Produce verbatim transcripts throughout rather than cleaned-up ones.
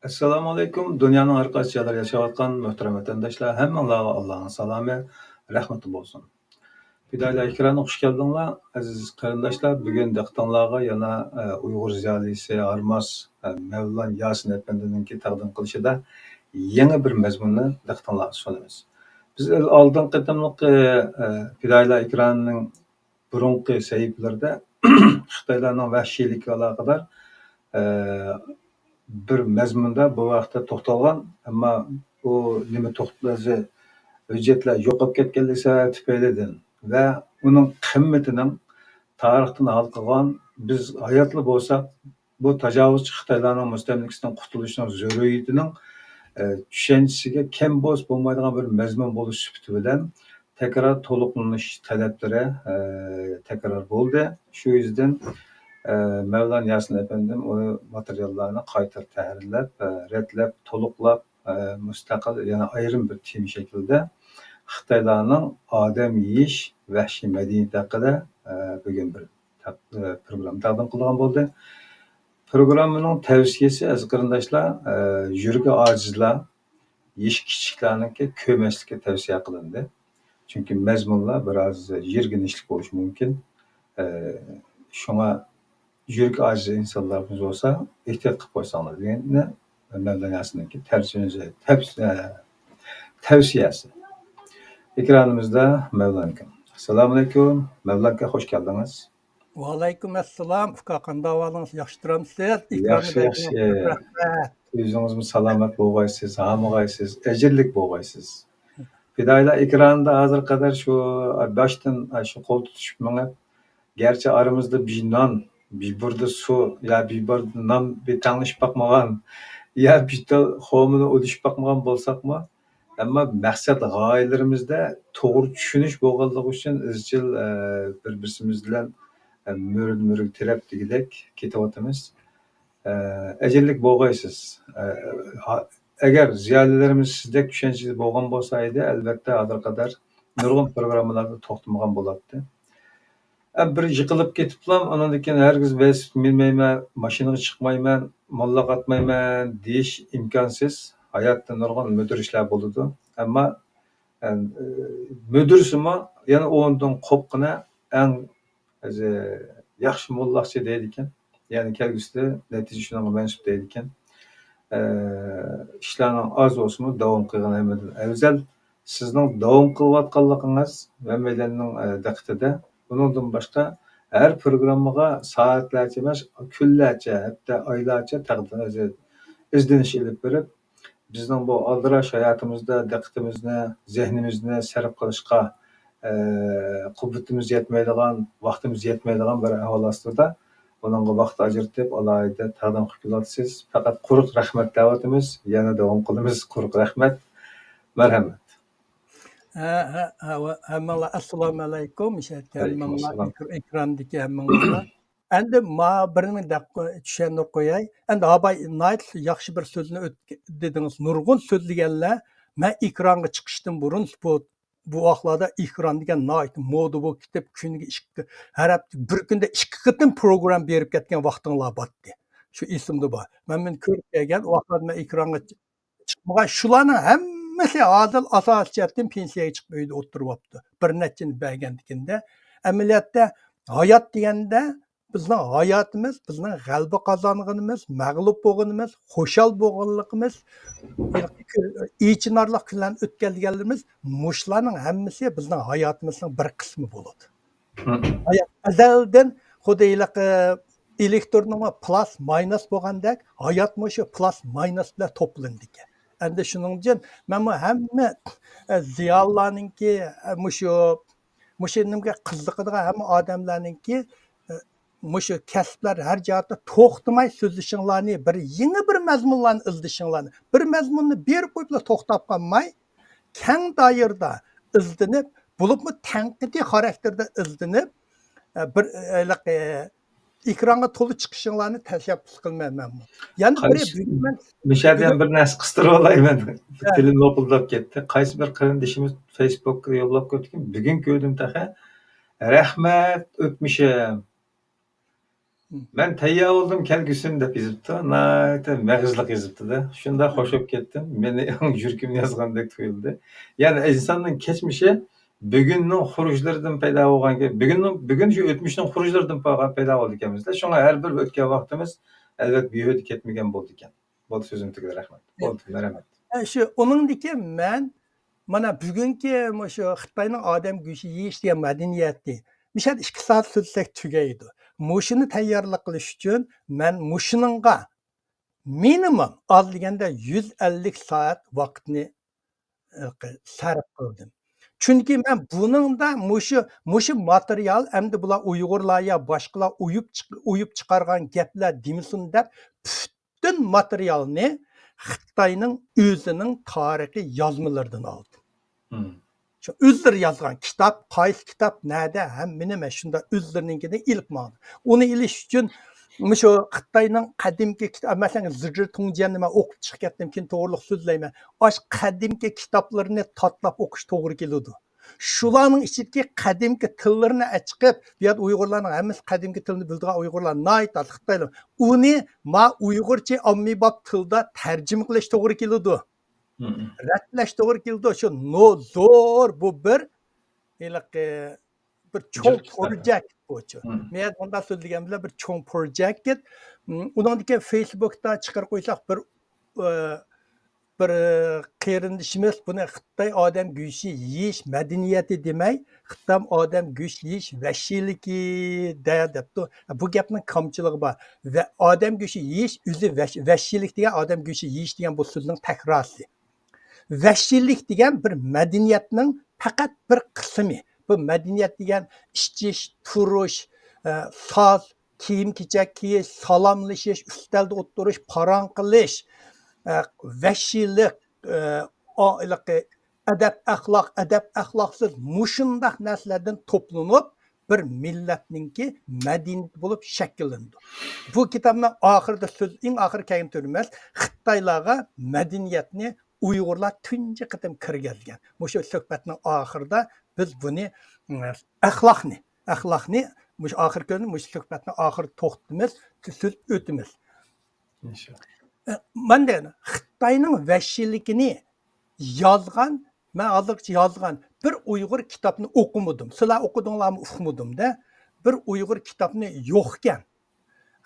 ئەسسالامۇئەلەيكۇم، دۇنيانىڭ ھەر قايسى جايلىرىدا ياشاۋاتقان مۆھتەرەم ۋەتەنداشلار، ھەممىڭلارغا ئاللانىڭ سالامى، رەھمىتى بولسۇن. پىدائىيلار ئېكرانىغا خۇش كەلدىڭلار، ئەزىز قېرىنداشلار. بۈگۈن دىققىتىڭلارغا يەنە، ئە، ئۇيغۇر زىيالىيسى ھارماس، ئە، مەۋلان ياسىن ئەپەندىنىڭكى تەقدىم قىلىشىدا يېڭى بىر مەزمۇننى دىققىتىڭلارغا سۇنىمىز. بىز ئالدىنقى قېتىملىق، ئە، پىدائىيلار ئېكرانىنىڭ بۇرۇنقى سەھىپىلىرىدە خىتايلارنىڭ ۋەھشىيلىكىگە ئالاقىدار، ئە، بىر مەزمۇندا بۇ ھەقتە توختالغان، ئەمما ئۇ نېمە توختىلىشى، ھۆججەتلەر يوقاپ كەتكەنلىكى سەۋەبى تۈپەيلىدىن ۋە ئۇنىڭ قىممىتىنىڭ تارىختىن ھالقىغان، بىز ھاياتلا بولساق، بۇ تاجاۋۇزچى خىتايلارنىڭ مۇستەملىكىسىدىن قۇتۇلۇشنىڭ زۆرۈرىيىتىنىڭ، ئە، چۈشەنچىسىگە كەم بولسا بولمايدىغان بىر مەزمۇن بولۇش سۈپىتى بىلەن تەكرار تولۇقلىنىش تەلەپلىرى، ئە، تەكرار بولدى. شۇ يۈزدىن، ئە، مەۋلان ياسىن ئەپەندىم ئۇ ماتېرىياللارنى قايتا تەھرىرلەپ، ئە، رەتلەپ، تولۇقلاپ، ئە، مۇستەقىل، يەنى ئايرىم بىر تېما شەكلىدە خىتايلارنىڭ ئادەم يېيىش ۋەھشىي مەدەنىيىتى ھەققىدە، ئە، بۈگۈن بىر تەق-، ئە، پروگرامما تەقدىم قىلىدىغان بولدى. پروگراممىنىڭ تەۋسىيەسى، ئەزىز قېرىنداشلار، ئە، يۈرىكى ئاجىزلار، يېشى كىچىكلەرنىڭكى كۆرمەسلىكى تەۋسىيە قىلىندى. چۈنكى مەزمۇنلار بىر ئاز يىرگىنچلىك بولۇشى مۇمكىن. ئە، شۇڭا يۈرىكى ئاجىز ئىنسانلىرىمىز بولسا ئېھتىيات قىلىپ قويساڭلار دېگەننى مەۋلان ياسىننىڭكى تەرجىمىسى، تەۋس-، ئە، تەۋسىيەسى. ئېكرانىمىزدا مەۋلان ئاكا. ئەسسالامۇئەلەيكۇم. مەۋلان ئاكا، خوش كەلدىڭىز. ۋەئەلەيكۇم ئەسسالام، ئۇكا، قانداق ئەھۋالىڭىز؟ ياخشى تۇرامسىز؟ ياخشى، ئېكراندا ياخشى. رەھمەت. ئۆزىڭىزمۇ سالامەت بولغايسىز، ھامىغايسىز، ئەجىرلىك بولغايسىز. پىدائىيلار ئېكرانىدا ھازىرغا قەدەر شۇ باشتىن شۇ قول تۇتۇشۇپ مېڭىپ، گەرچە ئارىمىزدا بىر نان، بىر بۇردا سۇ يا بىر بۇردا نان بىر تەڭلىشىپ باقمىغان، يا بىر تال خورمىنى ئۇلىشىپ باقمىغان بولساقمۇ، ئەمما مەقسەت غايىلىرىمىزدە توغرا چۈشىنىش بولغانلىقى ئۈچۈن ئىزچىل، ئە، بىر-بىرسىمىز بىلەن، ئە، مۈرىدىن مۈرىگە تىرەپ دېگۈدەك كېتىۋاتىمىز. ئە، ئەجىرلىك بولغايسىز. ئە، ھا-، ئەگەر زىيالىيلىرىمىز سىزدەك چۈشەنچىدە بولغان بولسا ئىدى، ئەلۋەتتە ھازىرغا قەدەر نۇرغۇن پروگراممىلاردا توختىمىغان بولاتتى. ئە، بىر يىقىلىپ كېتىپلا، ئۇنىڭدىن كېيىن ھەرگىز ۋېلىسىپىت مىنمەيمەن، ماشىنىغا چىقمايمەن، موللاغا ئاتمايمەن دېيىش ئىمكانسىز. ھاياتتا نۇرغۇن مۈدۈرۈشلەر بولىدۇ. ئەمما، ئە، مۈدۈرسىمۇ يەنە ئۇنىڭدىن قوپقىنە ئەڭ ياخشى موللاقچى دەيدىكەن. يەنى كەلگۈسىدە نەتىجە شۇنىڭغا مەنسۇپ دەيدىكەن. ئە، ئىشلارنىڭ ئاز بولسىمۇ داۋام قىلغىنى ھەممىدىن ئەۋزەل. سىزنىڭ داۋام قىلىۋاتقانلىقىڭىز ھەممەيلەننىڭ، ئە، دىققىتىدە. ئۇنىڭدىن باشقا ھەر پروگراممىغا سائەتلەرچە ئەمەس، كۈنلەرچە، ھەتتا ئايلارچە تەقدىر-، ئىزدىنىش ئېلىپ بېرىپ، بىزنىڭ بۇ ئالدىراش ھاياتىمىزدا دىققىتىمىزنى، زېھنىمىزنى سەرپ قىلىشقا، ئە، قۇۋۋىتىمىز يەتمەيدىغان، ۋاقتىمىز يەتمەيدىغان بىر ئەھۋال ئاستىدا، ئۇنىڭغا ۋاقىت ئاجرىتىپ، ئالاھىدە تەقدىم قىلىپ كېلىۋاتىسىز. پەقەت قۇرۇق رەھمەت دەۋاتىمىز. يەنە داۋام قىلىمىز. قۇرۇق رەھمەت. مەرھەمەت. ھە، ھە، ھە، ھەممىڭلار ئەسسالامۇئەلەيكۇم. ئەلەيكۇم ھەممىڭلار ئەسسالام. ئېكر-، ئېكراندىكى ھەممىڭلارغا. ئەمدى ما بىرنى دەپ قوي-، چۈشەندۈرۈپ قوياي. ئەمدى ھاباي ناھايىتى ياخشى بىر سۆزنى ئۆتك-، دېدىڭىز. نۇرغۇن سۆزلىگەنلەر، مەن ئېكرانغا چىقىشتىن بۇرۇن بۇ، بۇ ۋاقىتلاردا ئېكران دېگەن ناھايىتى مودا بولۇپ كېتىپ، كۈنىگە ئىككى، ھەر ھەپتە، بىر كۈندە ئىككى قېتىم پروگرامما بېرىپ كەتكەن ۋاقتىڭلار بارتتى. شۇ ئېسىمدە بار. مەن مېنى كۆرۈپ كەلگەن ۋاقىتلاردا مەن ئېكرانغا چىقمىغان، شۇلارنىڭ ھەممىسى ھازىر ئاساسىي جەھەتتىن پېنسىيەگە چىقىپ ئۆيدە ئولتۇرۇۋاپتۇ. بىر نەچچىنى بەرگەندىكىندە، ئەمەلىيەتتە ھايات دېگەندە بىزنىڭ ھاياتىمىز، بىزنىڭ غەلىبە قازانغىنىمىز، مەغلۇپ بولغىنىمىز، خۇشال بولغانلىقىمىز، ھېلىقى كۈ-، ئېچىنارلىق كۈنلەرنى ئۆتكەزگەنلىرىمىز، مۇشۇلارنىڭ ھەممىسى بىزنىڭ ھاياتىمىزنىڭ بىر قىسمى بولىدۇ. ھايات ئەزەلدىن خۇددى ھېلىقى ئېلېكتروننىڭ پلاس مايناس بولغاندەك، ھاياتمۇ شۇ پلاس مايناس بىلەن توپلىنىدىكەن. ئەمدى شۇنىڭ ئۈچۈن مەنمۇ ھەممە، ئە، زىيالىيلارنىڭكى، ئە، مۇشۇ، مۇشۇ نېمىگە قىزىقىدىغان ھەممە ئادەملەرنىڭكى، ئە، مۇشۇ كەسىپلەر ھەر جەھەتتە توختىماي سۆزلىشىڭلارنى، بىر يېڭى بىر مەزمۇنلارنى ئىزدىشىڭلارنى، بىر مەزمۇننى بېرىپ قويۇپلا توختاپ قالماي، كەڭ دائىرىدە ئىزدىنىپ، بولۇپمۇ تەنقىدىي خاراكتېردا ئىزدىنىپ، ئە، بىر، ئە، ھېلىقى ئېكرانغا تولا چىقىشىڭلارنى تەشەببۇس قىلىمەن مەنمۇ. يەنا بىرى، قايسى، بۈگۈن مەن، مۇشۇ يەردە بۈگۈن بىر نەرسە قىستۇرۇپ ئالايمەن. ھە. تىلىم لوپۇلداپ كەتتى. قايسى بىر قېرىندىشىمىز فېيسبۇكقا يوللاپ قويۇپتىكەن. بۈگۈن كۆردۈم تېخى. رەھمەت، ئۆتمۈشۈم. مەن تەييار بولدۇم كەلگۈسىنى دەپ يېزىپتۇ. ناھايىتى مېغىزلىق يېزىپتۇ-دە. شۇنداق خوش بولۇپ كەتتىم. مېنى يۈرىكىمنى يازغاندەك تۇيۇلدى. يەنى ئىنساننىڭ كەچمىشى بۈگۈننىڭ خۇرۇچلىرىدىن پەيدا بولغان، بۈگۈننىڭ، بۈگۈن شۇ ئۆتمۈشنىڭ خۇرۇچلىرىدىن پەيدا بولىدىكەنمىز-دە. شۇڭا ھەر بىر ئۆتكەن ۋاقتىمىز، ئەلۋەتتە، بىھۇدە كەتمىگەن بولىدىكەن. بولدى، سۆزۈم تۈگىدى، رەھمەت. بولدى، مەرھەمەت. ئە، شۇ، ئۇنىڭدىكى مەن، مانا، بۈگۈنكى مۇشۇ خىتاينىڭ ئادەم گۆشى يېيىش دېگەن مەدەنىيىتى، مىشەدە ئىككى سائەت سۆزلىسەك تۈگەيدۇ. مۇشۇنى تەييارلىق قىلىش ئۈچۈن مەن مۇشۇنىڭغا مىنىمۇم ئاز دېگەندە يۈز ئەللىك سائەت ۋاقىتنى، ئە، سەرپ قىلدىم. چۈنكى مەن بۇنىڭدا مۇشۇ، مۇشۇ ماتېرىيال ئەمدى بۇلار ئۇيغۇرلار يا باشقىلار ئويۇپ چىق-، ئويۇپ چىقارغان گەپلەر دېمىسۇن دەپ، پۈتۈن ماتېرىيالنى خىتاينىڭ ئۆزىنىڭ تارىخىي يازمىلىرىدىن ئالدىم. مم. شۇ ئۆزلىرى يازغان كىتاب، قايسى كىتاب، نەدە، ھەممىنى مەن شۇنداق ئۆزلىرىنىڭكىنى ئېلىپ ماڭدىم. ئۇنى ئېلىش ئۈچۈن مۇشۇ خىتاينىڭ قەدىمكى كىتاب، مەسىلەن، زىجى تۇڭجيەننى مەن ئوقۇپ چىقىپ كەتتىم، كېيىن توغرىلىق سۆزلەيمەن. ئاشۇ قەدىمكى كىتابلىرىنى تاتلاپ ئوقۇش توغرا كېلىدۇ. شۇلارنىڭ ئىچىدىكى قەدىمكى تىللىرىنى ئەچىقىپ، بۇ يەردە ئۇيغۇرلارنىڭ ھەممىسى قەدىمكى تىلنى بىلىدىغان ئۇيغۇرلار ناھايىتى ئاز، خىتايلار. ئۇنى ما ئۇيغۇرچە ئاممىباب تىلدا تەرجىمە قىلىش توغرا كېلىدۇ. مم. رەتلەش توغرا كېلىدۇ. شۇ نو-، زور بۇ بىر ھېلىقى بىر چوڭ پروجېكت بۇچۇ. مم. مەن مۇنداق سۆزلىگەن بىلەن بىر چوڭ پروجېكت. مم، ئۇنىڭدىن كېيىن فېيسبۇكتا چىقىرىپ قويساق بىر، ئە، بىر قېرىندىشىمىز بۇنى خىتاي ئادەم گۆشى يېيىش مەدەنىيىتى دېمەي، خىتاي ئادەم گۆشى يېيىش ۋەھشىيلىكى دە دەپتۇ. بۇ گەپنىڭ كامچىلىقى بار. ۋە ئادەم گۆشى يېيىش ئۆزى ۋەھش-، ۋەھشىيلىك دېگەن ئادەم گۆشى يېيىش دېگەن بۇ سۆزنىڭ تەكرارى. ۋەھشىيلىك دېگەن بىر مەدەنىيەتنىڭ پەقەت بىر قىسمى. بۇ مەدەنىيەت دېگەن ئىچىش، تۇرۇش، ئە، ساز، كىيىم-كېچەك كىيىش، سالاملىشىش، ئۈستەلدە ئولتۇرۇش، پاراڭ قىلىش، ئە، ۋەھشىيلىك، ئە، ئا-، ھېلىقى ئەدەپ-ئەخلاق، ئەدەپ-ئەخلاقسىز، مۇشۇنداق نەرسىلەردىن توپلىنىپ، بىر مىللەتنىڭكى مەدەنىيىتى بولۇپ شەكىللىنىدۇ. بۇ كىتابنىڭ ئاخىرىدا سۆز، ئەڭ ئاخىرى كەلگەن تۈرىمىز خىتايلارغا مەدەنىيەتنى ئۇيغۇرلار تۇنجى قېتىم كىرگۈزگەن. مۇشۇ سۆھبەتنىڭ ئاخىرىدا بىز بۇنى، ئەخلاقنى، ئەخلاقنى مۇشۇ ئاخىرقى كۈنى، مۇشۇ سۆھبەتنىڭ ئاخىرىدا توختىمىز، سۆز ئۆتىمىز. ئىنشاللا. ئە، مەن دەيمەن، خىتاينىڭ ۋەھشىيلىكىنى يازغان، مەن ھازىرغىچە يازغان بىر ئۇيغۇر كىتابنى ئوقۇمىدىم. سىلەر ئوقۇدۇڭلارمۇ ئۇقمىدىم-دە. بىر ئۇيغۇر كىتابنى يوقكەن.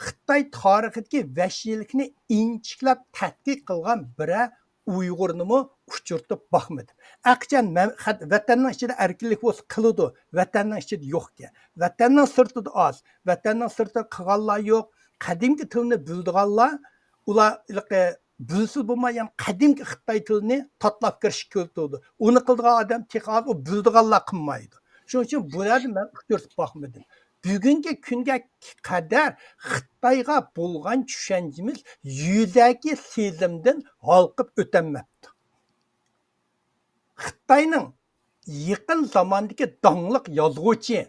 خىتاي تارىخىدىكى ۋەھشىيلىكنى ئىنچىكىلەپ تەتقىق قىلغان بىرەر ئۇيغۇرنىمۇ ئۇچرىتىپ باقمىدىم. ئەقىچان مەن-، خەت-، ۋەتەننىڭ ئىچىدە ئەركىنلىك بولسا قىلىدۇ، ۋەتەننىڭ ئىچىدە يوقكەن. ۋەتەننىڭ سىرتىدا ئاز، ۋەتەننىڭ سىرتىدا قىلغانلار يوق. قەدىمكى تىلنى بىلىدىغانلار، ئۇلار ھېلىقى بىلسە بولماي، يەنى قەدىمكى خىتاي تىلىنى تاتلاپ كىرىشكە كۆزىتىدۇ. ئۇنى قىلىدىغان ئادەم تېخى ئاز، ئۇ بىلىدىغانلار قىلمايدۇ. شۇنىڭ ئۈچۈن بۇ يەردە مەن ئۇچرىتىپ باقمىدىم. بۈگۈنكى كۈنگە قەدەر خىتايغا بولغان چۈشەنچىمىز يۈزەكى سېزىمدىن ھالقىپ ئۆتەلمەپتۇ. خىتاينىڭ يېقىن زاماندىكى داڭلىق يازغۇچى،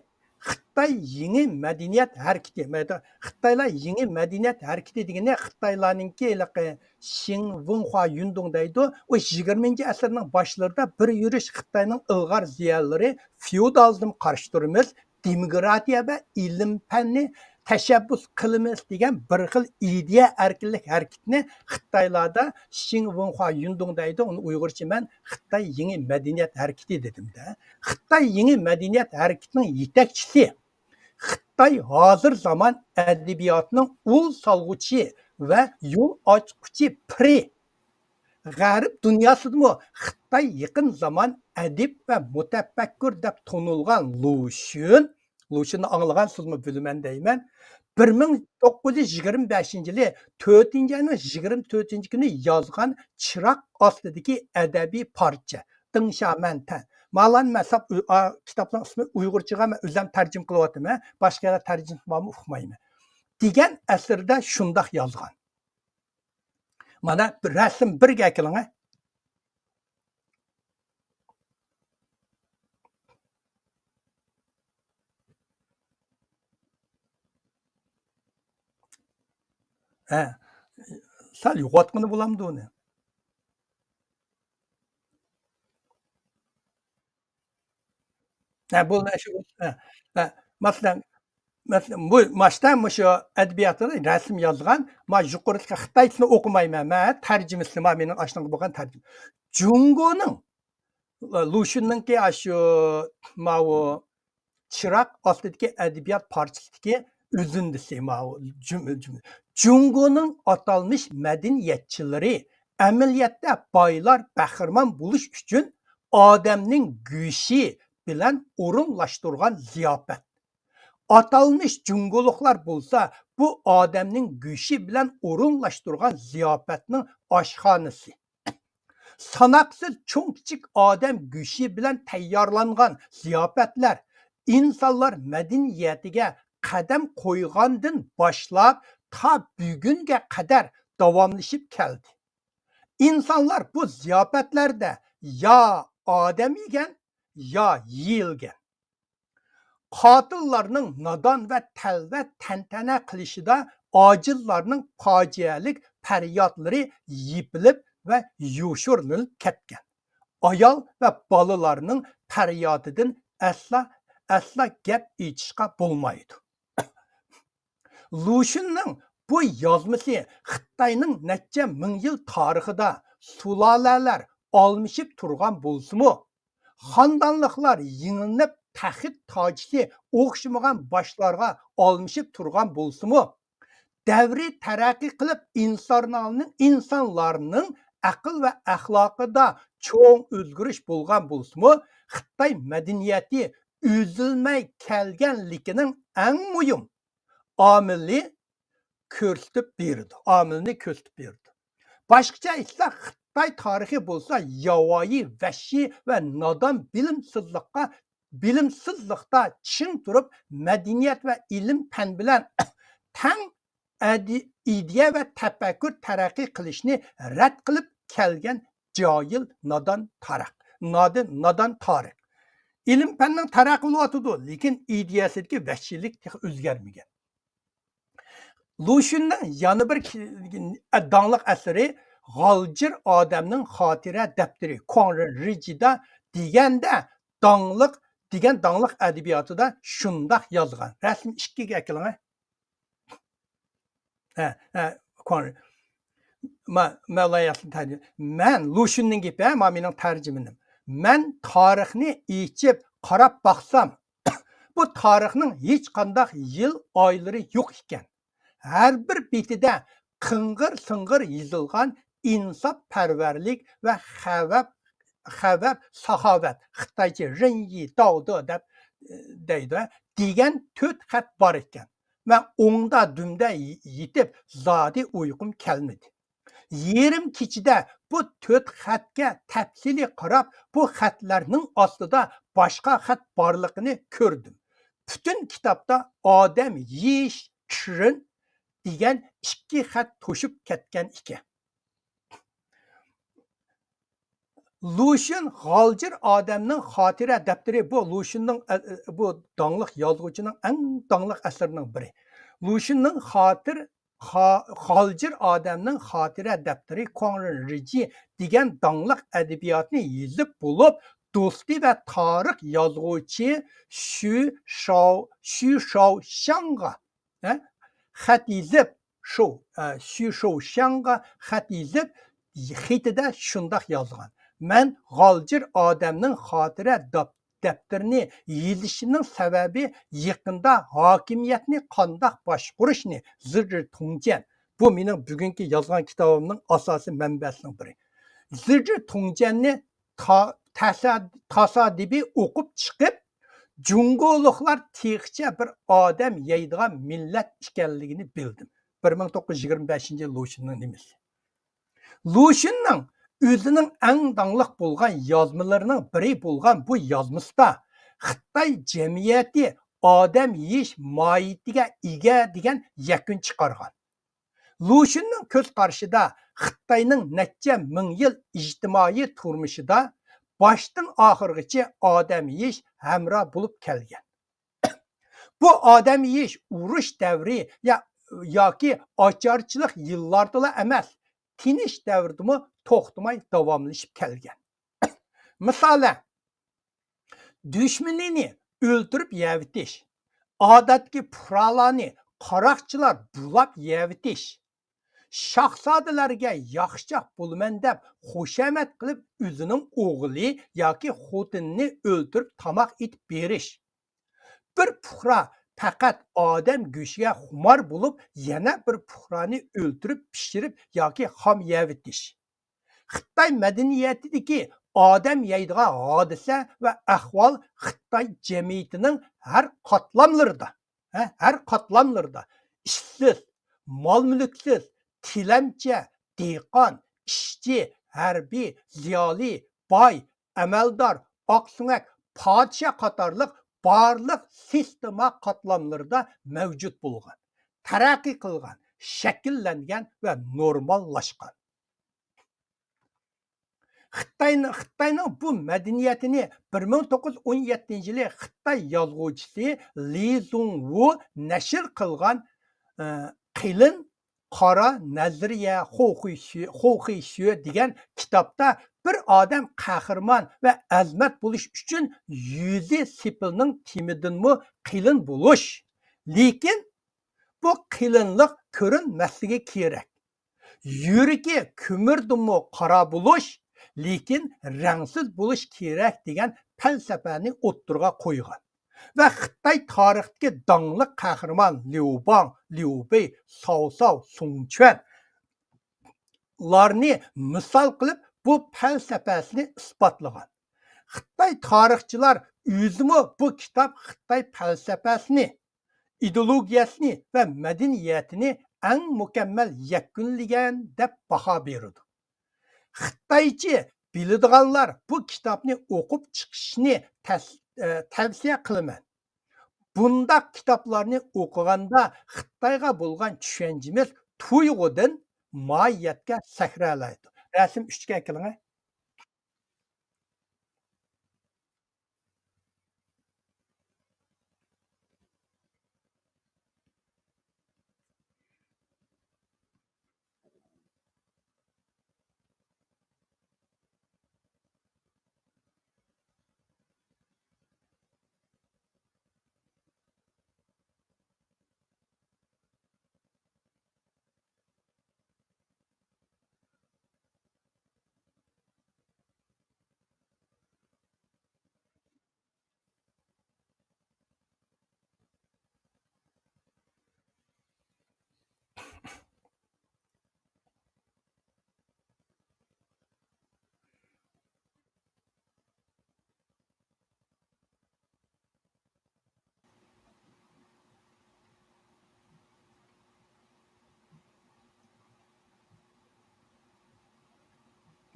خىتاي يېڭى مەدەنىيەت ھەرىكىتى، مەيدە-، خىتايلار يېڭى مەدەنىيەت ھەرىكىتى دېگىنى خىتايلارنىڭكى ھېلىقى شىڭ ۋېنخۇا يۈندۇڭ دەيدۇ. ئۇ يىگىرمىنچى ئەسىرنىڭ باشلىرىدا بىر يۈرۈش خىتاينىڭ ئىلغار زىيالىيلىرى فېئودالىزمغا قارشى تۇرىمىز، دېموكراتىيە ۋە ئىلىم-پەننى تەشەببۇس قىلىمىز دېگەن بىر خىل ئىدىيە ئەركىنلىك ھەرىكىتىنى خىتايلاردا شىڭ ۋېنخۇا يۈندۇڭ دەيدۇ، ئۇنى ئۇيغۇرچە مەن خىتاي يېڭى مەدەنىيەت ھەرىكىتى دېدىم-دە. خىتاي يېڭى مەدەنىيەت ھەرىكىتىنىڭ يېتەكچىسى، خىتاي ھازىر زامان ئەدەبىياتىنىڭ ئۇل سالغۇچى ۋە يول ئاچقۇچى پىرى. غەرب دۇنياسىدىمۇ خىتاي يېقىن زامان ئەدىب ۋە مۇتەپەككۇر دەپ تونۇلغان لۇشۈن، لۇشۈننى ئاڭلىغانسىزمۇ بىلىمەن دەيمەن، بىر مىڭ توققۇز يۈز يىگىرمە بەشىنچى يىلى تۆتىنچى ئاينىڭ يىگىرمە تۆتىنچى كۈنى يازغان چىراغ ئاستىدىكى ئەدەبىي پارچە، دىڭشامەنتەن. مالان مەسەپ ئۇ-، ئا، كىتابنىڭ ئىسمى ئۇيغۇرچىغا مەن ئۆزۈم تەرجىمە قىلىۋاتىمەن. باشقا يەردە تەرجىمىسى بارمۇ ئۇقمايمەن. دېگەن ئەسىرىدە شۇنداق يازغان. مانا بىر رەسىم بىرگە ئەكېلىڭە. ھە، سەل يوغاتقىنى بولامدۇ ئۇنى؟ ھە، بولدى، شۇ، ھە، ھە، مەسىلەن، مەسىلەن، بۇ ماشتا مۇشۇ ئەدەبىياتىدا رەسىم يازغان، ما يۇقىرىدىكى خىتاي تىلىنى ئوقۇمايمەن، مەن تەرجىمىسىنى، ما مېنىڭ ئاشۇنىڭغا بولغان تەرجىمە. جۇڭگونىڭ، لۇشۈننىڭكى ئاشۇ ماۋۇ چىراغ ئاستىدىكى ئەدەبىيات پارچىسىدىكى ئۈزۈندىسى ماۋۇ جۈم-، جۈملە. جۇڭگونىڭ ئاتالمىش مەدەنىيەتچىلىرى ئەمەلىيەتتە بايلار بەھرىمەن بولۇش ئۈچۈن ئادەمنىڭ گۆشى بىلەن ئورۇنلاشتۇرغان زىياپەت. ئاتالمىش جۇڭگولۇقلار بولسا بۇ ئادەمنىڭ گۆشى بىلەن ئورۇنلاشتۇرغان زىياپەتنىڭ ئاشخانىسى. ساناقسىز چوڭ-كىچىك ئادەم گۆشى بىلەن تەييارلانغان زىياپەتلەر ئىنسانلار مەدەنىيىتىگە قەدەم قويغاندىن باشلاپ تا بۈگۈنگە قەدەر داۋاملىشىپ كەلدى. ئىنسانلار بۇ زىياپەتلەردە يا ئادەم يېگەن، يا يېيىلگەن. قاتىللارنىڭ نادان ۋە تەلۋە تەنتەنە قىلىشىدا ئاجىزلارنىڭ پاجىئەلىك پەريادلىرى يېپىلىپ ۋە يوشۇرۇنۇپ كەتكەن. ئايال ۋە بالىلارنىڭ پەريادىدىن ئەسلا، ئەسلا گەپ ئېچىشقا بولمايدۇ. لۇشۈننىڭ بۇ يازمىسى خىتاينىڭ نەچچە مىڭ يىل تارىخىدا سۇلالەلەر ئالمىشىپ تۇرغان بولسىمۇ، خاندانلىقلار يېڭىلىنىپ، تەخت تاجىسى ئوخشىمىغان باشلارغا ئالمىشىپ تۇرغان بولسىمۇ، دەۋرى تەرەققىي قىلىپ، ئىنسانلارنىڭ، ئىنسانلارنىڭ ئەقىل ۋە ئەخلاقىدا چوڭ ئۆزگىرىش بولغان بولسىمۇ، خىتاي مەدەنىيىتى ئۈزۈلمەي كەلگەنلىكىنىڭ ئەڭ مۇھىم ئامىلى كۆرسىتىپ بېرىدۇ، ئامىلنى كۆرسىتىپ بېرىدۇ. باشقىچە ئېيتساق، خىتاي تارىخى بولسا ياۋايى، ۋەھشىي ۋە نادان بىلىمسىزلىققا، بىلىمسىزلىقتا چىڭ تۇرۇپ، مەدەنىيەت ۋە ئىلىم پەن بىلەن تەڭ ئەدى-، ئىدىيە ۋە تەپەككۇر تەرەققىي قىلىشنى رەت قىلىپ كەلگەن جاھىل، نادان تارىخ، نادان، نادان تارىخ. ئىلىم پەننىڭ تەرەققىي قىلىۋاتىدۇ، لېكىن ئىدىيەسىدىكى ۋەھشىيلىك تېخى ئۆزگەرمىگەن. لۇشۈننىڭ يەنە بىر كى-، داڭلىق ئەسىرى غالجىر ئادەمنىڭ خاتىرە دەپتىرى، كۇاڭرېن رىجىدا دېگەندە داڭلىق، دېگەن داڭلىق ئەدەبىياتىدا شۇنداق يازغان. رەسىم ئىككىگە ئەكېلىڭە. ھە، ھە، كۇاڭرېن. ما-، مەۋلانا ياسىن تەرجىمە. مەن، لۇشۈننىڭ گېپى، ھە، ما مېنىڭ تەرجىمىنىم. مەن تارىخنى ئېچىپ قاراپ باقسام، بۇ تارىخنىڭ ھېچقانداق يىل ئايلىرى يوق ئىكەن. ھەر بىر بېتىدە قىڭغىر-سىڭغىر يېزىلغان ئىنساپپەرۋەرلىك ۋە خەۋپ، خەۋپ، ساخاۋەت، خىتايچە رېنيى داۋدې دەپ، دەيدۇ، دېگەن تۆت خەت بار ئىكەن. مەن ئوڭدا دۈمدە يېتىپ، زادى ئۇيقۇم كەلمىدى. يېرىم كېچىدە بۇ تۆت خەتكە تەپسىلىي قاراپ، بۇ خەتلەرنىڭ ئاستىدا باشقا خەت بارلىقىنى كۆردۈم. پۈتۈن كىتابتا ئادەم يېيىش، چىرىن دېگەن ئىككى خەت توشۇپ كەتكەن ئىكەن. لۇشۈن غالجىر ئادەمنىڭ خاتىرە دەپتىرى، بۇ لۇشۈننىڭ، ئە، ئە، بۇ داڭلىق يازغۇچىنىڭ ئەڭ داڭلىق ئەسىرىنىڭ بىرى. لۇشۈننىڭ خاتىر-، خا-، غالجىر ئادەمنىڭ خاتىرە دەپتىرى، كۇاڭرېن رىجى دېگەن داڭلىق ئەدەبىياتنى يېزىپ بولۇپ، دوستى ۋە تارىخ يازغۇچى شۈ شاۋ-، شۈ شاۋشياڭغا ھە؟ خەت يېزىپ، شۇ، ئە، شۈ شوۋشياڭغا خەت يېزىپ، خېتىدە شۇنداق يازغان: «مەن غالجىر ئادەمنىڭ خاتىرە داپ-، دەپتىرىنى يېزىشىمنىڭ سەۋەبى يېقىندا ھاكىمىيەتنى قانداق باشقۇرۇشنى زىرجى تۇڭجيەن.» بۇ مېنىڭ بۈگۈنكى يازغان كىتابىمنىڭ ئاساسىي مەنبەسىنىڭ بىرى. زىرجى تۇڭجيەننى تا-، تاسا-، تاسادىپىي ئوقۇپ چىقىپ، جۇڭگولۇقلار تېخىچە بىر ئادەم يەيدىغان مىللەت ئىكەنلىكىنى بىلدىم. بىر مىڭ توققۇز يۈز يىگىرمە بەشىنچى يىل لۇشۈننىڭ نېمىسى. لۇشۈننىڭ ئۆزىنىڭ ئەڭ داڭلىق بولغان يازمىلىرىنىڭ بىرى بولغان بۇ يازمىسىدا خىتاي جەمئىيىتى ئادەم يېيىش ماھىيىتىگە ئىگە دېگەن يەكۈن چىقارغان. لۇشۈننىڭ كۆز قارىشىدا خىتاينىڭ نەچچە مىڭ يىل ئىجتىمائىي تۇرمۇشىدا باشتىن ئاخىرغىچە ئادەم يېيىش ھەمراھ بولۇپ كەلگەن. بۇ ئادەم يېيىش ئۇرۇش دەۋرى يا-، ياكى ئاچارچىلىق يىللاردىلا ئەمەس، تىنچ دەۋردىمۇ توختىماي داۋاملىشىپ كەلگەن. مىسالەن، دۈشمىنىنى ئۆلتۈرۈپ يەۋېتىش، ئادەتتىكى پۇقرالارنى قاراقچىلار بۇلاپ يەۋېتىش، شاھزادىلەرگە ياخشىچاق بولىمەن دەپ خۇشامەت قىلىپ، ئۆزىنىڭ ئوغلى ياكى خوتۇنىنى ئۆلتۈرۈپ تاماق ئېتىپ بېرىش. بىر پۇقرا پەقەت ئادەم گۆشىگە خۇمار بولۇپ، يەنە بىر پۇقرانى ئۆلتۈرۈپ پىشۇرۇپ ياكى خام يەۋېتىش. خىتاي مەدەنىيىتىدىكى ئادەم يەيدىغان ھادىسە ۋە ئەھۋال خىتاي جەمئىيىتىنىڭ ھەر قاتلاملىرىدا، ھە، ھەر قاتلاملىرىدا ئىشسىز، مال-مۈلۈكسىز، تىلەمچە، دېھقان، ئىشچى، ھەربىي، زىيالىي، باي، ئەمەلدار، ئاقسۆڭەك، پادىشاھ قاتارلىق بارلىق سىستېما قاتلاملىرىدا مەۋجۇت بولغان، تەرەققىي قىلغان، شەكىللەنگەن ۋە نورماللاشقان. خىتاينىڭ، خىتاينىڭ بۇ مەدەنىيىتىنى بىر مىڭ توققۇز يۈز ئون يەتتىنچى يىلى خىتاي يازغۇچىسى لى زۇڭۋۇ نەشر قىلغان، ئە، قېلىن قارا نەزەرىيە، خوخېيشۈ، خوخېيشۈ دېگەن كىتابتا بىر ئادەم قەھرىمان ۋە ئەزىمەت بولۇش ئۈچۈن يۈزى سېپىلنىڭ تېمىدىنمۇ قېلىن بولۇش، لېكىن بۇ قېلىنلىق كۆرۈنمەسلىكى كېرەك. يۈرىكى كۆمۈردىنمۇ قارا بولۇش، لېكىن رەڭسىز بولۇش كېرەك دېگەن پەلسەپەنى ئوتتۇرىغا قويغان ۋە خىتاي تارىخىدىكى داڭلىق قەھرىمان ليۇ باڭ، ليۇ بېي، ساۋ ساۋ، سۇڭ چۈەن لارنى مىسال قىلىپ، بۇ پەلسەپىسىنى ئىسپاتلىغان. خىتاي تارىخچىلار ئۆزىمۇ بۇ كىتاب خىتاي پەلسەپىسىنى، ئىدېئولوگىيەسىنى ۋە مەدەنىيىتىنى ئەڭ مۇكەممەل يەكۈنلىگەن دەپ باھا بېرىدۇ. خىتايچە بىلىدىغانلار بۇ كىتابنى ئوقۇپ چىقىشنى تەس-، ئە، تەۋسىيە قىلىمەن. بۇنداق كىتابلارنى ئوقۇغاندا خىتايغا بولغان چۈشەنچىمىز تۇيغۇدىن ماھىيەتكە سەكرەيدۇ. رەسىم ئۈچكە ئەكېلىڭە.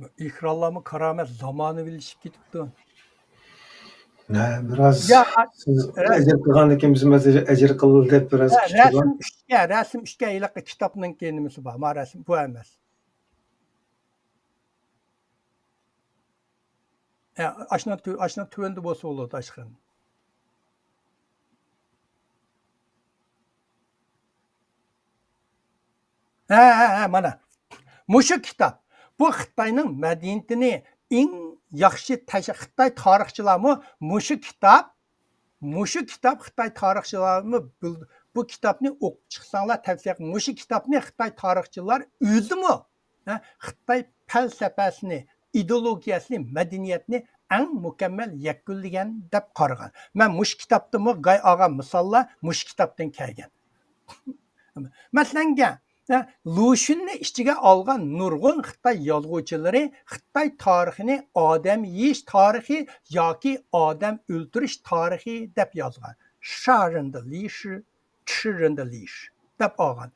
ئېكرانلارمۇ كارامەت زامانىۋىلىشىپ كېتىپتۇ. ھە، بىراز يا، سىز رەس-، ئەجىر قىلغاندىن كېيىن بىزمۇ ئەجىر، ئەجىر قىلدى دەپ بىراز ھە، كۈچ رەسىم قىلغان. ئۈچكە، رەسىم ئۈچكە ھېلىقى كىتابنىڭكى نېمىسى بار. ما رەسىم بۇ ئەمەس. ھە، ئاشۇنداق تۆ-، ئاشۇنداق تۆۋەندە بولسا بولىدۇ، ئاشقىن. ھە، ھە، ھە، مانا. مۇشۇ كىتاب. بۇ خىتاينىڭ مەدەنىيىتىنى ئەڭ ياخشى تەش-، خىتاي تارىخچىلارمۇ مۇشۇ كىتاب، مۇشۇ كىتاب خىتاي تارىخچىلارمۇ بىل-، بۇ كىتابنى ئوقۇپ چىقساڭلار تەۋسىيە قىلىمەن. مۇشۇ كىتابنى خىتاي تارىخچىلار ئۆزىمۇ ھە، خىتاي پەلسەپەسىنى، ئىدېئولوگىيەسىنى، مەدەنىيەتنى ئەڭ مۇكەممەل يەكۈنلىگەن دەپ قارىغان. مەن مۇشۇ كىتابتىمۇ گاي ئالغان مىساللار مۇشۇ كىتابتىن كەلگەن. مەسىلەنگە، ھە، لۇشۈننى ئىچىگە ئالغان نۇرغۇن خىتاي يازغۇچىلىرى خىتاي تارىخىنى ئادەم يېيىش تارىخى ياكى ئادەم ئۆلتۈرۈش تارىخى دەپ يازغان. شارىندى لىشى چىرىندىلىش دەپ ئالغان.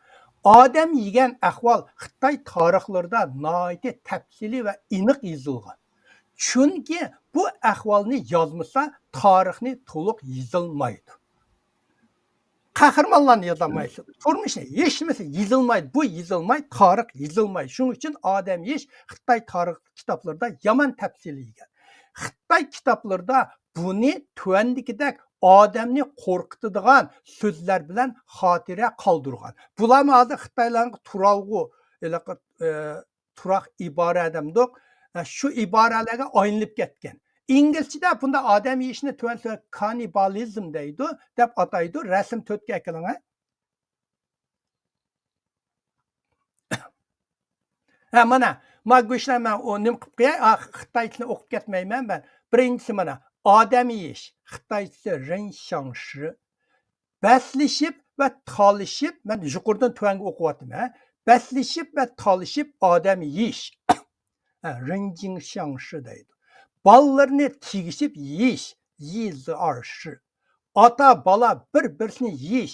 ئادەم يېگەن ئەھۋال خىتاي تارىخلىرىدا ناھايىتى تەپسىلىي ۋە ئېنىق يېزىلغان. چۈنكى بۇ ئەھۋالنى يازمىسا، تارىخنى تولۇق يېزالمايدۇ. قەھرىمانلارنى يازالمايسىز. تۇرمۇشنى، ھېچنېمىسى يېزىلمايدۇ. بۇ يېزىلماي، تارىخ يېزىلمايدۇ. شۇنىڭ ئۈچۈن ئادەم يېيىش خىتاي تارىخ كىتابلىرىدا يامان تەپسىلىي يېزىلگەن. خىتاي كىتابلىرىدا بۇنى تۆۋەندىكىدەك ئادەمنى قورقۇتىدىغان سۆزلەر بىلەن خاتىرە قالدۇرغان. بۇلارمۇ ھازىر خىتايلارنىڭ تۇرالغۇ، ھېلىقى، ئە، تۇراق ئىبارە دەمدۇق، ئە، شۇ ئىبارەلەرگە ئايلىنىپ كەتكەن. ئىنگلىزچىدە بۇنداق ئادەم يېيىشنى تۆۋەن سۆز كاننىبالىزم دەيدۇ، دەپ ئاتايدۇ. رەسىم تۆتكە ئەكېلىڭە. ھە، مانا، ما گۆشلەر مەن ئۇ نېمە قىلىپ قوياي؟ ئا، خىتايچىنى ئوقۇپ كەتمەيمەن مەن. بىرىنچىسى مانا، ئادەم يېيىش. خىتايچىسى رېنشاڭشى. بەسلىشىپ ۋە تالىشىپ، مەن يۇقىرىدىن تۆۋەنگە ئوقۇۋاتىمەن، ھە. بەسلىشىپ ۋە تالىشىپ ئادەم يېيىش. ھە، رېنجىڭشاڭشى دەيدۇ. بالىلىرىنى تېگىشىپ يېيىش، يىزىئارشى. ئاتا بالا بىر-بىرسىنى يېيىش،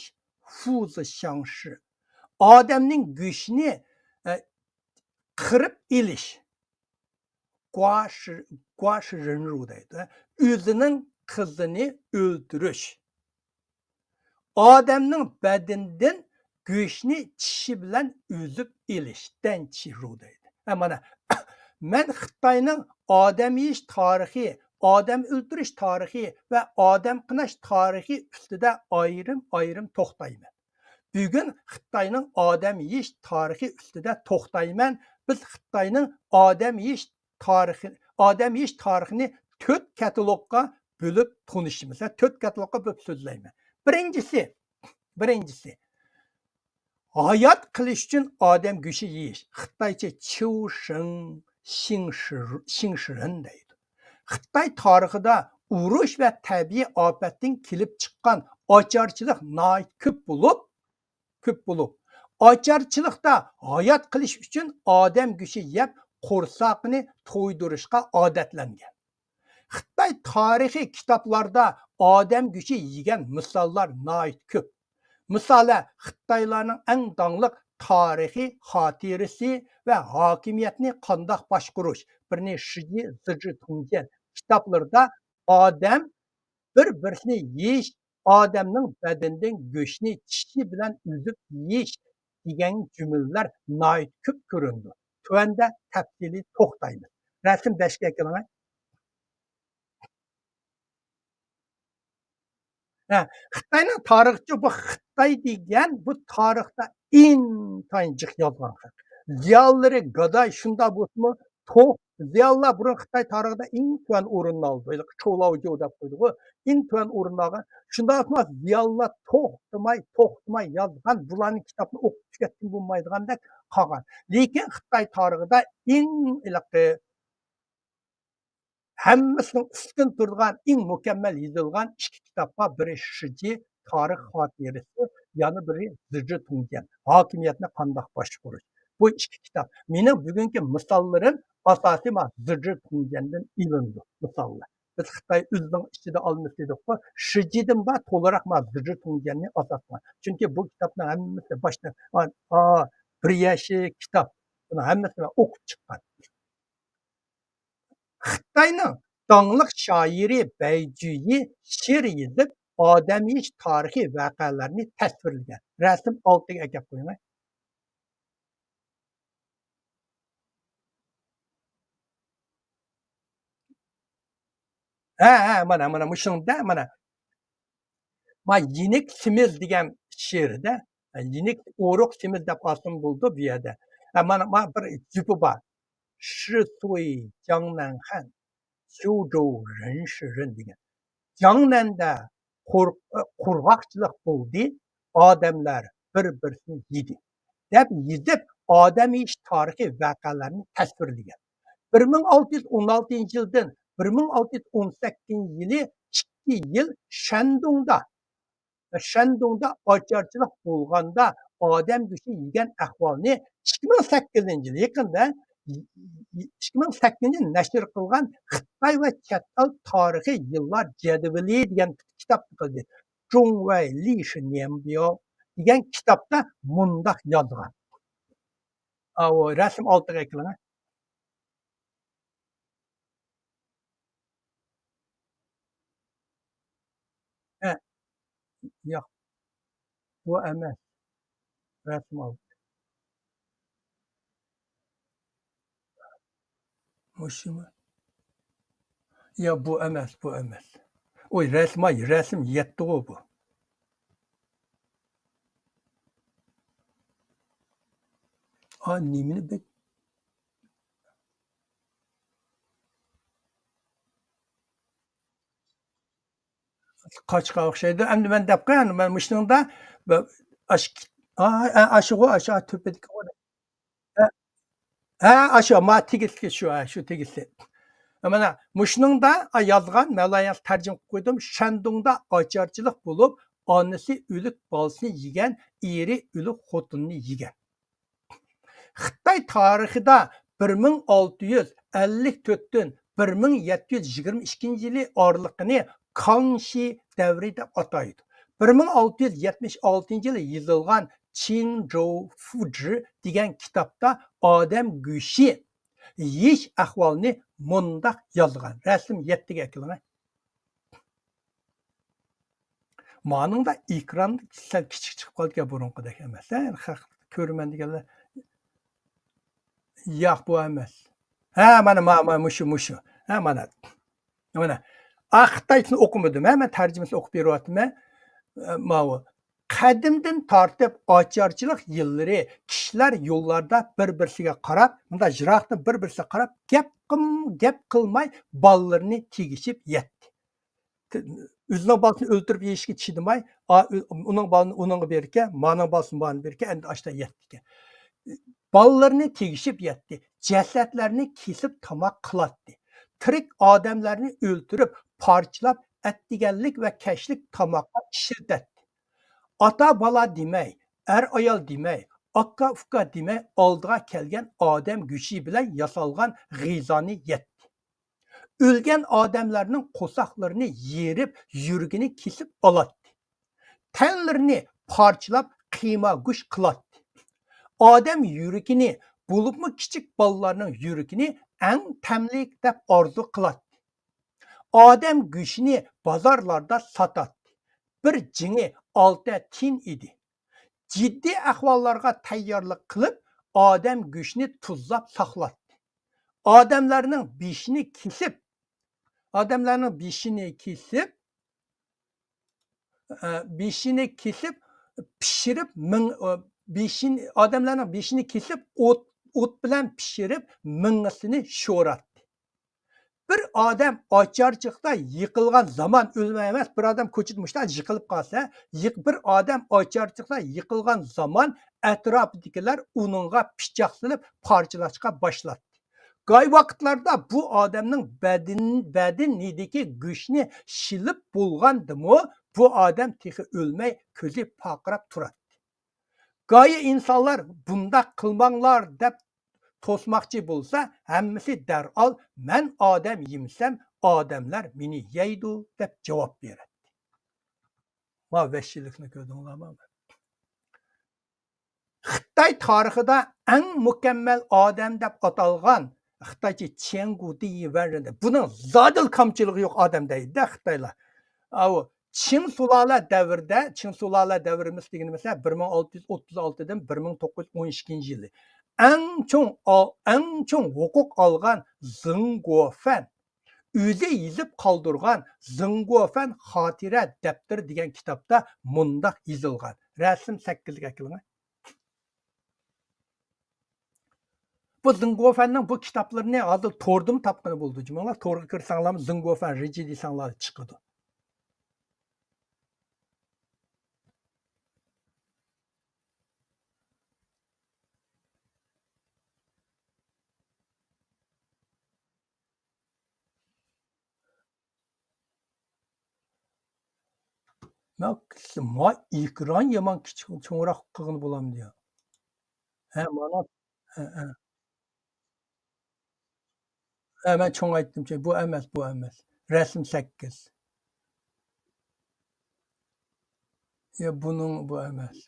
فۇزىشاڭشى. ئادەمنىڭ گۆشىنى، ئە، قىرىپ ئېلىش، گۇاشى، گۇاشىرىنرۇ دەيدۇ. ئۆزىنىڭ قىزىنى ئۆلتۈرۈش. ئادەمنىڭ بەدىنىدىن گۆشنى چىشى بىلەن ئۈزۈپ ئېلىش، دەنچىرۇ دەيدۇ. ھە، مانا، مەن خىتاينىڭ ئادەم يېيىش تارىخى، ئادەم ئۆلتۈرۈش تارىخى ۋە ئادەم قىناش تارىخى ئۈستىدە ئايرىم-ئايرىم توختايمەن. بۈگۈن خىتاينىڭ ئادەم يېيىش تارىخى ئۈستىدە توختايمەن. بىز خىتاينىڭ ئادەم يېيىش تارىخى، ئادەم يېيىش تارىخىنى تۆت كاتالوگقا بۆلۈپ تونۇشىمىز. ھە، تۆت كاتالوگقا بۆلۈپ سۆزلەيمەن. بىرىنچىسى، بىرىنچىسى، ھايات قېلىش ئۈچۈن ئادەم گۆشى يېيىش. خىتايچە چيۇشېڭ، شىڭشىر-، شىڭشىرېن دەيدۇ. خىتاي تارىخىدا ئۇرۇش ۋە تەبىئىي ئاپەتتىن كېلىپ چىققان ئاچارچىلىق ناھايىتى كۆپ بولۇپ، كۆپ بولۇپ، ئاچارچىلىقتا ھايات قېلىش ئۈچۈن ئادەم گۆشى يەپ، قورساقنى تويدۇرۇشقا ئادەتلەنگەن. خىتاي تارىخىي كىتابلاردا ئادەم گۆشى يېگەن مىساللار ناھايىتى كۆپ. مىسالەن، خىتايلارنىڭ ئەڭ داڭلىق تارىخىي خاتىرىسى ۋە ھاكىمىيەتنى قانداق باشقۇرۇش، بىرنى شىجى، زىجى تۇڭجيەن كىتابلىرىدا ئادەم بىر-بىرسىنى يېيىش، ئادەمنىڭ بەدىنىدىن گۆشنى چىشى بىلەن ئۈزۈپ يېيىش دېگەن جۈملىلەر ناھايىتى كۆپ كۆرۈنىدۇ. تۆۋەندە تەپسىلىي توختايمىز. رەسىم بەشكە ئەكېلىڭە. ھە، خىتاينىڭ تارىخچى، بۇ خىتاي دېگەن بۇ تارىختا ئىنتايىن جىق يازغان خەق. زىيالىيلىرى گاداي شۇنداق بولسىمۇ، توق، زىيالىيلار بۇرۇن خىتاي تارىخىدا ئەڭ تۆۋەن ئورۇننى ئالىدۇ. ھېلىقى چولاۋجو دەپ قويىدىغۇ، ئەڭ تۆۋەن ئورۇننى ئالغان. شۇنداقمۇ زىيالىيلار توختىماي، توختىماي يازغان، بۇلارنىڭ كىتابىنى ئوقۇپ تۈگەتكىلى بولمايدىغاندەك قالغان. لېكىن خىتاي تارىخىدا ئەڭ ھېلىقى ھەممىسىنىڭ ئۈستۈن تۇرىدىغان، ئەڭ مۇكەممەل يېزىلغان ئىككى كىتابقا، بىرى شىجى تارىخ خاتىرىسى، يەنە بىرى زىجى تۇڭجيەن، ھاكىمىيەتنى قانداق باشقۇرۇش. بۇ ئىككى كىتاب. مېنىڭ بۈگۈنكى مىساللىرىم ئاساسىي مانا زىجى تۇڭجيەندىن ئېلىنىدۇ مىساللار. بىز خىتاي ئۆزىنىڭ ئىچىدە ئالمىسا دېدۇققۇ، شىجىدىن بار تولىراق مانا زىجى تۇڭجيەننى ئاساس قىلغان. چۈنكى بۇ كىتابنىڭ ھەممىسى باشتا، ئا، ئا، بىر يەشىك كىتاب. بۇنىڭ ھەممىسىنى ئوقۇپ چىققان. خىتاينىڭ داڭلىق شائىرى بەيجۈيى شېئىر يېزىپ، ئادەم يېيىش تارىخىي ۋەقەلەرنى تەسۋىرلىگەن. رەسىم ئالتىگە ئەكەپ قويۇڭ. ھە، ھە، مانا، مانا مۇشۇنىڭدا، مانا. ما يېنىك سېمىز دېگەن شېئىرىدە، يېنىك ئورۇق سېمىز دەپ ئالسىمۇ بولىدۇ بۇ يەردە. ھە، مانا، مانا بىر جۈپى بار. شىسۇي جاڭنەنخەن، شيۇجوۋ رېنشىرېن دېگەن. جاڭنەندە قۇر-، قۇرغاقچىلىق بولدى، ئادەملەر بىر-بىرسىنى يېدى، دەپ يېزىپ، ئادەم يېيىش تارىخىي ۋەقەلەرنى تەسۋىرلىگەن. بىر مىڭ ئالتە يۈز ئون ئالتىنچى يىلدىن بىر مىڭ ئالتە يۈز ئون سەككىزىنچى يىلى ئىككى يىل شەندۇڭدا، شەندۇڭدا ئاچارچىلىق بولغاندا ئادەم گۆشى يېگەن ئەھۋالنى ئىككى مىڭ سەككىزىنچى يىل، يېقىندا ئىككى مىڭ سەككىزىنچى يىل نەشر قىلغان خىتاي ۋە چەت ئەل تارىخىي يىللار جەدۋىلى دېگەن كىتابتا قىلدى. جۇڭۋەي لى شى نيەنبياۋ دېگەن كىتابتا مۇنداق يازغان. ئاۋۇ رەسىم ئالتىغا ئەكىلىڭە. ھە. ياق. بۇ ئەمەس. رەسىم ئالتە. مۇشۇمۇ؟ يا، بۇ ئەمەس، بۇ ئەمەس. ئوي، رەسىم، ئاي، رەسىم يەتتىغۇ بۇ. ئا، نېمىنى بەك، قاچقا ئوخشايدۇ. ئەمدى مەن دەپ قوياي، مەن مۇشۇنىڭدا بىر ئاش-، ئا، ئا، ئاشۇغۇ، ئاشۇ تۆپىدىكىغۇ. ھە، ھە، ئاشۇ، ما تېگىستلىكى شۇ، ھە، شۇ تېگىستلىك. مانا مۇشۇنىڭدا، ئا، يازغان، مەۋلايا تەرجىمە قىلىپ قويدۇم. شەندۇڭدا ئاچارچىلىق بولۇپ، ئانىسى ئۆلۈك بالىسىنى يېگەن، ئېرى ئۆلۈك خوتۇنىنى يېگەن. خىتاي تارىخىدا بىر مىڭ ئالتە يۈز ئەللىك تۆتتىن بىر مىڭ يەتتە يۈز يىگىرمە ئىككىنچى يىلى ئارىلىقىنى كاڭشى دەۋرى دەپ ئاتايدۇ. بىر مىڭ ئالتە يۈز يەتمىش ئالتىنچى يىلى يېزىلغان چىڭجوۋ فۇجى دېگەن كىتابتا ئادەم گۆشى يېيىش ئەھۋالىنى مۇنداق يازغان. رەسىم يەتتىگە ئەكېلىڭە. مانىڭدا ئېكران سەل كىچىك چىقىپ قالىدىكەن، بۇرۇنقىدەك ئەمەس. ھە، خەق كۆرىمەن دېگەنلەر. ياق، بۇ ئەمەس. ھە، مانا، ما-، ما-، مۇشۇ، مۇشۇ. ھە، مانا. مانا. ئا، خىتايچىسىنى ئوقۇمىدىم. ھە، مەن تەرجىمىسىنى ئوقۇپ بېرىۋاتىمەن. ئە، ماۋۇ. قەدىمدىن تارتىپ ئاچارچىلىق يىللىرى كىشىلەر يوللاردا بىر-بىرسىگە قاراپ، مۇنداق يىراقتىن بىر-بىرسىگە قاراپ، گەپ قىم-، گەپ قىلماي بالىلىرىنى تېگىشىپ يەتتى. ئۆزىنىڭ بالىسىنى ئۆلتۈرۈپ يېيىشكە چىدىماي، ئا، ئۆ-، ئۇنىڭ بالىسىنى ئۇنىڭغا بېرىكە، مانىڭ بالىسىنى مانا بېرىكە، ئەمدى ئاشتا يەتتىكەن. بالىلىرىنى تېگىشىپ يەتتى. جەسەتلەرنى كېسىپ تاماق قىلاتتى. تىرىك ئادەملەرنى ئۆلتۈرۈپ، پارچىلاپ، ئەتىگەنلىك ۋە كەچلىك تاماققا ئىشلىتەتتى. ئاتا-بالا دېمەي، ئەر-ئايال دېمەي، ئاكا-ئۇكا دېمەي، ئالدىغا كەلگەن ئادەم گۆشى بىلەن ياسالغان غىزانى يەتتى. ئۆلگەن ئادەملەرنىڭ قورساقلىرىنى يېرىپ، يۈرىكىنى كېسىپ ئالاتتى. تەنلىرىنى پارچىلاپ، قىيما گۆش قىلاتتى. ئادەم يۈرىكىنى، بولۇپمۇ كىچىك بالىلارنىڭ يۈرىكىنى ئەڭ تەملىك دەپ ئارزۇ قىلاتتى. ئادەم گۆشىنى بازارلاردا ساتاتتى. بىر جېڭى ئالتە تىيىن ئىدى. جىددىي ئەھۋاللارغا تەييارلىق قىلىپ، ئادەم گۆشىنى تۇزلاپ ساقلاتتى. ئادەملەرنىڭ بېشىنى كېسىپ، ئادەملەرنىڭ بېشىنى كېسىپ، ئە، بېشىنى كېسىپ، پىشىرىپ، مىڭ-، ئە، بېشىنى، ئادەملەرنىڭ بېشىنى كېسىپ، ئوت، ئوت بىلەن پىشىرىپ، مېڭىسىنى شوراتتى. بىر ئادەم ئاچارچىلىقتا يىقىلغان زامان، ئۆلمەي ئەمەس، بىر ئادەم كوچىدا مۇشۇنداق يىقىلىپ قالسا، يىق-، بىر ئادەم ئاچارچىلىقتا يىقىلغان زامان ئەتراپىدىكىلەر ئۇنىڭغا پىچاق سېلىپ پارچىلاشقا باشلاتتى. گاي ۋاقىتلاردا بۇ ئادەمنىڭ بەدىن-، بەدىنىدىكى گۆشنى شىلىپ بولغاندىمۇ، بۇ ئادەم تېخى ئۆلمەي كۆزى پارقىراپ تۇراتتى. گايى ئىنسانلار بۇنداق قىلماڭلار دەپ توسماقچى بولسا، ھەممىسى دەرھال مەن ئادەم يېمىسەم، ئادەملەر مېنى يەيدۇ دەپ جاۋاب بېرەتتى. ما ۋەھشىيلىكنى كۆردۈڭلارمۇ؟ خىتاي تارىخىدا ئەڭ مۇكەممەل ئادەم دەپ ئاتالغان خىتايچە چيەنگۇ دى ۋەن، بۇنىڭ زادىلا كامچىلىقى يوق ئادەم دەيدۇ خىتايلار. ئاۋۇ چىڭ سۇلالە دەۋرىدە، چىڭ سۇلالە دەۋرىمىز دېگىنىمىز بىر مىڭ ئالتە يۈز ئوتتۇز ئالتىدىن بىر مىڭ توققۇز يۈز ئون ئىككىنچى يىلى ئەڭ چوڭ، ئەڭ چوڭ ھوقۇق ئالغان زېڭ گوفەن ئۆزى يېزىپ قالدۇرغان زېڭ گوفەن خاتىرە دەپتىرى دېگەن كىتابتا مۇنداق يېزىلغان. رەسىم سەككىزگە ئەكېلىڭە. بۇ زېڭ گوفەننىڭ بۇ كىتابلىرىنى ھازىر توردىمۇ تاپقىلى بولىدۇ جۇمۇڭلار. تورغا كىرسەڭلارمۇ زېڭ گوفەن رېجى دېسەڭلار چىقىدۇ. مەن ما ئېكران يامان كىچىك، چوڭراق قىلغىلى بولامدۇ يا؟ ھە، مانا، ھە، ھە. ھە، مەن چوڭ ئېيتتىمچۇ، بۇ ئەمەس، بۇ ئەمەس. رەسىم سەككىز. يا، بۇنىڭ، بۇ ئەمەس.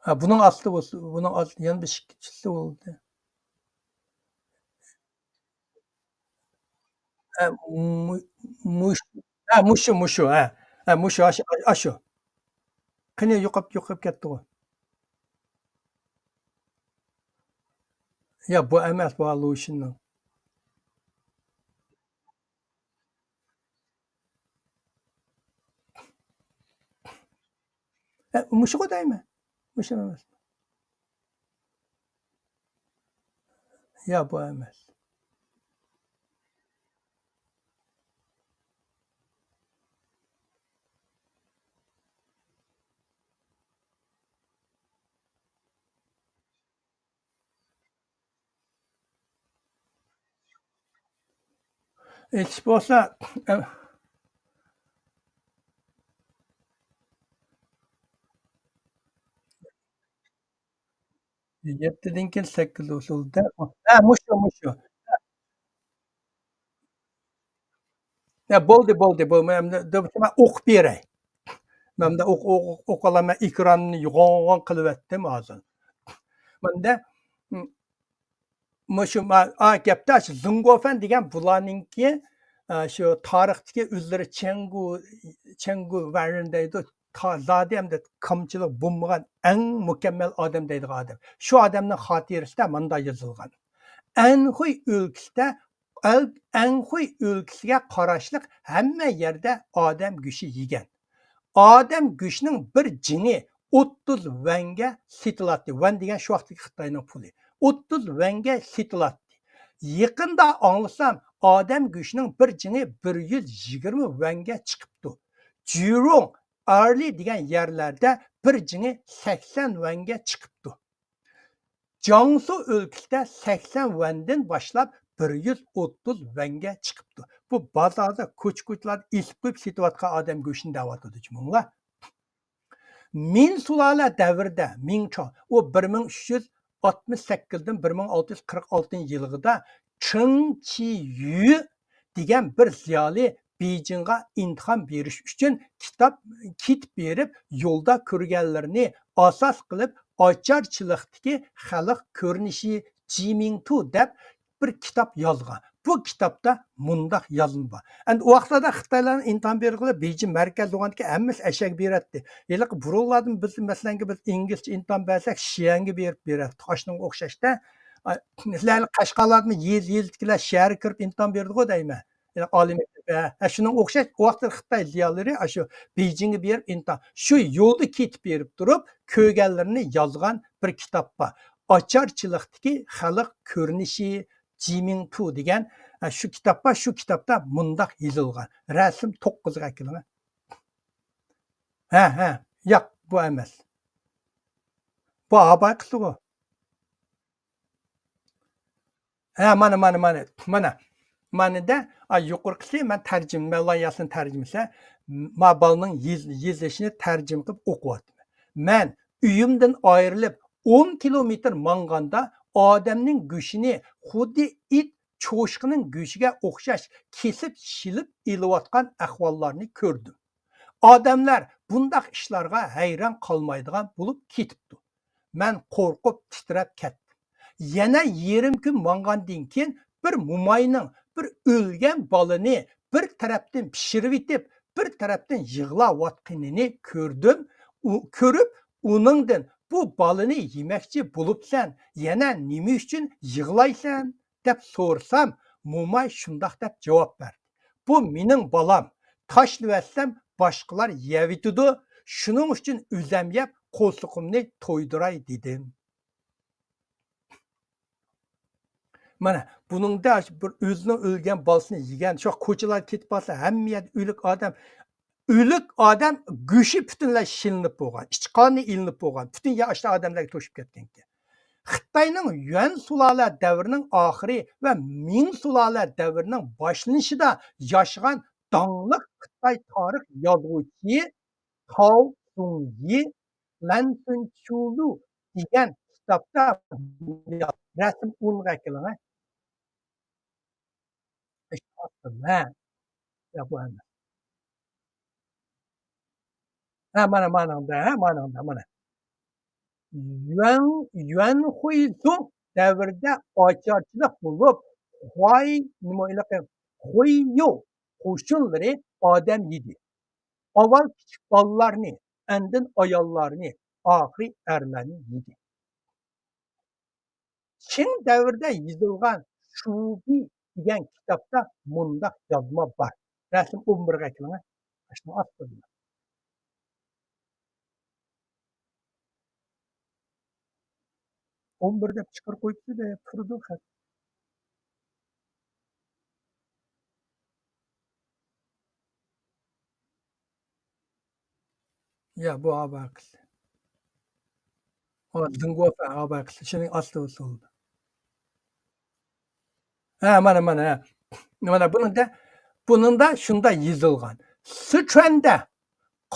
ھە، بۇنىڭ ئاستى بولسا، بۇنىڭ ئاستى يەنە بىر ئىككىنچىسى بولدى. ھە، مۇ-، مۇش-، ھە، مۇشۇ، مۇشۇ، ھە. ھە، مۇشۇ، ئاشۇ، ئاشۇ. قېنى يوقاپ، يوقاپ كەتتىغۇ. يا، بۇ ئەمەس، بۇ لۇشىننىڭ. ھە، مۇشۇغۇ دەيمەن. مۇشۇ ئەمەس. يا، بۇ ئەمەس. ئېيتىش بولسا، ئە، يەتتىدىن كېيىن سەككىز ئۇسۇلدا. ھە، مۇشۇ، مۇشۇ. ھە، بولدى، بولدى. بۇ مەن ئوقۇپ بېرەي. مەن ئوق-، ئوق-، ئوقۇلامەن، ئېكراننى يوغان قىلىۋەتتىم ھازىر. مەندە، م-، مۇشۇ ما-، ئا، گەپتە شۇ زېڭگوفەن دېگەن بۇلارنىڭكى، ئا، شۇ تارىختىكى ئۆزلىرى چيەنگۇ، چيەنگۇ ۋەررىن دەيدۇ، تا-، زادى ئەمدى كامچىلىق بولمىغان ئەڭ مۇكەممەل ئادەم دەيدىغان ئادەم. شۇ ئادەمنىڭ خاتىرىسىدە مۇنداق يېزىلغان. ئەنخۇي ئۆلكىسىدە، ئەل-، ئەنخۇي ئۆلكىسىگە قاراشلىق ھەممە يەردە ئادەم گۆشى يېگەن. ئادەم گۆشىنىڭ بىر جىڭى ئوتتۇز ۋەنگە سېتىلاتتى. ۋەن دېگەن شۇ ۋاقىتتىكى خىتاينىڭ پۇلى. ئوتتۇز ۋەنگە سېتىلاتتى. يېقىندا ئاڭلىسام، ئادەم گۆشىنىڭ بىر جىڭى بىر يۈز يىگىرمە ۋەنگە چىقىپتۇ. جۈرۇڭ، ئارلى دېگەن يەرلەردە بىر جىڭى سەكسەن ۋەنگە چىقىپتۇ. جياڭسۇ ئۆلكىسىدە سەكسەن ۋەندىن باشلاپ بىر يۈز ئوتتۇز ۋەنگە چىقىپتۇ. بۇ بازاردا، كوچا-كوچىلاردا ئېسىپ قويۇپ سېتىۋاتقان ئادەم گۆشىنى دەۋاتىدۇ جۇمۇڭلار. مىن سۇلالە دەۋرىدە، مىڭ چاڭ، ئۇ بىر مىڭ ئۈچ يۈز ئاتمىش سەككىزدىن بىر مىڭ ئالتە يۈز قىرىق ئالتىنچى يىلغىدا چېڭ چىيۈ دېگەن بىر زىيالىي بېيجىڭغا ئىمتىھان بېرىش ئۈچۈن كىتاب، كېتىپ بېرىپ، يولدا كۆرگەنلىرىنى ئاساس قىلىپ، ئاچارچىلىقتىكى خەلق كۆرۈنۈشى جىمىڭتۇ دەپ بىر كىتاب يازغان. بۇ كىتابتا مۇنداق يازما بار. ئەمدى ئۇ ۋاقىتلاردا خىتايلارنىڭ ئىمتىھان بېرىدىغىنى بېيجىڭ مەركەزدە بولغاندىكىن ھەممىسى ئەشەگە بېرەتتى. ھېلىقى بۇرۇنلاردىن بىز، مەسىلەنكى، بىز ئىنگلىزچە ئىمتىھان بەرسەك، شيەنگە بېرىپ بېرەتتۇق. ئاشۇنىڭغا ئوخشاشتا، ئا، سىلەرنىڭ قەشقەرلەردىمۇ يېزا، يېزىدىكىلەر شەھەرگە كىرىپ ئىمتىھان بېرىدىغۇ دەيمەن. يەنى ئالىي مەكتەپ، ھە، ھە، شۇنىڭغا ئوخشاش، ئۇ ۋاقىتتا خىتاي زىيالىيلىرى ئاشۇ بېيجىڭگە بېرىپ ئىمتىھان، شۇ يولدا كېتىپ بېرىپ تۇرۇپ كۆرگەنلىرىنى يازغان بىر كىتاب بار. ئاچارچىلىقتىكى خەلق كۆرۈنۈشى جىمىڭتۇ دېگەن، ھە، شۇ كىتاب بار. شۇ كىتابتا مۇنداق يېزىلغان. رەسىم توققۇزغا ئەكېلىڭ. ھە، ھە، ياق، بۇ ئەمەس. بۇ ھاباي قىسىغۇ. ھە، مانا، مانا، مانا، مانا. مانا دە، ئا، يۇقىرىقىسى مەن تەرجىمە، مەۋلا ياسىن تەرجىمىسى. ما بالىنىڭ يېز-، يېزىشىنى تەرجىمە قىلىپ ئوقۇۋاتىمەن. مەن ئۆيۈمدىن ئايرىلىپ ئون كىلومېتىر ماڭغاندا ئادەمنىڭ گۆشىنى خۇددى ئىت چوشقىنىڭ گۆشىگە ئوخشاش كېسىپ شىلىپ ئېلىۋاتقان ئەھۋاللارنى كۆردۈم. ئادەملەر بۇنداق ئىشلارغا ھەيران قالمايدىغان بولۇپ كېتىپتۇ. مەن قورقۇپ تىترەپ كەتتىم. يەنە يېرىم كۈن ماڭغاندىن كېيىن بىر موماينىڭ بىر ئۆلگەن بالىنى بىر تەرەپتىن پىشۇرۇۋېتىپ، بىر تەرەپتىن يىغلاۋاتقىنىنى كۆردۈم. ئۇ، كۆرۈپ، ئۇنىڭدىن، «بۇ بالىنى يېمەكچى بولۇپسەن، يەنە نېمە ئۈچۈن يىغلايسەن؟» دەپ سورىسام، موماي شۇنداق دەپ جاۋاب بەردى: «بۇ مېنىڭ بالام، تاشلىۋەتسەم باشقىلار يەۋېتىدۇ، شۇنىڭ ئۈچۈن ئۆزەم يەپ قورسىقىمنى تويدۇراي دېدىم.» مانا بۇنىڭدا بىر ئۆزىنىڭ ئۆلگەن بالىسىنى يېگەن، شۇ كوچىلاردا كېتىپ بارسا، ھەممە يەردە ئۆلۈك ئادەم، ئۆلۈك ئادەم گۆشى پۈتۈنلەي شىلىنىپ بولغان، ئىچ قانى ئېلىنىپ بولغان، پۈتۈن يەر ئاشۇ ئادەملەرگە توشۇپ كەتكەنىكەن. خىتاينىڭ يۈەن سۇلالە دەۋرىنىڭ ئاخىرى ۋە مىڭ سۇلالە دەۋرىنىڭ باشلىنىشىدا ياشىغان داڭلىق خىتاي تارىخ يازغۇچى تاۋ سۇڭيى لەنسۇنچۇلۇ دېگەن كىتابتا، رەسىم ئونغا ئەكېلىڭە. ھە. يا، بۇ ئەمەس. ھە، مانا، مانىڭدا، ھە، مانىڭدا، مانا. يۈەن، يۈەنخۇيزۇ دەۋرىدە ئاچارچىلىق بولۇپ، خۇاي، نېمە، ھېلىقى خۇييۇ قوشۇنلىرى ئادەم يېدى. ئاۋۋال كىچىك بالىلارنى، ئاندىن ئاياللارنى، ئاخىرى ئەرلەرنى يېدى. چىڭ دەۋرىدە يېزىلغان شۇبى دېگەن كىتابتا مۇنداق يازما بار. رەسىم ئون بىرگە ئەكېلىڭە. ئاشۇنىڭ ئاستىدا. ئون بىر دەپ چىقىرىپ قويۇپتۇ-دە، تۇرىدۇ خەت. يا، بۇ ئاباقىسى. ئۇ زېڭگوفەن ئاباقىسى. شۇنىڭ ئاستى بولسا بولىدۇ. ھە، مانا، مانا، ھە. مانا بۇنىڭدا بۇنىڭدا شۇنداق يېزىلغان: سىچۈەندە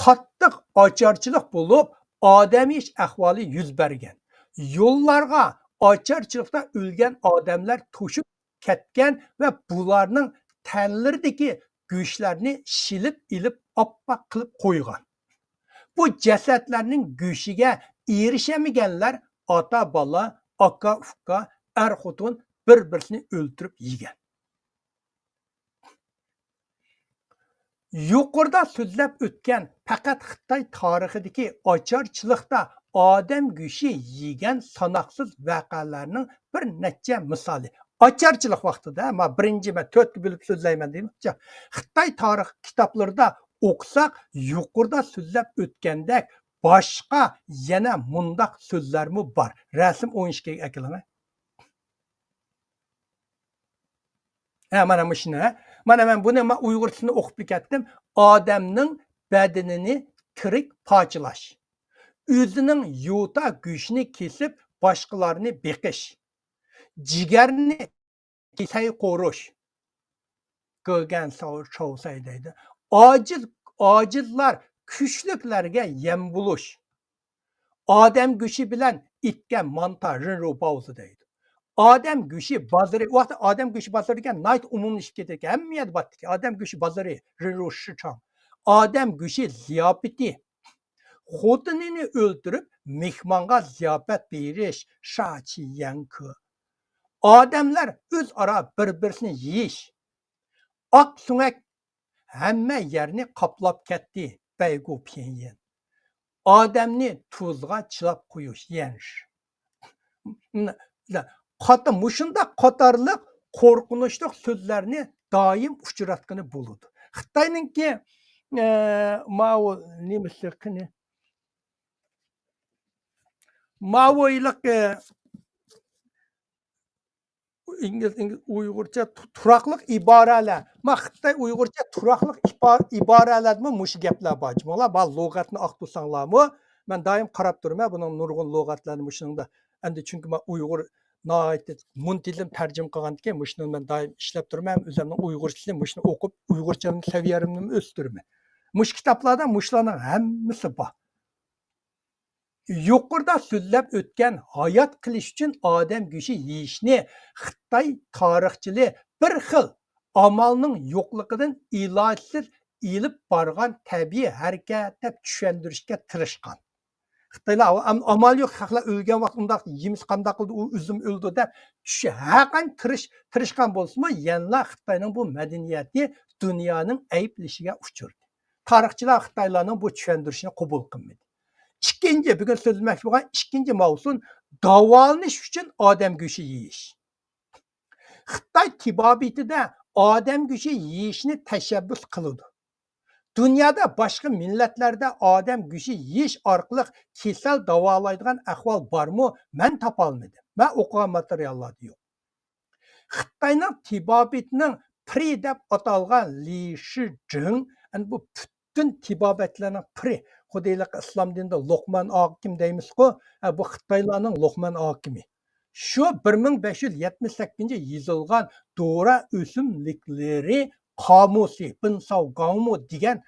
قاتتىق ئاچارچىلىق بولۇپ، ئادەم يېيىش ئەھۋالى يۈز بەرگەن. يوللارغا ئاچارچىلىقتا ئۆلگەن ئادەملەر توشۇپ كەتكەن ۋە بۇلارنىڭ تەنلىرىدىكى گۆشلەرنى شىلىپ ئېلىپ، ئاپئاق قىلىپ قويغان. بۇ جەسەتلەرنىڭ گۆشىگە ئېرىشەلمىگەنلەر ئاتا-بالا، ئاكا-ئۇكا، ئەر-خوتۇن بىر-بىرسىنى ئۆلتۈرۈپ يېگەن. يۇقىرىدا سۆزلەپ ئۆتكەن پەقەت خىتاي تارىخىدىكى ئاچارچىلىقتا ئادەم گۆشى يېگەن ساناقسىز ۋەقەلەرنىڭ بىر نەچچە مىسالى. ئاچارچىلىق ۋاقتىدا، ما بىرىنچى، مەن تۆتكە بۆلۈپ سۆزلەيمەن دېمەكچى. خىتاي تارىخ كىتابلىرىدا ئوقۇساق، يۇقىرىدا سۆزلەپ ئۆتكەندەك باشقا يەنە مۇنداق سۆزلەرمۇ بار. رەسىم ئون ئىككىگە ئەكېلىڭە. ھە، مانا مۇشۇنى، ھە. مانا مەن بۇنى، مەن ئۇيغۇرچىسىنى ئوقۇپ كەتتىم. ئادەمنىڭ بەدىنىنى تىرىك پارچىلاش، ئۆزىنىڭ يوتا گۆشىنى كېسىپ باشقىلارنى بېقىش، جىگەرنى سەي قورۇش، گېگەن ساۋ شاۋسەي دەيدۇ. ئاجىز، ئاجىزلار كۈچلۈكلەرگە يەم بولۇش. ئادەم گۆشى بىلەن ئىتكە مانتا، رىنرو باۋزى دەيدۇ. ئادەم گۆشى بازىرى، ئۇ ۋاقىتتا ئادەم گۆشى بازىرى دېگەن ناھايىتى ئومۇملىشىپ كېتىدىكەن، ھەممە يەردە بارتىكەن. ئادەم گۆشى بازىرى، رىنرو شىچاڭ. ئادەم گۆشى زىياپىتى. خوتۇنىنى ئۆلتۈرۈپ، مېھمانغا زىياپەت بېرىش، شاچى يەنكى. ئادەملەر ئۆزئارا بىر-بىرسىنى يېيىش. ئاق سۆڭەك ھەممە يەرنى قاپلاپ كەتتى، بەيگۇ پيەنيىن. ئادەمنى تۇزغا چىلاپ قويۇش، يەنش. قاتا-، مۇشۇنداق قاتارلىق قورقۇنچلۇق سۆزلەرنى دائىم ئۇچراتقىلى بولىدۇ. خىتاينىڭكى، ئە، ماۋۇ نېمىسى قېنى؟ ماۋۇ ھېلىقى ئىنگلىز، ئىنگلىز، ئۇيغۇرچە تۇ-، تۇراقلىق ئىبارەلەر. ما خىتاي ئۇيغۇرچە تۇراقلىق ئىبا-، ئىبارەلەردىمۇ مۇشۇ گەپلەر بار. جۇمۇڭلار، ما لۇغەتنى ئاختۇرساڭلارمۇ، مەن دائىم قاراپ تۇرىمەن بۇنىڭ نۇرغۇن لۇغەتلەرنى مۇشۇنىڭدا. ئەمدى چۈنكى ما ئۇيغۇر ناھايىتى مۇنتىزىم تەرجىمە قىلغاندىكىن، مۇشۇنى مەن دائىم ئىشلەپ تۇرىمەن. ھەم ئۆزۈمنىڭ ئۇيغۇرچىسىنى مۇشۇنى ئوقۇپ، ئۇيغۇرچە سەۋىيەمنى ئۆستۈرىمەن. مۇشۇ كىتابلاردا مۇشۇلارنىڭ ھەممىسى بار. يۇقىرىدا سۆزلەپ ئۆتكەن ھايات قېلىش ئۈچۈن ئادەم گۆشى يېيىشنى خىتاي تارىخچىلىرى بىر خىل ئامالنىڭ يوقلۇقىدىن ئىلاجسىز ئېلىپ بارغان تەبىئىي ھەرىكەت دەپ چۈشەندۈرۈشكە تىرىشقان. خىتايلار ئام-، ئامال يوق، خەقلەر ئۆلگەن ۋاقىت ئۇنداق يېمىسە قانداق قىلدى، ئۇ ئۆزىمۇ ئۆلىدۇ دەپ چۈش-، ھەرقانچە تىرىش-، تىرىشقان بولسىمۇ، يەنىلا خىتاينىڭ بۇ مەدەنىيىتى دۇنيانىڭ ئەيىبلىشىگە ئۇچرىدى. تارىخچىلار خىتايلارنىڭ بۇ چۈشەندۈرۈشىنى قوبۇل قىلمىدى. ئىككىنچى، بۈگۈن سۆزلىمەكچى بولغان ئىككىنچى ماۋزۇ، داۋالىنىش ئۈچۈن ئادەم گۆشى يېيىش. خىتاي تېبابىتىدە ئادەم گۆشى يېيىشنى تەشەببۇس قىلىدۇ. دۇنيادا باشقا مىللەتلەردە ئادەم گۆشى يېيىش ئارقىلىق كېسەل داۋالايدىغان ئەھۋال بارمۇ؟ مەن تاپالمىدىم. مەن ئوقۇغان ماتېرىياللاردا يوق. خىتاينىڭ تېبابىتىنىڭ پىرى دەپ ئاتالغان لى شىجىڭ، ئەنە بۇ پۈتۈن تېبابەتلەرنىڭ پىرى، خۇددى ھېلىقى ئىسلام دىنىدا لوقمان ھاكىم دەيمىزغۇ، ھە، بۇ خىتايلارنىڭ لوقمان ھاكىمى. شۇ بىر مىڭ بەش يۈز يەتمىش سەككىزىنچى يىل يېزىلغان دورا ئۆسۈملۈكلىرى قامۇسى، بىنساۋ گاڭمۇ دېگەن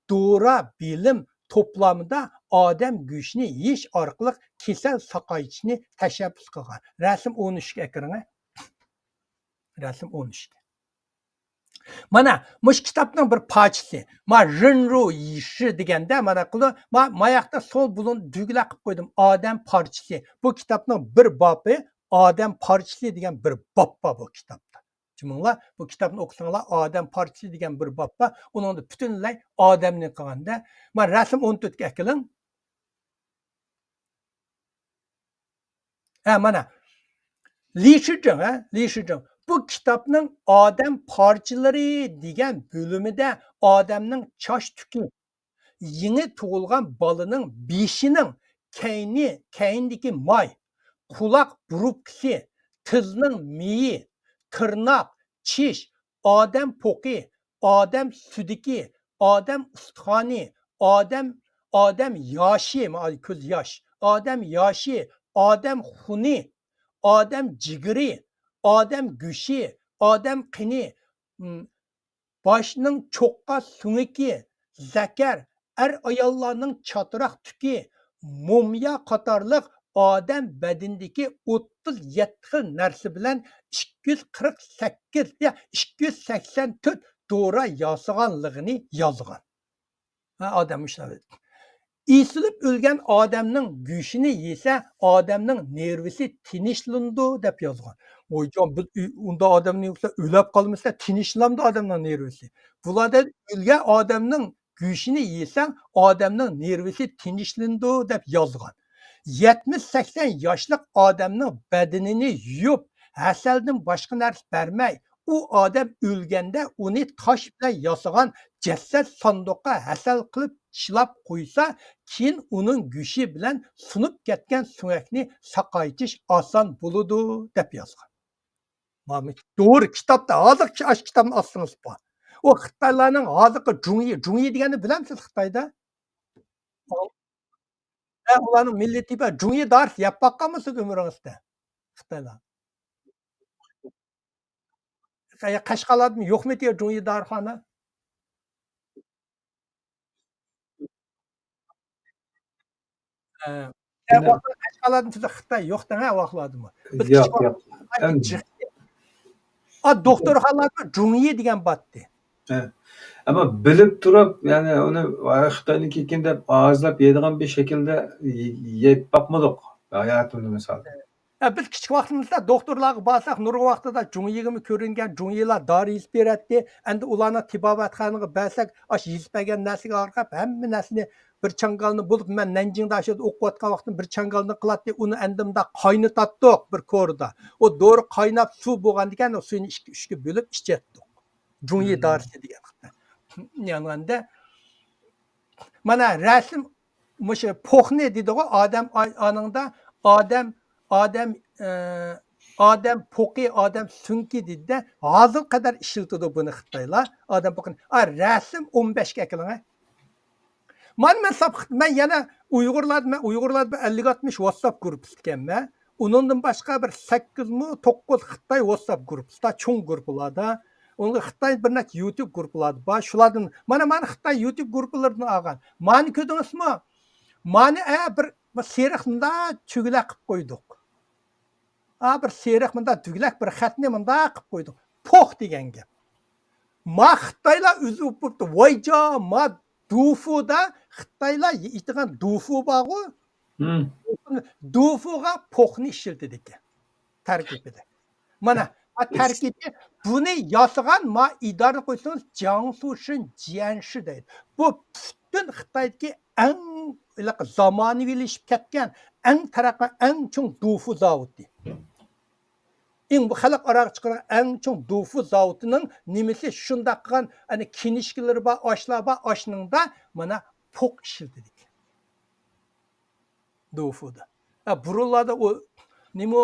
دورا بىلىم توپلامىدا ئادەم گۆشىنى يېيىش ئارقىلىق كېسەل ساقايتىشنى تەشەببۇس قىلغان. رەسىم ئون ئۈچكە ئەكىرىڭە. رەسىم ئون ئۈچكە. مانا، مۇشۇ كىتابنىڭ بىر پارچىسى. ما رىنرو يىشى دېگەندە، مانا قىلدى، ما، ماياقتا سول بۇلۇن دۈگىلەك قىلىپ قويدۇم. ئادەم پارچىسى. بۇ كىتابنىڭ بىر بابى ئادەم پارچىسى دېگەن بىر باب بار بۇ كىتابتا. جۇمۇڭلار، بۇ كىتابنى ئوقۇساڭلار، ئادەم پارچىسى دېگەن بىر باب بار. ئۇنىڭدا پۈتۈنلەي ئادەمنى قىلغاندا، ما رەسىم ئون تۆتكە ئەكېلىڭ. ھە، مانا. لى شىجىڭ، ھە؟ لى شىجىڭ. بۇ كىتابنىڭ ئادەم پارچىلىرى دېگەن بۆلۈمىدە ئادەمنىڭ چاچ تۈكى، يېڭى تۇغۇلغان بالىنىڭ بېشىنىڭ كەينى، كەينىدىكى ماي، قۇلاق بۇرۇپكىسى، تىزنىڭ مېيى، تىرناق، چىش، ئادەم پوقى، ئادەم سۈدۈكى، ئادەم ئۇستىخانى، ئادەم، ئادەم ياشى، مانا كۆز ياش، ئادەم ياشى، ئادەم خۇنى، ئادەم جىگىرى، ئادەم گۆشى، ئادەم قېنى، م، باشنىڭ چوققا سۆڭىكى، زەكەر، ئەر-ئاياللارنىڭ چاتراق تۈكى، مومىيا قاتارلىق ئادەم بەدىنىدىكى ئوتتۇز يەتتە خىل نەرسە بىلەن ئىككى يۈز قىرىق سەككىز، يا، ئىككى يۈز سەكسەن تۆت دورا ياسىغانلىقىنى يازغان. ھە، ئادەم مۇشۇنداق. ئېسىلىپ ئۆلگەن ئادەمنىڭ گۆشىنى يېسە، ئادەمنىڭ نېرۋىسى تىنچلىنىدۇ، دەپ يازغان. ۋايجان، بىز ئۇ-، ئۇنداق ئادەمنى يېسە، ئۆلۈپ قالمىسا، تىنچلىنامدۇ ئادەمنىڭ نېرۋىسى؟ بۇلاردا ئۆلگەن ئادەمنىڭ گۆشىنى يېسەڭ، ئادەمنىڭ نېرۋىسى تىنچلىنىدۇ، دەپ يازغان. يەتمىش سەكسەن ياشلىق ئادەمنىڭ بەدىنىنى يۇيۇپ، ھەسەلدىن باشقا نەرسە بەرمەي، ئۇ ئادەم ئۆلگەندە ئۇنى تاش بىلەن ياسىغان جەسەت ساندۇققا ھەسەل قىلىپ چىلاپ قويسا، كېيىن ئۇنىڭ گۆشى بىلەن سۇنۇپ كەتكەن سۆڭەكنى ساقايتىش ئاسان بولىدۇ، دەپ يازغان. مانا دورا كىتابتا، ھازىر ئاشۇ كىتابنى ئاچسىڭىز بار. ئۇ خىتايلارنىڭ ھازىرقى جۇڭيى، جۇڭيى دېگەننى بىلەمسىز خىتايدا؟ ھە، ئۇلارنىڭ مىللىي تېبابەت جۇڭيى دارىسى يەپ باققانمۇسىز ئۆمرىڭىزدە؟ خىتايلار. قەشقەرلەردىمۇ يوقمىدى جۇڭيى دارىخانا؟ ھە. قەشقەرلەردىن تېخى خىتاي يوق دەڭ، ھە، ۋاقلادىمۇ. بىز ياق، كىچىك ياق. ۋاقىتتا ئەم- جىق-، ئا، دوختۇرخانىلاردا جۇڭيى دېگەن باتتى. ھە. ئەمما بىلىپ تۇرۇپ، يەنى ئۇنى، ۋاي، خىتاينىڭكىكىن دەپ ئاجىزلاپ يەيدىغان بىر شەكىلدە يەپ باقمىدۇق ھاياتىمدا، مىسال. ھە، بىز كىچىك ۋاقتىمىزدا دوختۇرلارغا بارساق، نۇرغۇن ۋاقتىدا جۇڭيىغىمۇ كۆرۈنگەن، جۇڭيىلار دارى يېزىپ بېرەتتى. ئەمدى ئۇلارنىڭ تېبابەتخانىغا بەرسەك، ئاشۇ يېزىپ بەرگەن نەرسىگە قاراپ، ھەممە نەرسىنى بىر چاڭگالنى بولۇپ، مەن نەنجىڭدا شۇ يەردە ئوقۇۋاتقان ۋاقتىم بىر چاڭگالنى قىلاتتى، ئۇنى ئەمدى مۇنداق قاينىتاتتۇق بىر كورىدا. ئۇ دورا قايناپ سۇ بولغاندىكەن، ئۇ سۇيىنى ئىككى، ئۈچكە بۆلۈپ ئىچەتتۇق. جۇڭيى دارىسى دېگەن. يەنى مانا رەسىم، مۇشۇ پوخنى دېدىغۇ، ئادەم ئاي-، ئانىڭدا ئادەم، ئادەم، ئە، ئادەم پوقى، ئادەم سۆڭىكى دېدى-دە، ھازىرغا قەدەر ئىشلىتىدۇ بۇنى خىتايلار. ئادەم پوقىنى. ئا، رەسىم ئون بەشكە ئەكېلىڭە. مانا مەن ساپ-، مەن يەنە ئۇيغۇرلار، مەن ئۇيغۇرلاردا بىر ئەللىك ئاتمىش ۋاتساپ گۇرۇپپىسى ئىكەنمەن. ئۇنىڭدىن باشقا بىر سەككىز مۇ، توققۇز خىتاي ۋاتساپ گۇرۇپپىسىدا، چوڭ گۇرۇپپىلاردا. ئۇنىڭدا خىتاي بىر نەچچە يۇتۇب گۇرۇپپىلاردا بار. شۇلاردىن، مانا، مانا خىتاي يۇتۇب گۇرۇپپىلىرىدىن ئالغان. مانى كۆردىڭىزمۇ؟ مانى، ئە، بىر، بىر سېرىق مۇنداق تۈگىلەك قىلىپ قويدۇق. ھا، بىر سېرىق مۇنداق تۈگلەك بىر خەتنى مۇنداق قىلىپ قويدۇق. پوخ دېگەن گەپ. ما خىتايلار ئۆزى ئۇقۇپتۇ. ۋايجان، ما دۇفۇدا خىتايلار يەيدىغان دۇفۇ بارغۇ. مم. دۇفۇغا پوخنى ئىشلىتىدىكەن. تەركىبىدە. مانا، ھا، تەركىبى بۇنى ياسىغان ما ئىدارىنى قويسىڭىز، جياڭسۇشىن جيەنشى دەيدۇ. بۇ پۈتۈن خىتايدىكى ئەڭ ھېلىقى زامانىۋىلىشىپ كەتكەن، ئەڭ تەرەققىي، ئەڭ چوڭ دۇفۇ زاۋۇتى. ئەڭ بۇ خەلق ئارىغا چىقارغان ئەڭ چوڭ دۇفۇ زاۋۇتىنىڭ نېمىسى شۇنداق قىلغان، ئەنە كىنىشكىلىرى بار، ئاشلار بار، ئاشنىڭدا مانا پوق ئىشلىتىدىكەن. دۇفۇدا. ھە، بۇرۇنلاردا ئۇ نېمە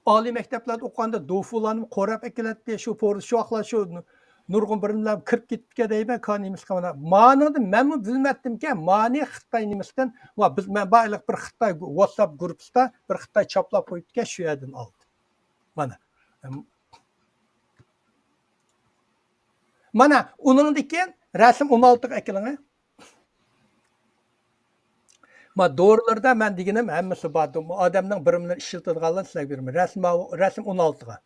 ئالىي مەكتەپلەردە ئوقۇغاندا دۇفۇلارنى قوراپ ئەكېلەتتى. شۇ پوردا شۇ ۋاقىتلار شۇ نۇرغۇن بىرىملەر كىرىپ كېتىپتىكەن دەيمەن، كان نېمىسىكەن مانا. مانىڭدىن مەنمۇ بىلمەتتىمكەن، مانى خىتاي نېمىسىدىن. ۋا بىز، مەن بار بىر خىتاي ۋاتساپ گۇرۇپپىسىدا بىر خىتاي چاپلاپ قويۇپتىكەن، شۇ يەردىن ئالدىم. مانا. مانا، ئۇنىڭدىن كېيىن رەسىم ئون ئالتىغا ئەكېلىڭە. ما دورىلىرىدا مەن دېگىنىم ھەممىسى بار. ئادەمنىڭ بىر بىلەن ئىشلىتىدىغانلارنى سىلەرگە بېرىمەن. رەسىم، رەسىم ئون ئالتىغا.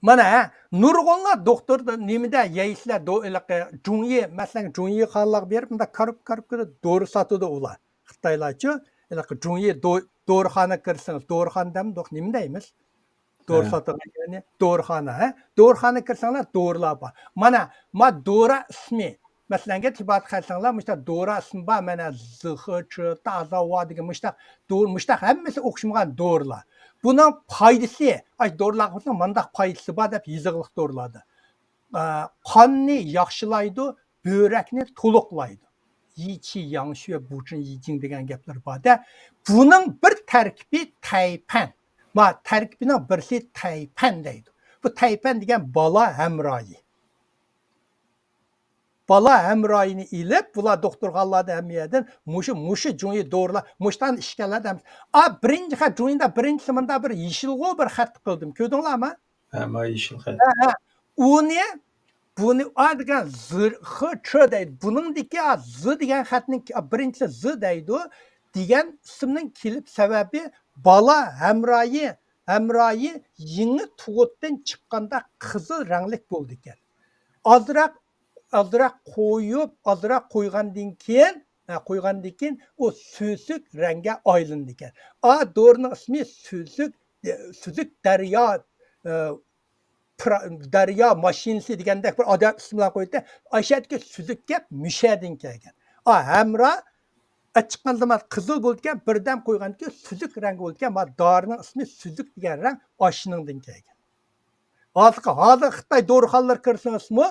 مانا، ھە، نۇرغۇنلار دوختۇردا نېمىدە يەيسىلەر، دو-، ھېلىقى جۇڭيى، مەسىلەن، جۇڭيى خانلارغا بېرىپ، مۇنداق كارىپ، كارىپ كۆرۈپ دورا ساتىدۇ ئۇلار. خىتايلارچۇ، ھېلىقى جۇڭيى دو-، دورىخانا كىرسىڭىز، دورىخانا دەمدۇق، نېمە دەيمىز؟ دورا ھە. ساتىدىغان يەرنى، دورىخانا، ھە؟ دورىخانا كىرسەڭلار، دورىلار بار. مانا، ما دورا ئىسمى، مەسىلەنگە، تېبابەتكە قارىساڭلار، مۇشۇنداق دورا ئىسمى بار، مانا، زىخېچې، تازاۋا دېگەن مۇشۇنداق دورا، مۇشۇنداق ھەممىسى ئوخشىمىغان دورىلار. بۇنىڭ پايدىسى، ئاي، دورىلارغا قارىساڭ، مانداق پايدىسى بار دەپ يېزىقلىق دورىلاردا. ئا، قاننى ياخشىلايدۇ، بۆرەكنى تولۇقلايدۇ. يىچى ياڭشۈ، بۇچىن يىجىڭ دېگەن گەپلەر بار-دە. بۇنىڭ بىر تەركىبى تەيپەن. ما تەركىبىنىڭ بىرسى تەيپەن دەيدۇ. بۇ تەيپەن دېگەن بالا ھەمرايى. بالا ھەمرايىنى ئېلىپ، بۇلار دوختۇرخانىلاردا ھەممە يەردىن مۇشۇ، مۇشۇ جۇڭيى دورىلار، مۇشتان ئىشكەنلەر دەيمىز. ئا، بىرىنچى خەت، جۇڭيىدا بىرىنچىسى مۇندا بىر يېشىلغۇ بىر خەت قىلدىم. كۆردۈڭلارمۇ؟ ھە، ما يېشىل خەت. ھە، ھە. ئۇنى، بۇنى، ئا دېگەن زىر، خ، چ دەيدۇ. بۇنىڭدىكى، ئا، زى دېگەن خەتنىڭ، ئا، بىرىنچىسى زى دەيدۇ. دېگەن ئىسىمنىڭ كېلىپ سەۋەبى بالا ھەمرايى، ھەمرايى يېڭى تۇغۇتتىن چىققاندا قىزىل رەڭلىك بولىدىكەن. ئازراق، ئازراق قويۇپ، ئازراق قويغاندىن كېيىن، ھە، قويغاندىن كېيىن ئۇ سۈزۈك رەڭگە ئايلىنىدىكەن. ئا، دورىنىڭ ئىسمى سۈزۈك، سۈزۈك دەريا، ئە، پرا-، دەريا ماشىنىسى دېگەندەك بىر ئادەم ئىسىملار قويدى. ئاشۇ يەردىكى سۈزۈك گەپ مۇشەدىن كەلگەن. ئا، ھەمرا ئاچىققان زامان قىزىل بولىدىكەن، بىردەم قويغاندىن كېيىن سۈزۈك رەڭگە بولىدىكەن. ما دارىنىڭ ئىسمى سۈزۈك دېگەن رەڭ ئاشۇنىڭدىن كەلگەن. ھازىرقى، ھازىر خىتاي دورىخانىلىرىغا كىرسىڭىزمۇ،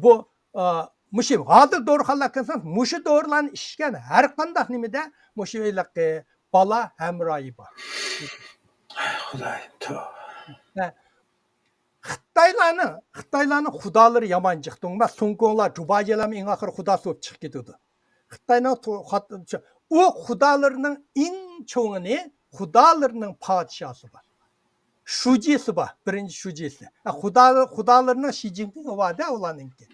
بۇ، ئا، مۇشۇ ھازىر دورىخانىلارغا كىرسىڭىز، مۇشۇ دورىلارنى ئىچكەن ھەر قانداق نېمىدە مۇشۇ ھېلىقى بالا ھەمرايى بار. خۇدايىم، توۋا. ھە. خىتايلارنىڭ، خىتايلارنىڭ خۇدالىرى يامان جىق. دۇڭما سۇڭكۇڭلار، جۇباجىلارمۇ ئەڭ ئاخىرى خۇدا سوپ چىقىپ كېتىدۇ. خىتاينىڭ تو-، خات-، ئۇ خۇدالىرىنىڭ ئەڭ چوڭىنى خۇدالىرىنىڭ پادىشاھسى بار. شۇجىسى بار، بىرىنچى شۇجىسى. ھە، خۇدا، خۇدالىرىنىڭ شى جىنپىڭى بار-دە ئۇلارنىڭكى.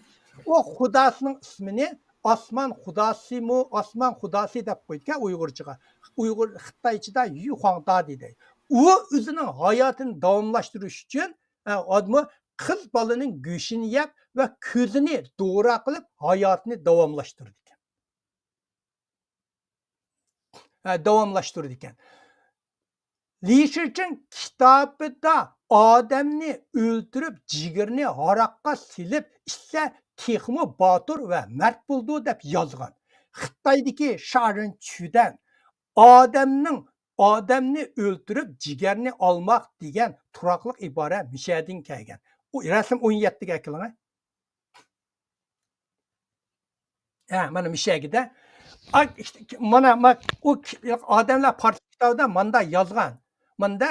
ئۇ خۇداسىنىڭ ئىسمىنى ئاسمان خۇداسىمۇ، ئاسمان خۇداسى دەپ قويىدىكەن ئۇيغۇرچىغا. ئۇيغۇر، خىتايچىدا يۈ خۇاڭدا دەيدۇ. ئۇ ئۆزىنىڭ ھاياتىنى داۋاملاشتۇرۇش ئۈچۈن، ھە، ئادمۇ قىز بالىنىڭ گۆشىنى يەپ ۋە كۆزىنى دورا قىلىپ ھاياتىنى داۋاملاشتۇرىدىكەن. ھە، داۋاملاشتۇرىدىكەن. لى شىچىڭ كىتابىدا ئادەمنى ئۆلتۈرۈپ، جىگىرىنى ھاراققا سېلىپ ئىچسە، تېخىمۇ باتۇر ۋە مەرد بولىدۇ، دەپ يازغان. خىتايدىكى شارىن چۈدەن ئادەمنىڭ، ئادەمنى ئۆلتۈرۈپ، جىگەرنى ئالماق دېگەن تۇراقلىق ئىبارە مىشەدىن كەلگەن. ئۇ رەسىم ئون يەتتىگە ئەكېلىڭە. ھە، مانا مىشەگىدە. ئا، مانا، ما-، ئۇ ئادەملەر پارچە كىتابىدا ماندا يازغان. ماندا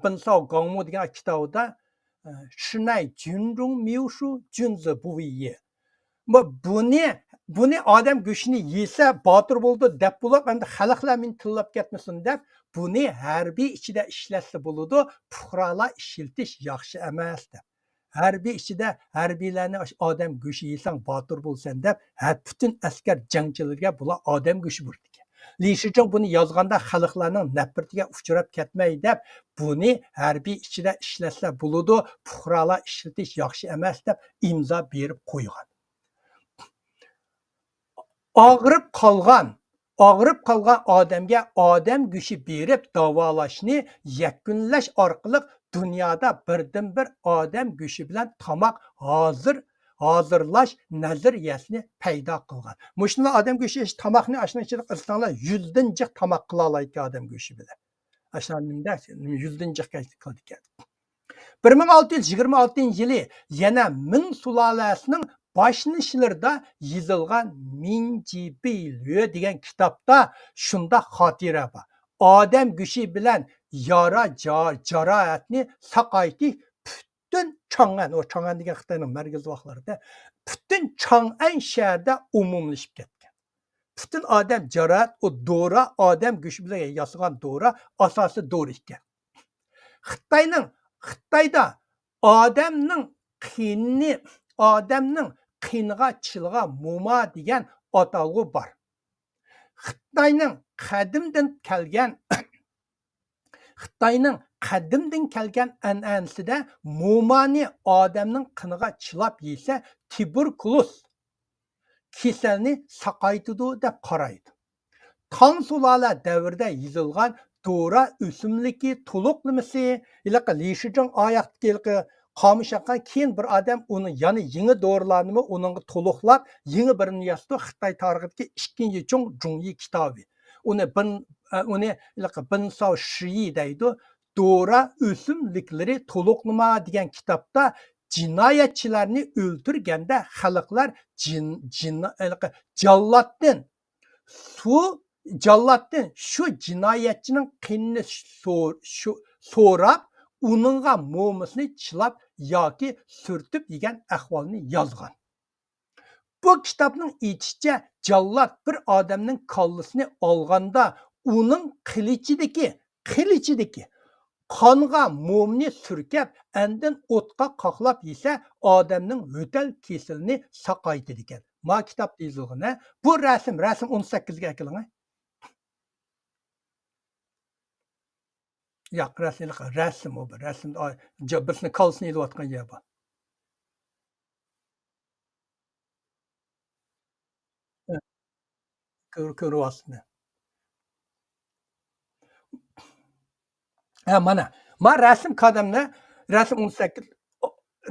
بىنساۋ گاڭمۇ دېگەن كىتابىدا، ئە، شىنەي جۈنرۇڭ ميۇشۇ جۈنزى بۇۋىيى. بۇ، بۇنى، بۇنى ئادەم گۆشىنى يېسە باتۇر بولىدۇ دەپ بولۇپ، ئەمدى خەلقلەر مېنى تىللاپ كەتمىسۇن دەپ، بۇنى ھەربىي ئىچىدە ئىشلەتسە بولىدۇ، پۇقرالار ئىشلىتىش ياخشى ئەمەس دەپ. ھەربىي ئىچىدە ھەربىيلەرنى ئاش-، ئادەم گۆشى يېسەڭ باتۇر بولىسەن دەپ، ھە، پۈتۈن ئەسكەر جەڭچىلىرىگە بۇلار ئادەم گۆشى بۇيرۇيدىكەن. لى شىچىڭ بۇنى يازغاندا خەلقلەرنىڭ نەپرىتىگە ئۇچراپ كەتمەي دەپ، بۇنى ھەربىي ئىچىدە ئىشلەتسە بولىدۇ، پۇقرالار ئىشلىتىش ياخشى ئەمەس دەپ ئىمزا بېرىپ قويغان. ئاغرىپ قالغان، ئاغرىپ قالغان ئادەمگە ئادەم گۆشى بېرىپ داۋالاشنى يەكۈنلەش ئارقىلىق دۇنيادا بىردىنبىر ئادەم گۆشى بىلەن تاماق ھازىر، ھازىرلاش نەزەرىيەسىنى پەيدا قىلغان. مۇشۇنداق ئادەم گۆشى، تاماقنى ئاشۇنىڭ ئىچىدە قىلساڭلار، يۈزدىن جىق تاماق قىلالايدىكەن ئادەم گۆشى بىلەن. ئاشۇنداق يۈزدىن جىق قىلىدىكەن. بىر مىڭ ئالتە يۈز يىگىرمە ئالتىنچى يىلى يەنە مىڭ سۇلالەسىنىڭ باشلىنىشلىرىدا يېزىلغان مىنجىبىليۆ دېگەن كىتابتا شۇنداق خاتىرە بار. ئادەم گۆشى بىلەن يارا جا-، جاراھەتنى ساقايتىش پۈتۈن چاڭئەن، ئۇ چاڭئەن دېگەن خىتاينىڭ مەركىزىي ۋاقلىرىدا، پۈتۈن چاڭئەن شەھىرىدە ئومۇملىشىپ كەتكەن. پۈتۈن ئادەم جاراھەت، ئۇ دورا، ئادەم گۆشى بىلەن ياسىغان دورا ئاساسىي دورا ئىكەن. خىتاينىڭ، خىتايدا ئادەمنىڭ قېنىنى، ئادەمنىڭ قېنىغا چىلىغان موما دېگەن ئاتالغۇ بار. خىتاينىڭ قەدىمدىن كەلگەن، خىتاينىڭ قەدىمدىن كەلگەن ئەنئەنىسىدە مومانى ئادەمنىڭ قېنىغا چىلاپ يېسە، تۇبېركۇلوز كېسەلنى ساقايتىدۇ دەپ قارايدۇ. تاڭ سۇلالە دەۋرىدە يېزىلغان دورا ئۆسۈملۈكى تولۇقلىمىسى، ھېلىقى لى شىچىڭ ئاياقتىكى ھېلىقى قامۇش ياققان كېيىن بىر ئادەم ئۇنى يەنە يېڭى دورىلارنىمۇ ئۇنىڭغا تولۇقلاپ، يېڭى بىرنى ياسىدۇ. خىتاي تارىخىدىكى ئىككىنچى چوڭ جۇڭيى كىتابى. ئۇنى بىن، ئە، ئۇنى ھېلىقى بىن ساۋ شىيى دەيدۇ. دورا ئۆسۈملۈكلىرى تولۇقلىما دېگەن كىتابتا جىنايەتچىلەرنى ئۆلتۈرگەندە خەلقلەر جىن-، جىن-، ھېلىقى جاللاتتىن سۇ، جاللاتتىن شۇ جىنايەتچىنىڭ قېنىنى سور-، شۇ-، سوراپ، ئۇنىڭغا مومىسىنى چىلاپ ياكى سۈرتۈپ يېگەن ئەھۋالنى يازغان. بۇ كىتابنىڭ ئېيتىشىچە، جاللات بىر ئادەمنىڭ كاللىسىنى ئالغاندا، ئۇنىڭ قىلىچىدىكى، قىلىچىدىكى قانغا مومنى سۈركەپ، ئاندىن ئوتقا قاقلاپ يېسە، ئادەمنىڭ يۆتەل كېسىلىنى ساقايتىدىكەن. ما كىتابتا يېزىلغىنە. بۇ رەسىم، رەسىم ئون سەككىزگە ئەكېلىڭە. ياق، رەسىم، رەسىم ئۇ بىر. رەسىم، ئا، جا-، بىرسىنىڭ كاللىسىنى ئېلىۋاتقان يەر بار. كۆر-، كۆرۈۋاتىسىز. ھە، مانا. ما رەسىم قەدەمنى، رەسىم ئون سەككىز.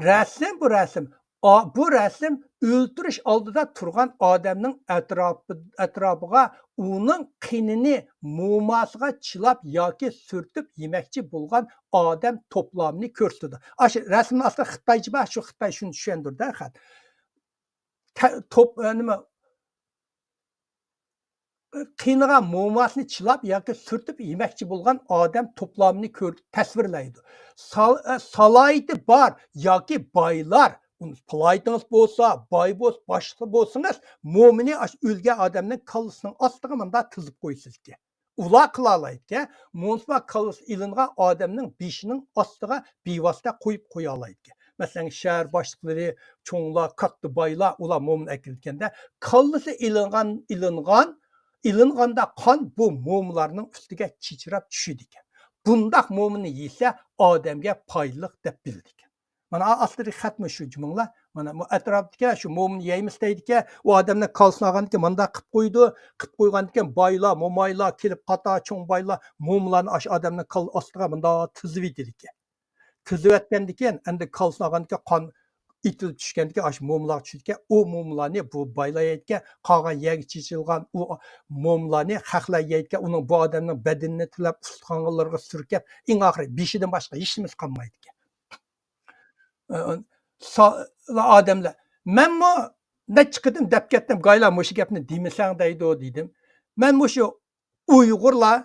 رەسىم بۇ رەسىم. ئا، بۇ رەسىم ئۆلتۈرۈش ئالدىدا تۇرغان ئادەمنىڭ ئەتراپى، ئەتراپىغا ئۇنىڭ قېنىنى موماسىغا چىلاپ ياكى سۈرتۈپ يېمەكچى بولغان ئادەم توپلامىنى كۆرسىتىدۇ. ئاشۇ رەسىمنىڭ ئاستىدا خىتايچە بار، شۇ خىتاي شۇنى چۈشەندۈردى خەت. تە-، توپ، ئە، نېمە، قېنىغا موماسىنى چىلاپ ياكى سۈرتۈپ يېمەكچى بولغان ئادەم توپلامىنى كۆر-، تەسۋىرلەيدۇ. سال-، ئە، سالاھىيىتى بار ياكى بايلار، ئۇنى سالاھىيىتىڭىز بولسا، باي بولسا، باشلىق بولسىڭىز، مومىنى ئاشۇ ئۆلگەن ئادەمنىڭ كاللىسىنىڭ ئاستىغا مۇنداق تىزىپ قويىسىزكى. ئۇلار قىلالايدىكەن، مۇنسىپال كاللىسى ئېلىنغان ئادەمنىڭ بېشىنىڭ ئاستىغا بىۋاسىتە قويۇپ قويالايدىكەن. مەسىلەن، شەھەر باشلىقلىرى، چوڭلار، كاتتا بايلار، ئۇلار مومىنى ئەكېلىدىكەندە، كاللىسى ئېلىنغان، ئېلىنغان، ئېلىنغاندا قان بۇ مومىلارنىڭ ئۈستىگە چىچراپ چۈشىدىكەن. بۇنداق مومىنى يېسە، ئادەمگە پايدىلىق دەپ بىلىدىكەن. مانا، ئا-، ئاستىدىكى خەتمۇ شۇ جۇمۇڭلار. مانا، بۇ ئەتراپتىكى شۇ مومىنى يەيمىز دەيدىكەن، ئۇ ئادەمنىڭ كاللىسىنى ئالغاندىكىن مانداق قىپ قويىدۇ، قىپ قويغاندىكىن بايلار، مومايلار كېلىپ قاتار، چوڭ بايلار مومىلارنى ئاشۇ ئادەمنىڭ كاللا ئاستىغا مۇنداق تىزىۋېتىدىكەن. تىزىۋەتكەندىكىن، ئەمدى كاللىسىنى ئالغاندىكىن قان ئېتىلىپ چۈشكەندىكىن ئاشۇ مومىلارغا چۈشىدىكەن، ئۇ مومىلارنى بۇ بايلار يەيدىكەن، قالغان يەرگە چېچىلغان ئۇ مومىلارنى خەقلەر يەيدىكەن، ئۇنىڭ بۇ ئادەمنىڭ بەدىنىنى تىلەپ، ئۇستىخانلىرىغا سۈركەپ، ئەڭ ئاخىرى بېشىدىن باشقا ھېچنېمىسى قالمايدىكەن. ئە، سا-، ئادەملەر، مەنمۇ نەچچە قېتىم دەپ كەتتىم، گايلا مۇشۇ گەپنى دېمىسەڭ دەيدۇ دېدىم. مەن مۇشۇ ئۇيغۇرلار،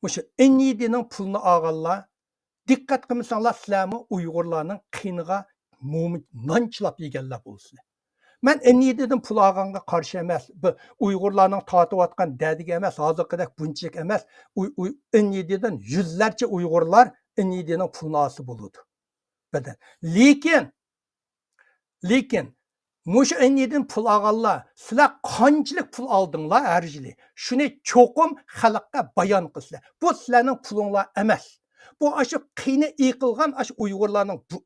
مۇشۇ ئېن ئى دىنىڭ پۇلىنى ئالغانلار، دىققەت قىلمىساڭلار، سىلەرمۇ ئۇيغۇرلارنىڭ قېنىغا مومىن نان چىلاپ يېگەنلەر بولىسىلەر. مەن ئېن ئى دىدىن پۇل ئالغانغا قارشى ئەمەس. بۇ ئۇيغۇرلارنىڭ تارتىۋاتقان دەردىگە ئەمەس، ھازىرقىدەك بۇنچىلىك ئەمەس. ئۇي-، ئۇي-، ئېن ئى دىدىن يۈزلەرچە ئۇيغۇرلار ئېن ئى دىنىڭ پۇلىنى ئالسا بولىدۇ. بەدەن. لېكىن، لېكىن مۇشۇ ئېن ئى دىدىن پۇل ئالغانلار، سىلەر قانچىلىك پۇل ئالدىڭلار ھەر يىلى؟ شۇنى چوقۇم خەلققە بايان قىلسىلەر. بۇ سىلەرنىڭ پۇلۇڭلار ئەمەس. بۇ ئاشۇ قېنى ئېقىلغان ئاشۇ ئۇيغۇرلارنىڭ بۇ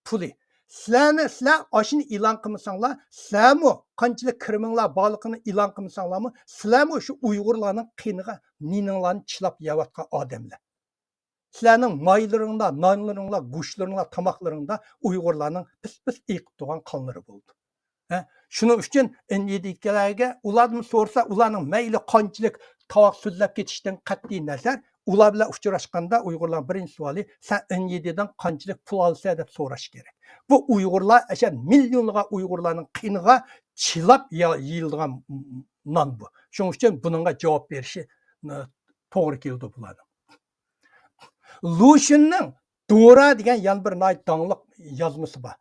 پۇلى. سىلەرنى، سىلەر ئاشۇنى ئېلان قىلمىساڭلار، سىلەرمۇ قانچىلىك كىرىمىڭلار بارلىقىنى ئېلان قىلمىساڭلارمۇ، سىلەرمۇ شۇ ئۇيغۇرلارنىڭ قېنىغا نېنىڭلارنى چىلاپ يەۋاتقان ئادەملەر. سىلەرنىڭ مايلىرىڭدا، نانلىرىڭلار، گۆشلىرىڭلار، تاماقلىرىڭدا ئۇيغۇرلارنىڭ پىس-پىس ئېقىپ تۇرغان قانلىرى بولىدۇ. ھە؟ شۇنىڭ ئۈچۈن ئېن ئى دىدىكىلەرگە ئۇلاردىن سورىسا، ئۇلارنىڭ مەيلى قانچىلىك تاۋاق سۆزلەپ كېتىشتىن قەتئىي نەزەر، ئۇلار بىلەن ئۇچراشقاندا ئۇيغۇرلارنىڭ بىرىنچى سوئالى، سەن ئېن ئى دىدىن قانچىلىك پۇل ئالىسەن دەپ سوراش كېرەك. بۇ ئۇيغۇرلار ئەشەدە مىليونلىغان ئۇيغۇرلارنىڭ قېنىغا چىلاپ يا-، يېيىلىدىغان نان بۇ. شۇنىڭ ئۈچۈن بۇنىڭغا جاۋاب بېرىشى، ە، توغرا كېلىدۇ بۇلارنىڭ. لۇشۈننىڭ دورا دېگەن يەنە بىر ناھايىتى داڭلىق يازمىسى بار.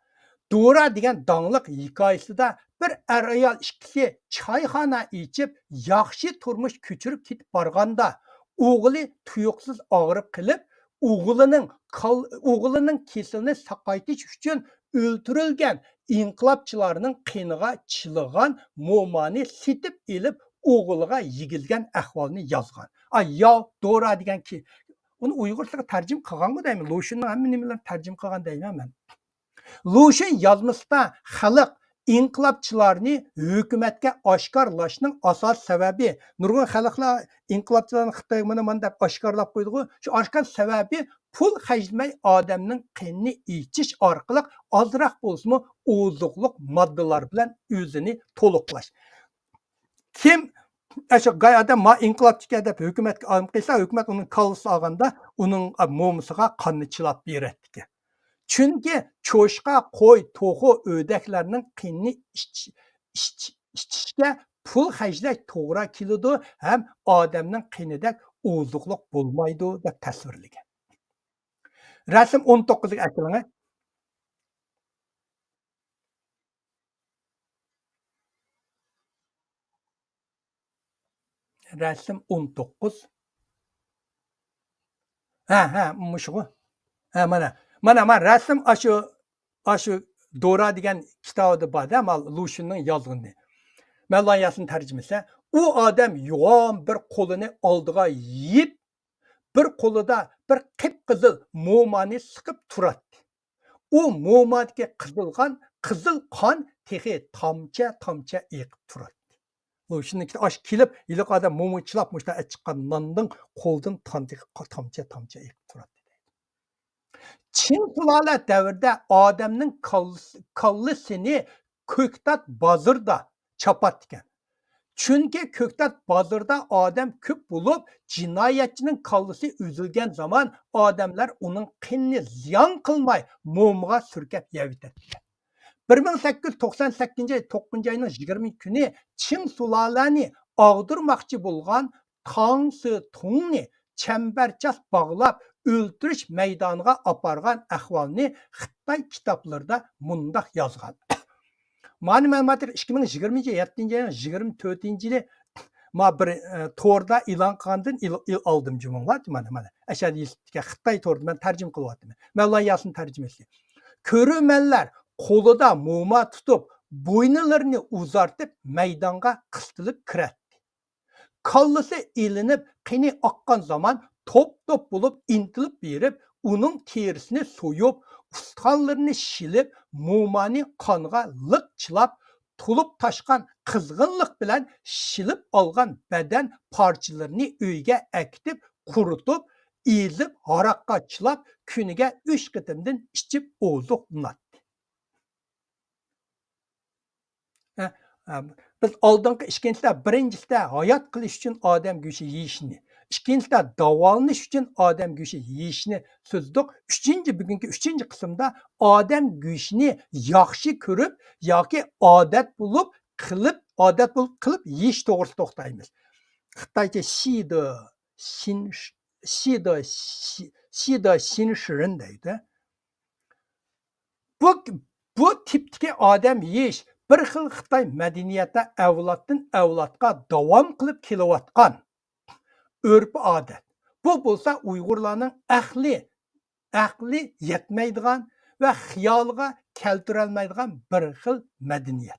دورا دېگەن داڭلىق ھېكايىسىدە بىر ئەر-ئايال ئىككىسى چايخانا ئېچىپ، ياخشى تۇرمۇش كۆچۈرۈپ كېتىپ بارغاندا، ئوغلى تۇيۇقسىز ئاغرىپ قېلىپ، ئوغلىنىڭ كال-، ئوغلىنىڭ كېسىلىنى ساقايتىش ئۈچۈن ئۆلتۈرۈلگەن ئىنقىلابچىلارنىڭ قېنىغا چىلىغان مومانى سېتىپ ئېلىپ، ئوغلىغا يېگۈزگەن ئەھۋالنى يازغان. ئا، ياۋ دورا دېگەن كى-، ئۇنى ئۇيغۇرچىلىققا تەرجىمە قىلغانمۇ دەيمەن، لۇشۈننىڭ ھەممە نېمىلىرىنى تەرجىمە قىلغان دەيمەن مەن. لۇشۈن يازمىسىدا خەلق ئىنقىلابچىلارنى ھۆكۈمەتكە ئاشكارىلاشنىڭ ئاساسىي سەۋەبى، نۇرغۇن خەلقلەر ئىنقىلابچىلارنى خىتاي مانا مانا دەپ ئاشكارىلاپ قويدىغۇ، شۇ ئاشكارا سەۋەبى پۇل خەجلىمەي ئادەمنىڭ قېنىنى ئېچىش ئارقىلىق ئازراق بولسىمۇ ئوزۇقلۇق ماددىلار بىلەن ئۆزىنى تولۇقلاش. كىم ئاشۇ گاي ئادەم ما ئىنقىلابچىكەن دەپ ھۆكۈمەتكە ئالىم قىلسا، ھۆكۈمەت ئۇنىڭ كاللىسىنى ئالغاندا ئۇنىڭ مومىسىغا قاننى چىلاپ بېرەتتىكەن. چۈنكى چوشقا، قوي، توخۇ، ئۆردەكلەرنىڭ قېنىنى ئىچ-، ئىچ-، ئىچىشكە پۇل خەجلەش توغرا كېلىدۇ ھەم ئادەمنىڭ قېنىدەك ئوزۇقلۇق بولمايدۇ دەپ تەسۋىرلىگەن. رەسىم ئون توققۇزغا ئەكېلىڭە. رەسىم ئون توققۇز. ھە، ھە، مۇشۇغۇ. ھە، مانا، مانا، مانا رەسىم ئاشۇ، ئاشۇ دورا دېگەن كىتابىدا بار-دە، مانا لۇشۈننىڭ يازغىنى. مەۋلانا ياسىن تەرجىمىسى. ئۇ ئادەم يوغان بىر قولىنى ئالدىغا يېيىپ، بىر قولىدا بىر قىپقىزىل مومانى سىقىپ تۇراتتى. ئۇ مومادىكى قىزىل قان، قىزىل قان تېخى تامچە-تامچە ئېقىپ تۇراتتى. لۇشۈننىڭ ئاشۇ كېلىپ، ھېلىقى ئادەم مومىغا چىلاپ مۇشۇنداق ئەچىققان ناندىن قولىدىن تامچە-تامچە ئېقىپ تۇراتتى. چىڭ سۇلالە دەۋرىدە ئادەمنىڭ كاللىسى، كاللىسىنى كۆكتات بازىرىدا چاپاتتىكەن. چۈنكى كۆكتات بازىرىدا ئادەم كۆپ بولۇپ، جىنايەتچىنىڭ كاللىسى ئۈزۈلگەن زامان ئادەملەر ئۇنىڭ قېنىنى زىيان قىلماي مومىغا سۈركەپ يەۋېتەتتىكەن. بىر مىڭ سەككىز يۈز توقسان سەككىزىنچى يىل توققۇزىنچى ئاينىڭ يىگىرمە ئىككى كۈنى چىڭ سۇلالەنى ئاغدۇرماقچى بولغان تاڭ سې تۇڭنى چەمبەرچاس باغلاپ ئۆلتۈرۈش مەيدانىغا ئاپارغان ئەھۋالنى خىتاي كىتابلىرىدا مۇنداق يازغان. مانا مەلۇماتلار ئىككى مىڭ يىگىرمىنچى يىل يەتتىنچى ئاينىڭ يىگىرمە تۆتىنچى كۈنى ما بىر، ئە، توردا ئېلان قىلغاندىن ئېل-، ئېل-، ئالدىم جۇمۇڭلار. مانا، مانا. ئەشەدە يېزىپتىكەن خىتاي تورىدا، مەن تەرجىمە قىلىۋاتىمەن. مەۋلانا ياسىن تەرجىمىسى. كۆرۈرمەنلەر قولىدا موما تۇتۇپ، بوينىلىرىنى ئۇزارتىپ، مەيدانغا قىستىلىپ كىرەتتى. كاللىسى ئېلىنىپ، قېنى ئاققان زامان توپ-توپ بولۇپ ئىنتىلىپ بېرىپ، ئۇنىڭ تېرىسىنى سويۇپ، ئۇستىخانلىرىنى شىلىپ، مومانى قانغا لىق چىلاپ، تولۇپ تاشقان قىزغىنلىق بىلەن شىلىپ ئالغان بەدەن پارچىلىرىنى ئۆيگە ئەكېتىپ، قۇرۇتۇپ، ئېزىپ، ھاراققا چىلاپ، كۈنىگە ئۈچ قېتىمدىن ئىچىپ ئوزۇقلىناتتى. ھە، ھە، بىز ئالدىنقى ئىككىنچىدە، بىرىنچىسىدە ھايات قېلىش ئۈچۈن ئادەم گۆشى يېيىشنى، ئىككىنچىدە داۋالىنىش ئۈچۈن ئادەم گۆشى يېيىشنى سۆزلىدۇق. ئۈچىنچى، بۈگۈنكى ئۈچىنچى قىسىمدا ئادەم گۆشىنى ياخشى كۆرۈپ ياكى ئادەت بولۇپ قىلىپ، ئادەت بولۇپ قىلىپ يېيىش توغرىسىدا توختايمىز. خىتايچە شىدې شىن، شىدې شى-، شىدې شىن شىرىن دەيدۇ. بۇ، بۇ تىپتىكى ئادەم يېيىش بىر خىل خىتاي مەدەنىيەتتە ئەۋلادتىن ئەۋلادقا داۋام قىلىپ كېلىۋاتقان ئۆرپ-ئادەت. بۇ بولسا ئۇيغۇرلارنىڭ ئەقلى، ئەقلى يەتمەيدىغان ۋە خىيالىغا كەلتۈرەلمەيدىغان بىر خىل مەدەنىيەت.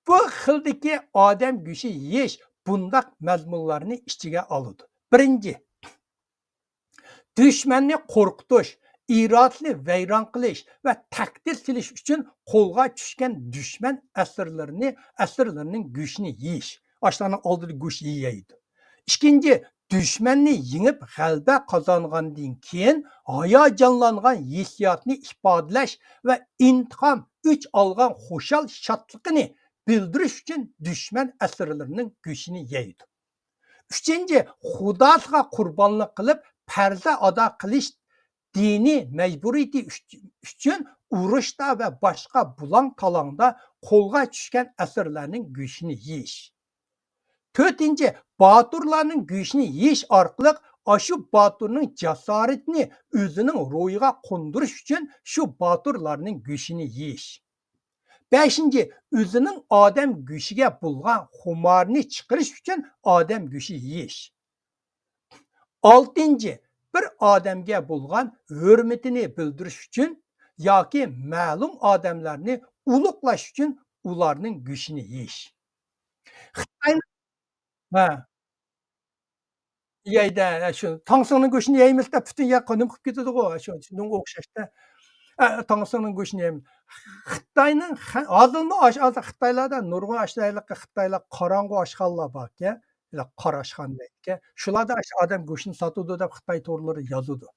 بۇ خىلدىكى ئادەم گۆشى يېيىش بۇنداق مەزمۇنلارنى ئىچىگە ئالىدۇ. بىرىنچى، دۈشمەننى قورقۇتۇش، ئىرادىسىنى ۋەيران قىلىش ۋە تەھدىت سېلىش ئۈچۈن قولغا چۈشكەن دۈشمەن ئەسىرلىرىنى، ئەسىرلىرىنىڭ گۆشىنى يېيىش. ئاشۇلارنىڭ ئالدىدا گۆش يېيەيدۇ. ئىككىنچى، دۈشمەننى يېڭىپ غەلىبە قازانغاندىن كېيىن ھاياجانلانغان ھېسسىياتنى ئىپادىلەش ۋە ئىنتىقام ئۆچ ئالغان خۇشال شادلىقىنى بىلدۈرۈش ئۈچۈن دۈشمەن ئەسىرلىرىنىڭ گۆشىنى يەيدۇ. ئۈچىنچى، خۇداسىغا قۇربانلىق قىلىپ، پەرزى ئادا قىلىش دىنىي مەجبۇرىيىتى ئۈچ-، ئۈچۈن ئۇرۇشتا ۋە باشقا بۇلاڭ-تالاڭدا قولغا چۈشكەن ئەسىرلەرنىڭ گۆشىنى يېيىش. تۆتىنچى، باتۇرلارنىڭ گۆشىنى يېيىش ئارقىلىق ئاشۇ باتۇرنىڭ جاسارىتىنى ئۆزىنىڭ روھىغا قوندۇرۇش ئۈچۈن شۇ باتۇرلارنىڭ گۆشىنى يېيىش. بەشىنچى، ئۆزىنىڭ ئادەم گۆشىگە بولغان خۇمارىنى چىقىرىش ئۈچۈن ئادەم گۆشى يېيىش. ئالتىنچى، بىر ئادەمگە بولغان ھۆرمىتىنى بىلدۈرۈش ئۈچۈن ياكى مەلۇم ئادەملەرنى ئۇلۇغلاش ئۈچۈن ئۇلارنىڭ گۆشىنى يېيىش. خىتاي، ھە. يەيدە، شۇ تاڭسىڭنىڭ گۆشىنى يەيمىز دەپ پۈتۈن يەر قانىمىز قىلىپ كېتىدىغۇ، شۇ، شۇنىڭغا ئوخشاشتا. ئە، تاڭسىڭنىڭ گۆشىنى يەيمىز. خىتاينىڭ خە-، ھازىرمۇ ئاش-، ھازىر خىتايلاردا نۇرغۇن ئاشۇنداق خىتايلار قاراڭغۇ ئاشخانىلار باركەن، قارا ئاشخانا دەيدىكەن. شۇلاردا ئاشۇ ئادەم گۆشىنى ساتىدۇ دەپ خىتاي تورلىرى يازىدۇ.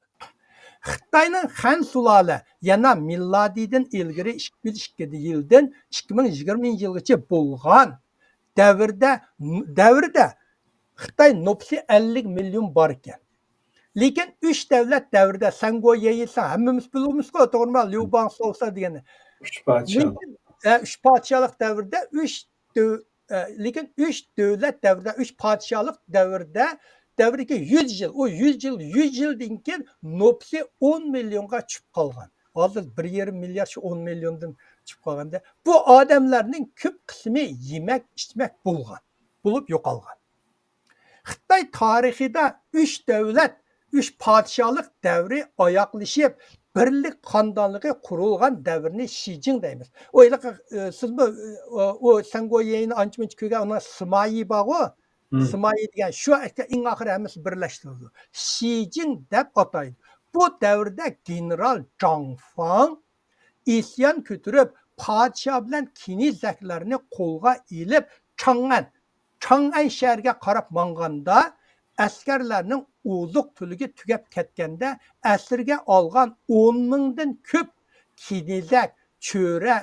خىتاينىڭ خەن سۇلالە يەنە مىلادىدىن ئىلگىرى ئىككى يۈز ئىككى يىلدىن ئىككى مىڭ يىگىرمىنچى يىلغىچە بولغان دەۋردە، دەۋردە خىتاي نوپۇسى ئەللىك مىليون بار ئىكەن. لېكىن ئۈچ دەۋلەت دەۋرىدە، سەنگو يەيساڭ، ھەممىمىز بىلىمىزغۇ، توغرىمۇ؟ ليۇ باڭ سوسا دېگەننى. ئۈچ پادىشاھ. لېكىن، ئە، ئۈچ پادىشاھلىق دەۋرىدە ئۈچ دۆ-، ئە، لېكىن ئۈچ دۆلەت دەۋرىدە، ئۈچ پادىشاھلىق دەۋرىدە، دەۋرىدىكى يۈز يىل، ئۇ يۈز يىل، يۈز يىلدىن كېيىن نوپۇسى ئون مىليونغا چۈشۈپ قالغان. ھازىر بىر يېرىم مىليارد، شۇ ئون مىليوندىن چۈشۈپ قالغاندا، بۇ ئادەملەرنىڭ كۆپ قىسمى يېمەك، ئىچمەك بولغان، بولۇپ يوقالغان. خىتاي تارىخىدا ئۈچ دۆلەت ئۈچ پادىشاھلىق دەۋرى ئاياغلىشىپ، بىرلىك خاندانلىقى قۇرۇلغان دەۋرنى شىجىڭ دەيمىز. ئۇ ھېلىقى، ئى، سىزمۇ، ئى، ئۇ سەنگويەننى ئانچە-مۇنچە كۆرگەن، ئۇنىڭ سىمايى بارغۇ، سىمايى دېگەن شۇ ئەكە ئەڭ ئاخىرى ھەممىسى بىرلەشتۈرۈلىدۇ. شىجىڭ دەپ ئاتايدۇ. بۇ دەۋردە گېنېرال جاڭ فاڭ ئىسيان كۆتۈرۈپ، پادىشاھ بىلەن كېنىزەكلەرنى قولغا ئېلىپ، چاڭئەن، چاڭئەن شەھىرىگە قاراپ ماڭغاندا، ئەسكەرلەرنىڭ ئوزۇق تۈلۈكى تۈگەپ كەتكەندە، ئەسىرگە ئالغان ئون مىڭدىن كۆپ كېنىزەك، چۆرە،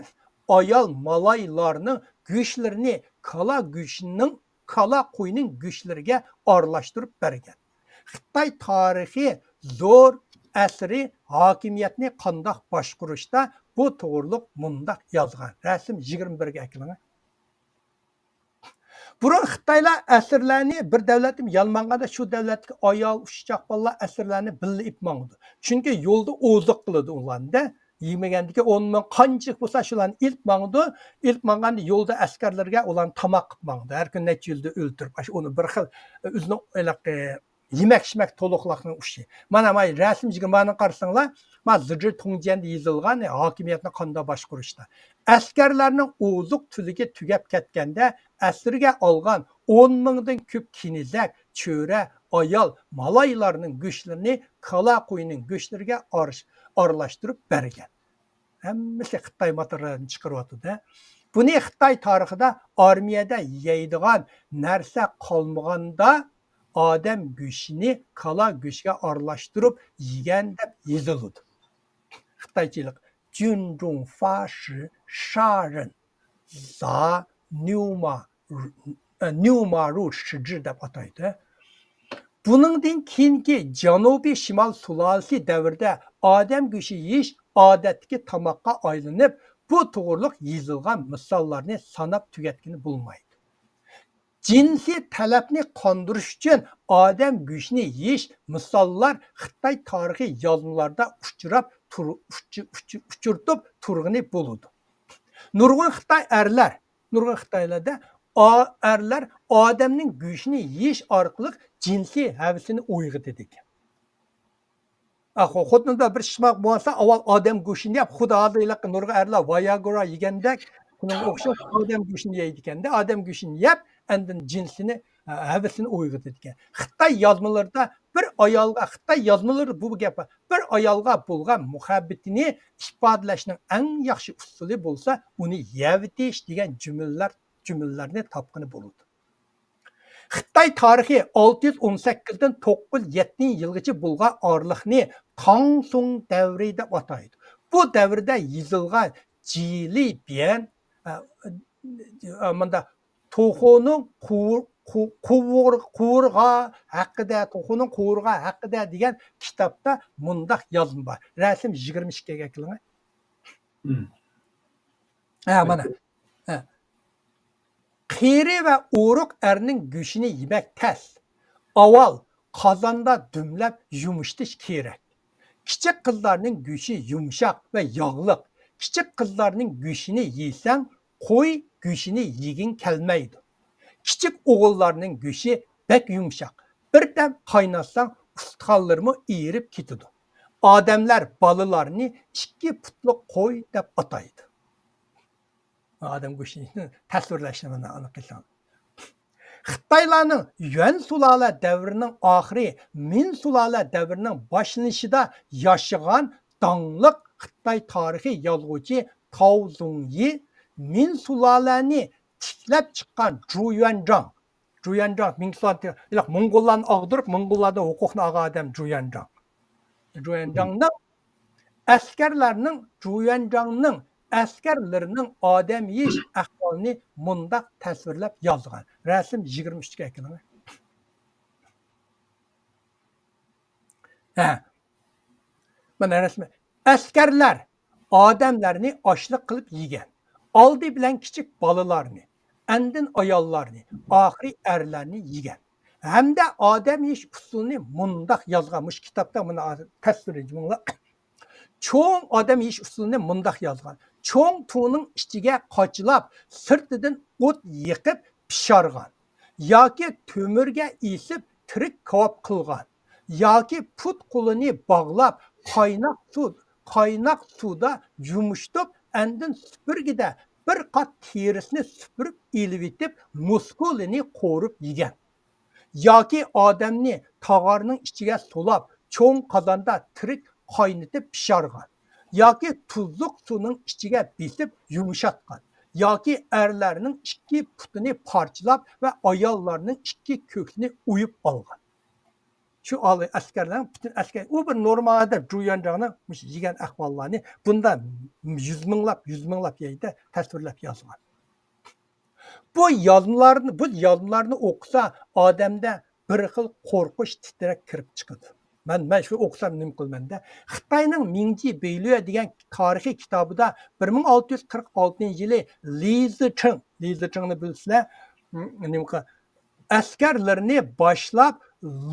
ئايال، مالايلارنىڭ گۆشلىرىنى، كالا گۆشىنىڭ، كالا قوينىڭ گۆشلىرىگە ئارىلاشتۇرۇپ بەرگەن. خىتاي تارىخى زور ئەسىرى ھاكىمىيەتنى قانداق باشقۇرۇشتا بۇ توغرۇلۇق مۇنداق يازغان. رەسىم يىگىرمە بىرگە ئەكېلىڭ. بۇرۇن خىتايلار ئەسىرلەرنى بىر دەۋلەتتىن يالمانغاندا شۇ دەۋلەتتىكى ئايال، ئۇششاق بالىلار ئەسىرلەرنى بىللە ئېلىپ ماڭىدۇ. چۈنكى يولدا ئوزۇق قىلىدۇ ئۇلارنى-دە. يېمىگەندىكى ئون مىڭ قانچىلىك بولسا شۇلارنى ئېلىپ ماڭىدۇ. ئېلىپ ماڭغاندا يولدا ئەسكەرلەرگە ئۇلارنى تاماق قىلىپ ماڭىدۇ. ھەر كۈنى نەچچە يۈزدە ئۆلتۈرۈپ، ئاشۇ ئۇنى بىر خىل ئۆزىنىڭ ھېلىقى يېمەك-ئىچمەك تولۇقلاقنىڭ ئۇشى. مانا، مانا رەسىم يىگىرمە بىرنى قارىساڭلار، ما زىجى تۇڭجيەندە يېزىلغان، ھاكىمىيەتنى قانداق باشقۇرۇشتا. ئەسكەرلەرنىڭ ئوزۇق تۈلۈكى تۈگەپ كەتكەندە، ئەسىرگە ئالغان ئون مىڭدىن كۆپ كېنىزەك، چۆرە، ئايال، مالايلارنىڭ گۆشلىرىنى كالا قوينىڭ گۆشلىرىگە ئارىش-، ئارىلاشتۇرۇپ بەرگەن. ھەممىسى خىتاي ماتېرىيالىنى چىقىرىۋاتىدۇ-دە. بۇنى خىتاي تارىخىدا ئارمىيەدە يەيدىغان نەرسە قالمىغاندا، ئادەم گۆشىنى كالا گۆشىگە ئارىلاشتۇرۇپ يېگەن دەپ يېزىلىدۇ. خىتايچىلىق جۈنجۇڭفا شى شارېن زا نيۇما نيۇمارۇ شىجى دەپ ئاتايدۇ. بۇنىڭدىن كېيىنكى جەنۇبىي شىمال سۇلالىسى دەۋرىدە ئادەم گۆشى يېيىش ئادەتتىكى تاماققا ئايلىنىپ، بۇ توغرۇلۇق يېزىلغان مىساللارنى ساناپ تۈگەتكىلى بولمايدۇ. جىنسىي تەلەپنى قاندۇرۇش ئۈچۈن ئادەم گۆشىنى يېيىش مىساللار خىتاي تارىخىي يازمىلاردا ئۇچراپ تۇر-، ئۇچ-، ئۇچ-، ئۇچرىتىپ تۇرغىلى بولىدۇ. نۇرغۇن خىتاي ئەرلەر، نۇرغۇن خىتايلاردا ئا-، ئەرلەر ئادەمنىڭ گۆشىنى يېيىش ئارقىلىق جىنسىي ھەۋىسىنى ئويغىتىدىكەن. ئا، خو-، خوتۇندا بىر شىشماق بولسا، ئاۋۋال ئادەم گۆشىنى يەپ، خۇدا ھازىر ھېلىقى نۇرغۇن ئەرلەر ۋاياگرا يېگەندەك، شۇنىڭغا ئوخشاش ئادەم گۆشىنى يەيدىكەندە، ئادەم گۆشىنى يەپ، ئاندىن جىنسىنى، ئە، ھەۋىسىنى ئويغىتىدىكەن. خىتاي يازمىلىرىدا بىر ئايالغا، خىتاي يازمىلىرىدا بۇ گەپ بار، بىر ئايالغا بولغان مۇھەببىتىنى ئىپادىلەشنىڭ ئەڭ ياخشى ئۇسۇلى بولسا، ئۇنى يەۋېتىش دېگەن جۈملىلەر، جۈملىلەرنى تاپقىلى بولىدۇ. خىتاي تارىخى ئالتە يۈز ئون سەككىزدىن توققۇز يۈز يەتتىنچى يىلغىچە بولغان ئارىلىقنى تاڭ سۇڭ دەۋرى دەپ ئاتايدۇ. بۇ دەۋردە يېزىلغان جىلى بيەن، ئە، ئە، مۇندا توخۇنىڭ قۇ-، قۇ-، قۇۋۇر-، قۇۋۇرغا ھەققىدە، توخۇنىڭ قۇۋۇرغا ھەققىدە دېگەن كىتابتا مۇنداق يازما بار. رەسىم يىگىرمە ئىككىگە ئەكېلىڭە. ھە، مانا. ھە. قېرى ۋە ئورۇق ئەرنىڭ گۆشىنى يېمەك تەس. ئاۋۋال قازاندا دۈملەپ يۇمشىتىش كېرەك. كىچىك قىزلارنىڭ گۆشى يۇمشاق ۋە ياغلىق. كىچىك قىزلارنىڭ گۆشىنى يېسەڭ، قوي گۆشىنى يېگۈڭ كەلمەيدۇ. كىچىك ئوغۇللارنىڭ گۆشى بەك يۇمشاق. بىردەم قايناتساڭ، ئۇستىخانلىرىمۇ ئېرىپ كېتىدۇ. ئادەملەر بالىلارنى ئىككى پۇتلۇق قوي دەپ ئاتايدۇ. ئادەم گۆشىنى تەسۋىرلەشنى مانا ئانا قىلساڭ. خىتايلارنىڭ يۈەن سۇلالە دەۋرىنىڭ ئاخىرى، مىن سۇلالە دەۋرىنىڭ باشلىنىشىدا ياشىغان داڭلىق خىتاي تارىخىي يازغۇچى تاۋ زۇڭيى مىن سۇلالەنى تىكلەپ چىققان جۇيۈەنجاڭ، جۇيۈەنجاڭ، مىن سۇلالە، موڭغۇللارنى ئاغدۇرۇپ، موڭغۇللاردىن ھوقۇقنى ئالغان ئادەم جۇيۈەنجاڭ. جۇيۈەنجاڭنىڭ ئەسكەرلەرنىڭ، جۇيۈەنجاڭنىڭ ئەسكەرلىرىنىڭ ئادەم يېيىش ئەھۋالىنى مۇنداق تەسۋىرلەپ يازغان. رەسىم يىگىرمە ئۈچكە ئەكېلىڭ. ھە. مانا رەسىم. ئەسكەرلەر ئادەملەرنى ئاشلىق قىلىپ يېگەن. ئالدى بىلەن كىچىك بالىلارنى، ئاندىن ئاياللارنى، ئاخىرى ئەرلەرنى يېگەن. ھەمدە ئادەم يېيىش ئۇسۇلىنى مۇنداق يازغان. مۇشۇ كىتابتا مانا تەسۋىرلىدىم. چوڭ ئادەم يېيىش ئۇسۇلىنى مۇنداق يازغان. چوڭ تۇڭنىڭ ئىچىگە قاچىلاپ، سىرتىدىن ئوت يېقىپ پىشارغان. ياكى تۆمۈرگە ئېسىپ تىرىك كاۋاپ قىلغان. ياكى پۇت-قولىنى باغلاپ، قايناق سۇ، قايناق سۇدا يۇمشىتىپ، ئاندىن سۈپۈرگىدە بىر قات تېرىسىنى سۈپۈرۈپ ئېلىۋېتىپ، مۇسكۇلىنى قورۇپ يېگەن. ياكى ئادەمنى تاغارنىڭ ئىچىگە سولاپ، چوڭ قازاندا تىرىك قاينىتىپ پىشارغان. ياكى تۇزلۇق سۇنىڭ ئىچىگە بېسىپ يۇمشاتقان. ياكى ئەرلەرنىڭ ئىككى پۇتىنى پارچىلاپ ۋە ئاياللارنىڭ ئىككى كۆكسىنى ئويۇپ ئالغان. شۇ ئەسكەرلەرنىڭ پۈتۈن ئەسكەر، ئۇ بىر نورمال ئادەم جۇيۈەنجاڭنىڭ مۇشۇ يېگەن ئەھۋاللارنى بۇنداق يۈز مىڭلاپ، يۈز مىڭلاپ يەردە تەسۋىرلەپ يازغان. بۇ يازمىلارنى، بۇ يازمىلارنى ئوقۇسا، ئادەمدە بىر خىل قورقۇش تىترەك كىرىپ چىقىدۇ. مەن، مەن شۇ ئوقۇسام نېمە قىلىمەن دە؟ خىتاينىڭ مىڭجى بېيلۈە دېگەن تارىخىي كىتابىدا بىر مىڭ ئالتە يۈز قىرىق ئالتىنچى يىلى لى زىچىڭ، لى زىچىڭنى بىلىسىلەر، م، نېمە قىل-، ئەسكەرلىرىنى باشلاپ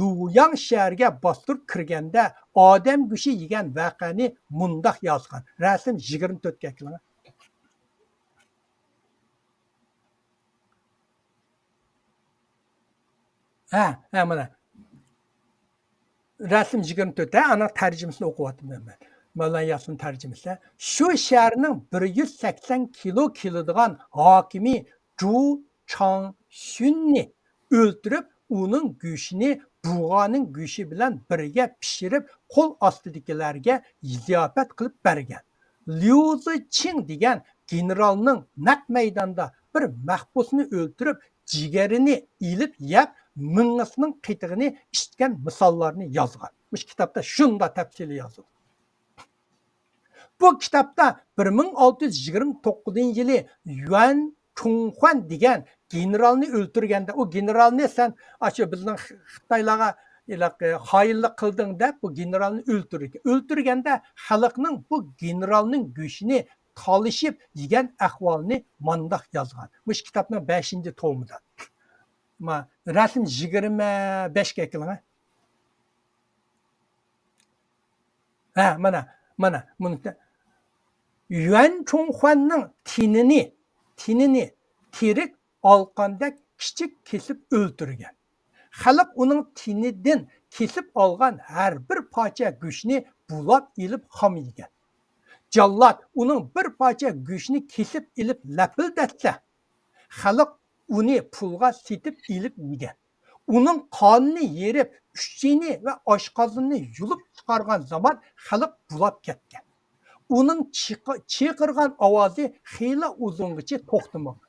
لۇياڭ شەھىرىگە باستۇرۇپ كىرگەندە ئادەم گۆشى يېگەن ۋەقەنى مۇنداق يازغان. رەسىم يىگىرمە تۆتكە ئەكېلىڭ. ھە، ھە، مانا. رەسىم يىگىرمە تۆت، ھە، ئانىڭ تەرجىمىسىنى ئوقۇۋاتىمەن مەن. مەۋلانا ياسىن تەرجىمىسى. شۇ شەھەرنىڭ بىر يۈز سەكسەن كىلو كېلىدىغان ھاكىمى جۇ چاڭشۈننى ئۆلتۈرۈپ، ئۇنىڭ گۆشىنى بۇغانىڭ گۆشى بىلەن بىرگە پىشۇرۇپ، قول ئاستىدىكىلەرگە زىياپەت قىلىپ بەرگەن. ليۇ زىچىڭ دېگەن گېنېرالنىڭ نەق مەيداندا بىر مەھبۇسنى ئۆلتۈرۈپ، جىگىرىنى ئېلىپ يەپ، مېڭىسىنىڭ قېتىغىنى ئىچكەن مىساللارنى يازغان. مۇشۇ كىتابتا شۇنداق تەپسىلىي يازىدۇ. بۇ كىتابتا بىر مىڭ ئالتە يۈز يىگىرمە توققۇزىنچى يىلى يۈەن چۇڭخۇەن دېگەن گېنېرالنى ئۆلتۈرگەندە، ئۇ گېنېرالنى سەن ئاشۇ بىزنىڭ خىتايلارغا ھېلىقى خائىنلىق قىلدىڭ دەپ، بۇ گېنېرالنى ئۆلتۈرگەن. ئۆلتۈرگەندە خەلقنىڭ بۇ گېنېرالنىڭ گۆشىنى تالىشىپ يېگەن ئەھۋالىنى مانداق يازغان. مۇشۇ كىتابنىڭ بەشىنچى تومىدا. ما، رەسىم يىگىرمە بەشكە ئەكېلىڭە. ھە، مانا، مانا، مۇنى يۈەن چۇڭخۇەننىڭ تېنىنى، تېنىنى تېرىك ئالقاندەك كىچىك كېسىپ ئۆلتۈرگەن. خەلق ئۇنىڭ تېنىدىن كېسىپ ئالغان ھەر بىر پارچە گۆشنى بۇلاپ ئېلىپ خام يېگەن. جاللات ئۇنىڭ بىر پارچە گۆشىنى كېسىپ ئېلىپ لەپىلدەتسە، خەلق ئۇنى پۇلغا سېتىپ ئېلىپ يېگەن. ئۇنىڭ قانىنى يېرىپ، ئۈچىنى ۋە ئاشقازىنىنى يۇلۇپ چىقارغان زامان خەلق بۇلاپ كەتكەن. ئۇنىڭ چىقى-، چىقىرغان ئاۋازى خېلى ئۇزۇنغىچە توختىمىغان.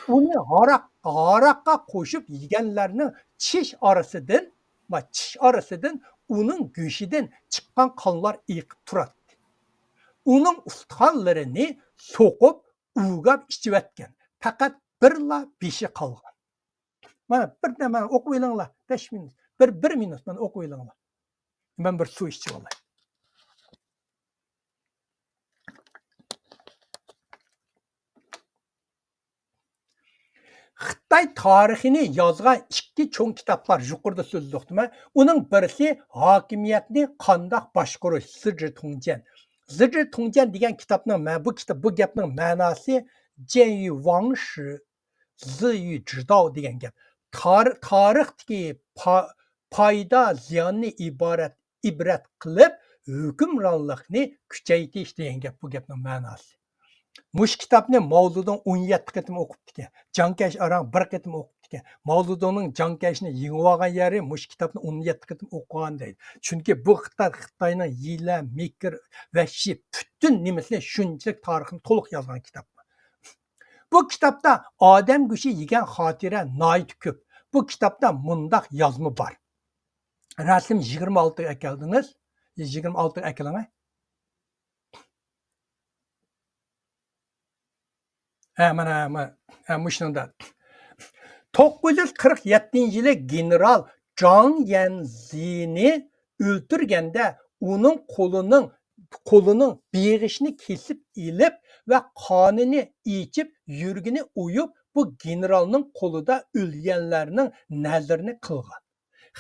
ئۇنى ھاراق، ھاراققا قوشۇپ يېگەنلەرنىڭ چىش ئارىسىدىن، ما، چىش ئارىسىدىن ئۇنىڭ گۆشىدىن چىققان قانلار ئېقىپ تۇراتتى. ئۇنىڭ ئۇستىخانلىرىنى سوقۇپ، ئۇۋىغاپ ئىچىۋەتكەن. پەقەت بىرلا بېشى قالغان. مانا، بىردە مانا ئوقۇۋېلىڭلار. بەش مىنۇت. بىر، بىر مىنۇت مانا ئوقۇۋېلىڭلار. مەن بىر سۇ ئىچىۋالاي. خىتاي تارىخىنى يازغان ئىككى چوڭ كىتابلار يۇقىرىدا سۆزلىدۇق، دېمە. ئۇنىڭ بىرسى ھاكىمىيەتنى قانداق باشقۇرۇش، زىجى تۇڭجيەن. زىجى تۇڭجيەن دېگەن كىتابنىڭ مە-، بۇ كىتاب، بۇ گەپنىڭ مەناسى جەنيۈ ۋاڭشى، زىيۈ جىداۋ دېگەن گەپ. تار-، تارىختىكى پا-، پايدا زىياننى ئىبارەت، ئىبرەت قىلىپ، ھۆكۈمرانلىقنى كۈچەيتىش دېگەن گەپ بۇ گەپنىڭ مەناسى. مۇشۇ كىتابنى ماۋزېدۇڭ ئون يەتتە قېتىم ئوقۇپتىكەن. جاڭ كەيشى ئاران بىر قېتىم ئوقۇپتىكەن. ماۋزېدۇڭنىڭ جاڭ كەيشىنى يېڭىۋالغان يېرى مۇشۇ كىتابنى ئون يەتتە قېتىم ئوقۇغان دەيدۇ. چۈنكى بۇ خىتاي، خىتاينىڭ ھىيلە، مىكىر، ۋەھشىي پۈتۈن نېمىسىنى، شۇنچىلىك تارىخىنى تولۇق يازغان كىتاب. بۇ كىتابتا ئادەم گۆشى يېگەن خاتىرە ناھايىتى كۆپ. بۇ كىتابتا مۇنداق يازما بار. رەسىم يىگىرمە ئالتىغا ئەكەلدىڭىز. يىگىرمە ئالتىغا ئەكېلىڭە. ھە، مانا، مانا، ھە، مۇشۇنىڭدا. توققۇز يۈز قىرىق يەتتىنچى يىلى گېنېرال جاڭ يەنزىنى ئۆلتۈرگەندە، ئۇنىڭ قولىنىڭ، قولىنىڭ بېغىشىنى كېسىپ ئېلىپ ۋە قانىنى ئېچىپ، يۈرىكىنى ئويۇپ، بۇ گېنېرالنىڭ قولىدا ئۆلگەنلەرنىڭ نەزىرىنى قىلغان.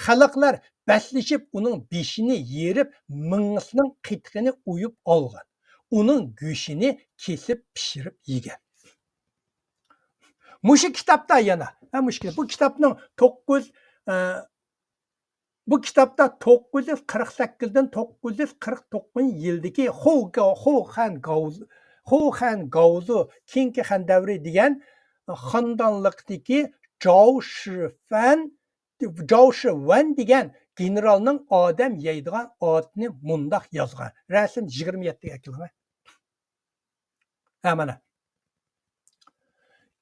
خەلقلەر بەسلىشىپ ئۇنىڭ بېشىنى يېرىپ، مېڭىسىنىڭ قېتىقىنى ئويۇپ ئالغان. ئۇنىڭ گۆشىنى كېسىپ پىشۇرۇپ يېگەن. مۇشۇ كىتابتا يەنە، ھە، مۇشۇ كىتاب، بۇ كىتابنىڭ توققۇز، ئە، بۇ كىتابتا توققۇز يۈز قىرىق سەككىزدىن توققۇز يۈز قىرىق توققۇزىنچى يىلدىكى خو گا-، خو خەن گاۋزۇ، خو خەن گاۋزۇ، كېيىنكى خەن دەۋرى دېگەن خاندانلىقتىكى جاۋ شىفەن، جاۋ شىۋەن دېگەن گېنېرالنىڭ ئادەم يەيدىغان ئادىتىنى مۇنداق يازغان. رەسىم يىگىرمە يەتتىگە ئەكېلىڭە. ھە، مانا.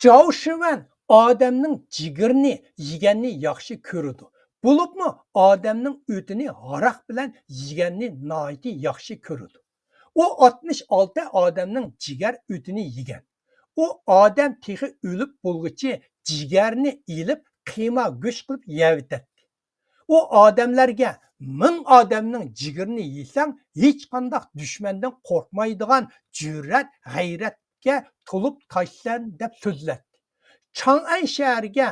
جاۋ شىۋەن ئادەمنىڭ جىگىرىنى يېگەننى ياخشى كۆرىدۇ. بولۇپمۇ ئادەمنىڭ ئۆتىنى ھاراق بىلەن يېگەننى ناھايىتى ياخشى كۆرىدۇ. ئۇ ئاتمىش ئالتە ئادەمنىڭ جىگەر ئۆتىنى يېگەن. ئۇ ئادەم تېخى ئۆلۈپ بولغۇچە جىگەرنى ئېلىپ، قىيما گۆش قىلىپ يەۋېتەتتى. ئۇ ئادەملەرگە، «مىڭ ئادەمنىڭ جىگىرىنى يېسەڭ، ھېچقانداق دۈشمەندىن قورقمايدىغان جۈرئەت، غەيرەتكە تولۇپ تاشسەن» دەپ سۆزلەتتى. چاڭئەن شەھىرىگە،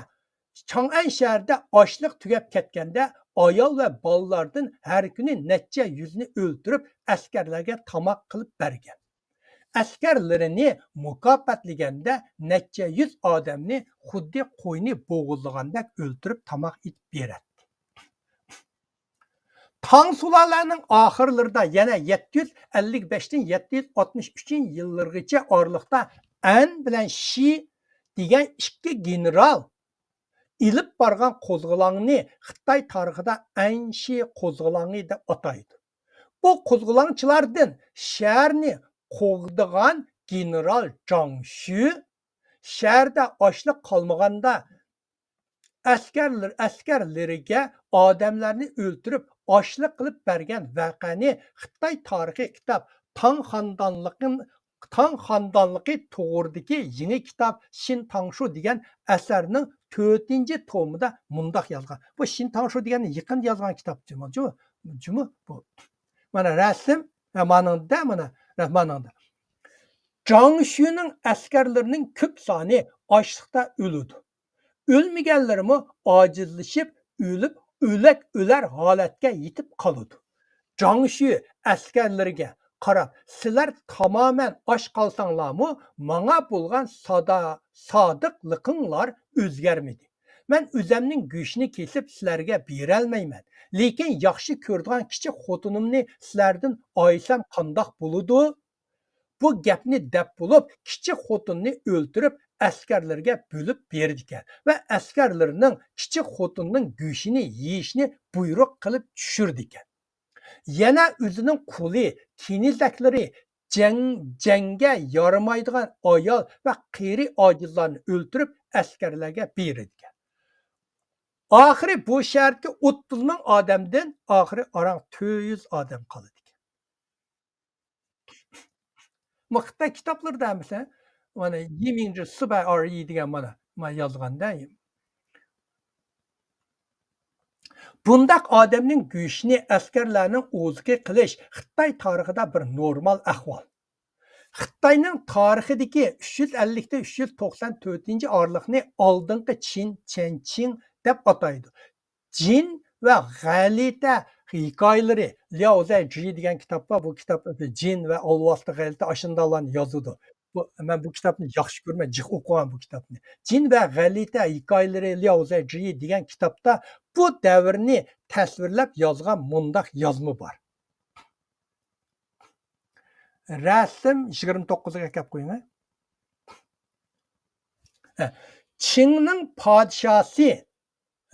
چاڭئەن شەھىرىدە ئاشلىق تۈگەپ كەتكەندە، ئايال ۋە بالىلاردىن ھەر كۈنى نەچچە يۈزنى ئۆلتۈرۈپ، ئەسكەرلەرگە تاماق قىلىپ بەرگەن. ئەسكەرلىرىنى مۇكاپاتلىگەندە، نەچچە يۈز ئادەمنى خۇددى قوينى بوغۇزلىغاندەك ئۆلتۈرۈپ تاماق ئېتىپ بېرەتتى. تاڭ سۇلالەنىڭ ئاخىرلىرىدا، يەنى يەتتە يۈز ئەللىك بەشتىن يەتتە يۈز ئاتمىش ئۈچىنچى يىللىرىغىچە ئارىلىقتا ئەن بىلەن شى دېگەن ئىككى گېنېرال ئېلىپ بارغان قوزغىلاڭنى خىتاي تارىخىدا ئەنشى قوزغىلاڭى دەپ ئاتايدۇ. بۇ قوزغىلاڭچىلاردىن شەھەرنى قوغدىغان گېنېرال جاڭ شۈ، شەھەردە ئاشلىق قالمىغاندا، ئەسكەرلىرى، ئەسكەرلىرىگە ئادەملەرنى ئۆلتۈرۈپ، ئاشلىق قىلىپ بەرگەن ۋەقەنى خىتاي تارىخىي كىتاب تاڭ خاندانلىقى، تاڭ خاندانلىقى توغرىدىكى يېڭى كىتاب شىن تاڭشۇ دېگەن ئەسەرنىڭ تۆتىنچى تومىدا مۇنداق يازغان. بۇ شىن تاڭشۇ دېگەننى يېقىندا يازغان كىتاب جۇمۇ، جۇمۇ، جۇمۇ بۇ. مانا رەسىم، ھە، مانىڭدا، مانا، رە-، مانىڭدا. جاڭ شۈنىڭ ئەسكەرلىرىنىڭ كۆپ سانى ئاچلىقتا ئۆلىدۇ. ئۆلمىگەنلىرىمۇ ئاجىزلىشىپ، ئۆلۈپ، ئۆلەك ئۆلەر ھالەتكە يېتىپ قالىدۇ. جاڭ شۈ ئەسكەرلىرىگە قاراپ، «سىلەر تامامەن ئاچ قالساڭلارمۇ، ماڭا بولغان سادا-، سادىقلىقىڭلار ئۆزگەرمىدى. مەن ئۆزەمنىڭ گۆشىنى كېسىپ سىلەرگە بېرەلمەيمەن. لېكىن ياخشى كۆرىدىغان كىچىك خوتۇنۇمنى سىلەردىن ئايىسام قانداق بولىدۇ؟» بۇ گەپنى دەپ بولۇپ، كىچىك خوتۇننى ئۆلتۈرۈپ، ئەسكەرلىرىگە بۆلۈپ بېرىدىكەن ۋە ئەسكەرلىرىنىڭ كىچىك خوتۇننىڭ گۆشىنى يېيىشنى بۇيرۇق قىلىپ چۈشۈرىدىكەن. يەنە ئۆزىنىڭ قۇلى، كېنىزەكلىرى، جەڭ-، جەڭگە يارىمايدىغان ئايال ۋە قېرى ئاجىزلارنى ئۆلتۈرۈپ، ئەسكەرلەرگە بېرىدىكەن. ئاخىرى بۇ شەھەردىكى ئوتتۇز مىڭ ئادەمدىن ئاخىرى ئاران تۆت يۈز ئادەم قالىدىكەن. مۇ خىتاي كىتابلىرىدا ھەممىسى، مانا، يىمىڭجى سىباي ئاريى دېگەن، مانا، مانا يازغاندا. بۇنداق ئادەمنىڭ گۆشىنى ئەسكەرلەرنىڭ ئوزۇقى قىلىش خىتاي تارىخىدا بىر نورمال ئەھۋال. خىتاينىڭ تارىخىدىكى ئۈچ يۈز ئەللىكتىن ئۈچ يۈز توقسان تۆتىنچى ئارىلىقنى ئالدىنقى چىن، چەن چىڭ دەپ ئاتايدۇ. جىن ۋە غەلىتە ھېكايىلىرى، لياۋزەي جى دېگەن كىتاب بار. بۇ كىتاب جىن ۋە ئالۋاستى، غەلىتە ئاشۇنداقلارنى يازىدۇ. بۇ، مەن بۇ كىتابنى ياخشى كۆرىمەن، جىق ئوقۇغان بۇ كىتابنى. جىن ۋە غەلىتە ھېكايىلىرى، لياۋزەي جى دېگەن كىتابتا بۇ دەۋرنى تەسۋىرلەپ يازغان مۇنداق يازما بار. رەسىم يىگىرمە توققۇزغا ئەكەپ قويۇڭ. ھە. چىڭنىڭ پادىشاسى،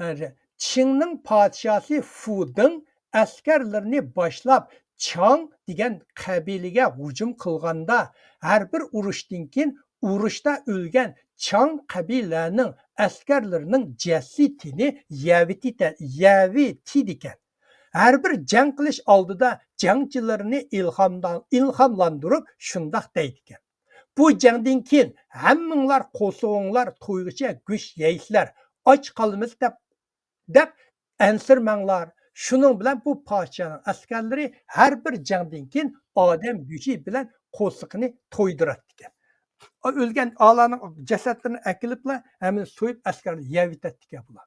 ھە، چىڭنىڭ پادىشاسى فۇدىڭ ئەسكەرلىرىنى باشلاپ، چاڭ دېگەن قەبىلىگە ھۇجۇم قىلغاندا، ھەر بىر ئۇرۇشتىن كېيىن ئۇرۇشتا ئۆلگەن چاڭ قەبىلىلەرنىڭ ئەسكەرلىرىنىڭ جەسىتىنى يەۋېتىتە-، يەۋېتىدىكەن. ھەر بىر جەڭ قىلىش ئالدىدا جەڭچىلىرىنى ئىلھامدا-، ئىلھاملاندۇرۇپ شۇنداق دەيدىكەن: «بۇ جەڭدىن كېيىن ھەممىڭلار قورسىقىڭلار تويغۇچە گۆش يەيسىلەر، ئاچ قالىمىز دەپ، دەپ ئەنسىرىمەڭلار.» شۇنىڭ بىلەن بۇ پادىشاھنىڭ ئەسكەرلىرى ھەر بىر جەڭدىن كېيىن ئادەم گۆشى بىلەن قورسىقىنى تويدۇراتتىكەن. ئۆلگەن ئالانىڭ جەسەتلىرىنى ئەكېلىپلا ھەممىنى سويۇپ ئەسكەرلەر يەۋېتەتتىكەن بۇلار.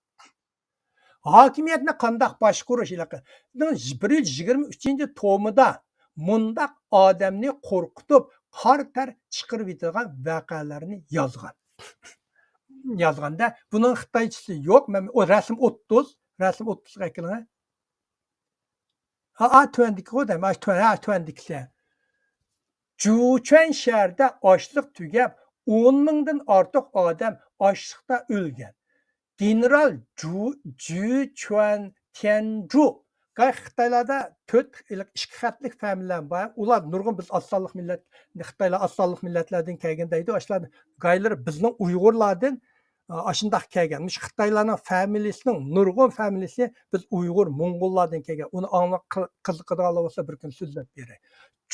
ھاكىمىيەتنى قانداق باشقۇرۇش ھېلىقى بىر يۈز يىگىرمە ئۈچىنچى تومىدا مۇنداق ئادەمنى قورقۇتۇپ، قارا تەر چىقىرىۋېتىدىغان ۋەقەلەرنى يازغان. يازغاندا بۇنىڭ خىتايچىسى يوق. مەن ئۇ رەسىم ئوتتۇز، رەسىم ئوتتۇزغا ئەكېلىڭە. ھا، ھا، تۆۋەندىكىغۇ دەيمەن، ھا، تۆ-، ھا، تۆۋەندىكىسى. جۇچۈەن شەھىرىدە ئاشلىق تۈگەپ، ئون مىڭدىن ئارتۇق ئادەم ئاشلىقتا ئۆلگەن. گېنېرال جۇ-، جۇچۈەن تيەنجۇ. خىتايلاردا تۆت، ئىككى خەتلىك فامىلىلەر بار. ئۇلار نۇرغۇن، بىز ئاز سانلىق مىللەت، خىتايلار ئاز سانلىق مىللەتلەردىن كەلگەن دەيدۇ. ئاشۇلار گايلىرى بىزنىڭ ئۇيغۇرلاردىن، ئا، ئاشۇنداق كەلگەن. مۇشۇ خىتايلارنىڭ فامىلىسىنىڭ نۇرغۇن فامىلىسى بىز ئۇيغۇر، موڭغۇللاردىن كەلگەن. ئۇنى ئاڭلاپ قىل-، قىزىقىدىغانلار بولسا بىر كۈن سۆزلەپ بېرەي.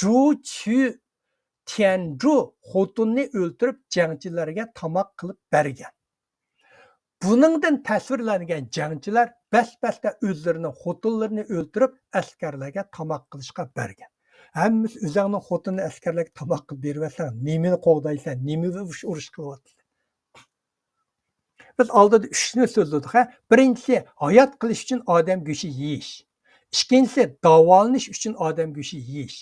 جۇچۈ تيەنجۇ خوتۇننى ئۆلتۈرۈپ، جەڭچىلەرگە تاماق قىلىپ بەرگەن. بۇنىڭدىن تەسىرلەنگەن جەڭچىلەر بەس-بەستە ئۆزلىرىنىڭ خوتۇنلىرىنى ئۆلتۈرۈپ، ئەسكەرلەرگە تاماق قىلىشقا بەرگەن. ھەممىسى ئۆزۈڭنىڭ خوتۇنىنى ئەسكەرلەرگە تاماق قىلىپ بېرىۋەتسەڭ، نېمىنى قوغدايسەن، نېمە ئۇرۇش، ئۇرۇش قىلىۋاتىسەن؟ بىز ئالدىدا ئۈچنى سۆزلىدۇق، ھە؟ بىرىنچىسى، ھايات قېلىش ئۈچۈن ئادەم گۆشى يېيىش. ئىككىنچىسى، داۋالىنىش ئۈچۈن ئادەم گۆشى يېيىش.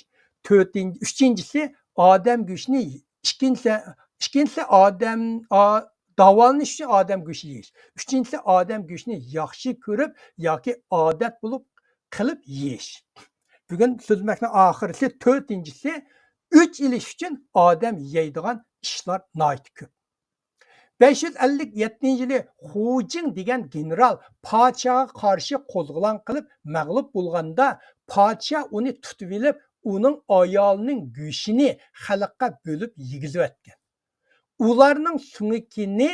تۆتىنچى، ئۈچىنچىسى، ئادەم گۆشىنى، ئىككىنچىسى، ئىككىنچىسى، ئادەم، ئا-، داۋالىنىش ئۈچۈن ئادەم گۆشى يېيىش. ئۈچىنچىسى، ئادەم گۆشىنى ياخشى كۆرۈپ ياكى ئادەت بولۇپ قىلىپ يېيىش. بۈگۈن سۆزلىمەكنىڭ ئاخىرىسى، تۆتىنچىسى، ئۆچ ئېلىش ئۈچۈن ئادەم يەيدىغان ئىشلار ناھايىتى كۆپ. بەش يۈز ئەللىك يەتتىنچى يىلى خۇجىڭ دېگەن گېنېرال پادىشاھقا قارشى قوزغىلاڭ قىلىپ مەغلۇپ بولغاندا، پادىشاھ ئۇنى تۇتۇۋېلىپ، ئۇنىڭ ئايالىنىڭ گۆشىنى خەلققە بۆلۈپ يېگۈزۈۋەتكەن. ئۇلارنىڭ سۆڭىكىنى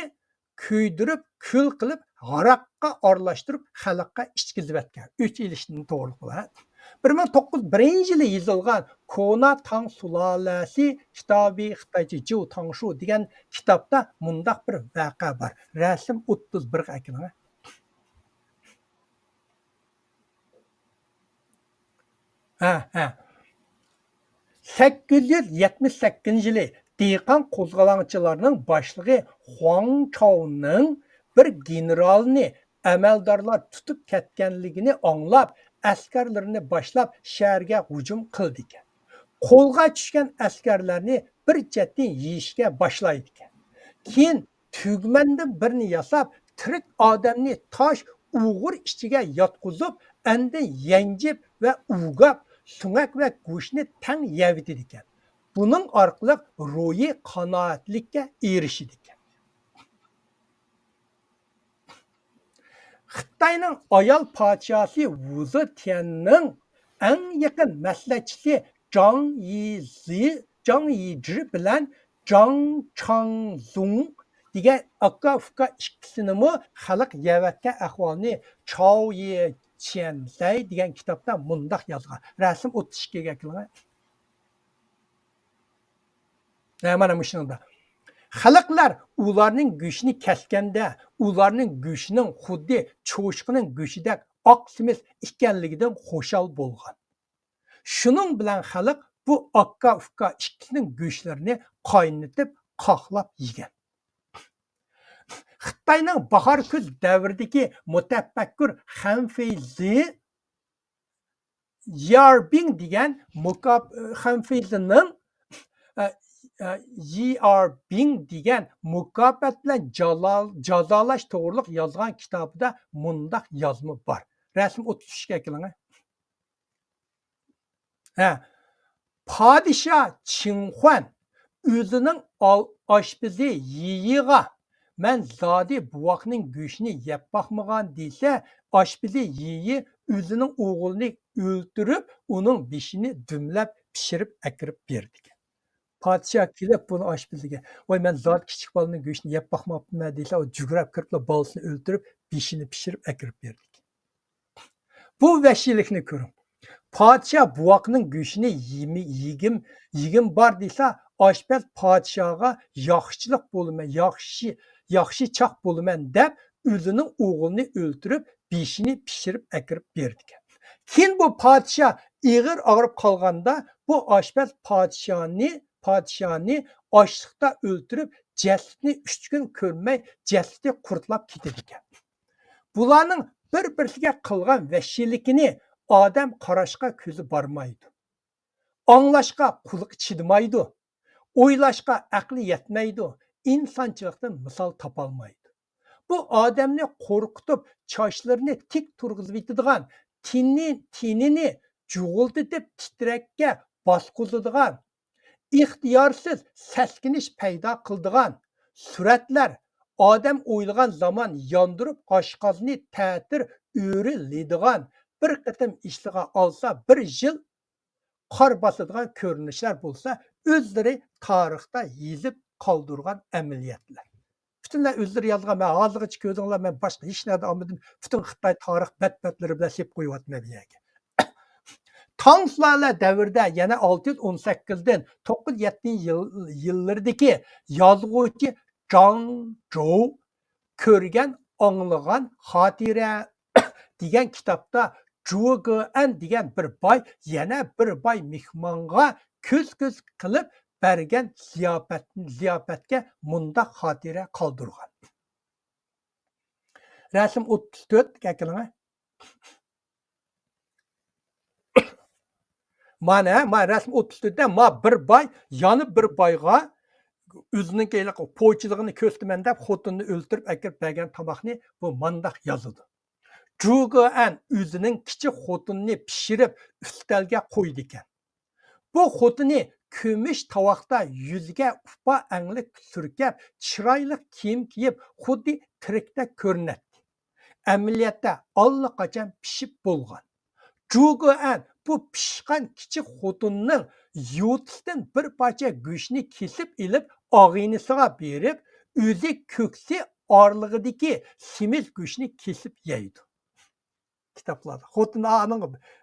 كۆيدۈرۈپ، كۈل قىلىپ، ھاراققا ئارىلاشتۇرۇپ، خەلققە ئىچكۈزۈۋەتكەن. ئۆچ ئېلىشتىن توغرىلىق بۇ، ھە؟ بىر مىڭ توققۇز يۈز بىرىنچى يىلى يېزىلغان كونا تاڭ سۇلالەسى كىتابى، خىتايچە جىۋ تاڭشۇ دېگەن كىتابتا مۇنداق بىر ۋەقە بار. رەسىم ئوتتۇز بىرگە ئەكېلىڭ. ھە، ھە. سەككىز يۈز يەتمىش سەككىزىنچى يىلى دېھقان قوزغىلاڭچىلارنىڭ باشلىقى خۇاڭ چاۋنىڭ بىر گېنېرالنى ئەمەلدارلار تۇتۇپ كەتكەنلىكىنى ئاڭلاپ، ئەسكەرلىرىنى باشلاپ، شەھەرگە ھۇجۇم قىلىدىكەن. قولغا چۈشكەن ئەسكەرلەرنى بىر چەتتىن يېيىشكە باشلايدىكەن. كېيىن تۈگمەندىن بىرنى ياساپ، تىرىك ئادەمنى تاش ئوغۇر ئىچىگە ياتقۇزۇپ، ئاندىن يەنجىپ ۋە ئۇۋىلاپ، سۆڭەك ۋە گۆشنى تەڭ يەۋېتىدىكەن. بۇنىڭ ئارقىلىق روھىي قانائەتلىككە ئېرىشىدىكەن. خىتاينىڭ ئايال پادىشاھى ۋۇ زېتيەننىڭ ئەڭ يېقىن مەسلىھەتچىسى جاڭ يىزى، جاڭ يىجى بىلەن جاڭ چاڭزۇڭ دېگەن ئاكا-ئۇكا ئىككىسىنىمۇ خەلق يەۋەتكەن ئەھۋالنى چاۋ يى چيەنلەي دېگەن كىتابتا مۇنداق يازغان. رەسىم ئوتتۇز ئىككىگە ئەكېلىڭە. ھە، مانا مۇشۇنىڭدا. خەلقلەر ئۇلارنىڭ گۆشىنى كەسكەندە، ئۇلارنىڭ گۆشىنىڭ خۇددى چوشقىنىڭ گۆشىدەك ئاق سېمىز ئىكەنلىكىدىن خۇشال بولغان. شۇنىڭ بىلەن خەلق بۇ ئاكا-ئۇكا ئىككىسىنىڭ گۆشلىرىنى قاينىتىپ، قاقلاپ يېگەن. خىتاينىڭ باھار كۈز دەۋرىدىكى مۇتەپەككۇر خەنفېيزى ياربىڭ دېگەن مۇكاپ-، خەنفېيزىنىڭ، ئە، ئە، ياربىڭ دېگەن مۇكاپات بىلەن جالا-، جازالاش توغرۇلۇق يازغان كىتابىدا مۇنداق يازما بار. رەسىم ئوتتۇز ئۈچكە ئەكېلىڭە. ھە، پادىشاھ چىڭخۇەن ئۆزىنىڭ ئال-، ئاشپىزى يىيىغا، «مەن زادى بوۋاقنىڭ گۆشىنى يەپ باقمىغان» دېسە، ئاشپىزى يىيى ئۆزىنىڭ ئوغلىنى ئۆلتۈرۈپ، ئۇنىڭ بېشىنى دۈملەپ پىشۇرۇپ ئەكىرىپ بېرىدىكەن. پادىشاھ كېلىپ بۇنى ئاشپىزىگە، «ۋاي، مەن زادى كىچىك بالىنىڭ گۆشىنى يەپ باقماپتىمەن» دېسە، ئۇ جۈگرەپ كىرىپلا بالىسىنى ئۆلتۈرۈپ، بېشىنى پىشۇرۇپ ئەكىرىپ بېرىدىكەن. بۇ ۋەھشىيلىكنى كۆرۈڭ. پادىشاھ بوۋاقنىڭ گۆشىنى يېمە-، يېگىم، يېگۈم بار دېسە، ئاشپەز پادىشاھقا ياخشىچىلىق بولىمەن، ياخشى، ياخشى چاق بولىمەن دەپ، ئۆزىنىڭ ئوغلىنى ئۆلتۈرۈپ، بېشىنى پىشۇرۇپ ئەكىرىپ بېرىدىكەن. كېيىن بۇ پادىشاھ ئېغىر ئاغرىپ قالغاندا، بۇ ئاشپەز پادىشاھنى، پادىشاھنى ئاچلىقتا ئۆلتۈرۈپ، جەسىتىنى ئۈچ كۈن كۆرمەي، جەسىتى قۇرتلاپ كېتىدىكەن. بۇلارنىڭ بىر-بىرسىگە قىلغان ۋەھشىيلىكىنى ئادەم قاراشقا كۆزى بارمايدۇ. ئاڭلاشقا قۇلىقى چىدىمايدۇ. ئويلاشقا ئەقلى يەتمەيدۇ. ئىنسانچىلىقتىن مىسال تاپالمايدۇ. بۇ ئادەمنى قورقۇتۇپ، چاچلىرىنى تىك تۇرغۇزۇۋېتىدىغان، تېنى، تېنىنى جۇغۇلدىتىپ تىترەككە باسقۇزىدىغان، ئىختىيارسىز سەسكىنىش پەيدا قىلىدىغان سۈرەتلەر، ئادەم ئويلىغان زامان ياندۇرۇپ ئاشقازىنى تەتۈر ئۆرۈلىدىغان، بىر قېتىم ئىشلىغا ئالسا بىر يىل قار باسىدىغان كۆرۈنۈشلەر بولسا ئۆزلىرى تارىختا يېزىپ قالدۇرغان ئەمەلىيەتلەر. پۈتۈنلەي ئۆزلىرى يازغان، مەن ھازىرغىچە كۆردۈڭلار، مەن باشقا ھېچ نەدە ئالمىدىم. پۈتۈن خىتاي تارىخ بەت-بەتلىرى بىلەن سېلىپ قويۇۋاتىمەن بۇ يەرگە. تاڭ سۇلالە دەۋرىدە، يەنى ئالتە يۈز ئون سەككىزدىن توققۇز يۈز يەتتىنچى يىل، يىللىرىدىكى يازغۇچى جاڭ جوۋ كۆرگەن، ئاڭلىغان خاتىرە دېگەن كىتابتا جۇگېئەن دېگەن بىر باي يەنە بىر باي مېھمانغا كۆز-كۆز قىلىپ بەرگەن زىياپەت، زىياپەتكە مۇنداق خاتىرە قالدۇرغان. رەسىم ئوتتۇز تۆت، ئەكېلىڭە. مانا، ما رەسىم ئوتتۇز تۆتتە، ما بىر باي يەنە بىر بايغا ئۆزىنىڭكى پوچىلىقىنى كۆرسىتىمەن دەپ خوتۇنىنى ئۆلتۈرۈپ ئەكىرىپ بەرگەن تاماقنى بۇ مانداق يازىدۇ. جۇگېئەن ئۆزىنىڭ كىچىك خوتۇنىنى پىشۇرۇپ ئۈستەلگە قويىدىكەن. بۇ خوتۇنى كۈمۈش تاۋاقتا يۈزىگە ئۇپا ئەڭلىك سۈركەپ، چىرايلىق كىيىم كىيىپ، خۇددى تىرىكتەك كۆرۈنەتتى. ئەمەلىيەتتە ئاللىقاچان پىشىپ بولغان. جۇگېئەن بۇ پىشقان كىچىك خوتۇننىڭ يۇتىسىدىن بىر پارچە گۆشنى كېسىپ ئېلىپ، ئاغىنىسىغا بېرىپ، ئۆزى كۆكسى ئارىلىقىدىكى سېمىز گۆشنى كېسىپ يەيدۇ. كىتابلاردا. خوتۇن ئانىڭ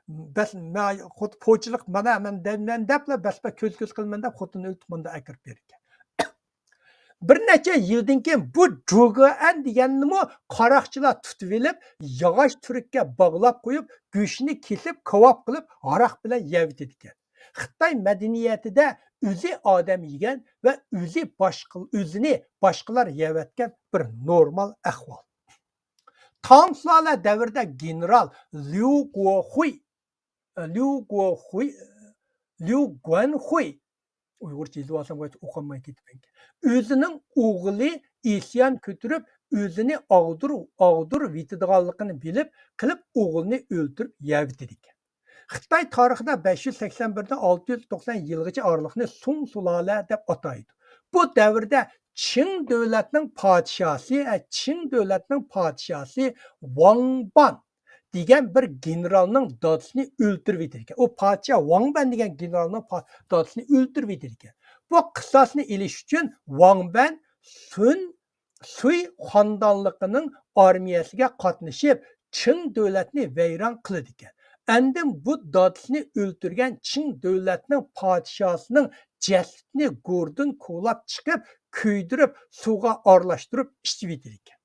بەس، مە-، خوت-، پوچىلىق مانا مەن دەيمەن دەپلا بەس-بەس كۆز-كۆز قىلىمەن دەپ خوتۇننى ئۆلتۈرۈپ مۇنداق ئەكىرىپ بېرىدىكەن. بىر نەچچە يىلدىن كېيىن بۇ جۇگېئەن دېگەننىمۇ قاراقچىلار تۇتۇۋېلىپ، ياغاچ تۈرۈككە باغلاپ قويۇپ، گۆشىنى كېسىپ، كاۋاپ قىلىپ، ھاراق بىلەن يەۋېتىدىكەن. خىتاي مەدەنىيىتىدە ئۆزى ئادەم يېگەن ۋە ئۆزى باشقا، ئۆزىنى باشقىلار يەۋەتكەن بىر نورمال ئەھۋال. تاڭ سۇلالە دەۋرىدە گېنېرال ليۇ گۇخۇي، ليۇ گۇخۇي، ليۇ گۇەنخۇي، ئۇيغۇرچە يېزىۋالسام ئوقۇلماي كېتىمەنكەن. ئۆزىنىڭ ئوغلى ئىسيان كۆتۈرۈپ، ئۆزىنى ئاغدۇر-، ئاغدۇرۇۋېتىدىغانلىقىنى بىلىپ قېلىپ، ئوغلىنى ئۆلتۈرۈپ يەۋېتىدىكەن. خىتاي تارىخىدا بەش يۈز سەكسەن بىردىن ئالتە يۈز توقسان يىلغىچە ئارىلىقنى سۇڭ سۇلالە دەپ ئاتايدۇ. بۇ دەۋردە چىڭ دۆلەتنىڭ پادىشاھى، ئە، چىڭ دۆلەتنىڭ پادىشاھى ۋاڭ بان دېگەن بىر گېنېرالنىڭ دادىسىنى ئۆلتۈرۈۋېتىدىكەن. ئۇ پادىشاھ ۋاڭ بەن دېگەن گېنېرالنىڭ پا-، دادىسىنى ئۆلتۈرۈۋېتىدىكەن. بۇ قىساسنى ئېلىش ئۈچۈن ۋاڭ بەن سۈن سۈي خاندانلىقىنىڭ ئارمىيەسىگە قاتنىشىپ، چىڭ دۆلەتنى ۋەيران قىلىدىكەن. ئاندىن بۇ دادىسىنى ئۆلتۈرگەن چىڭ دۆلەتنىڭ پادىشاھىنىڭ جەسىتىنى گوردىن كولاپ چىقىپ، كۆيدۈرۈپ، سۇغا ئارىلاشتۇرۇپ ئىچىۋېتىدىكەن.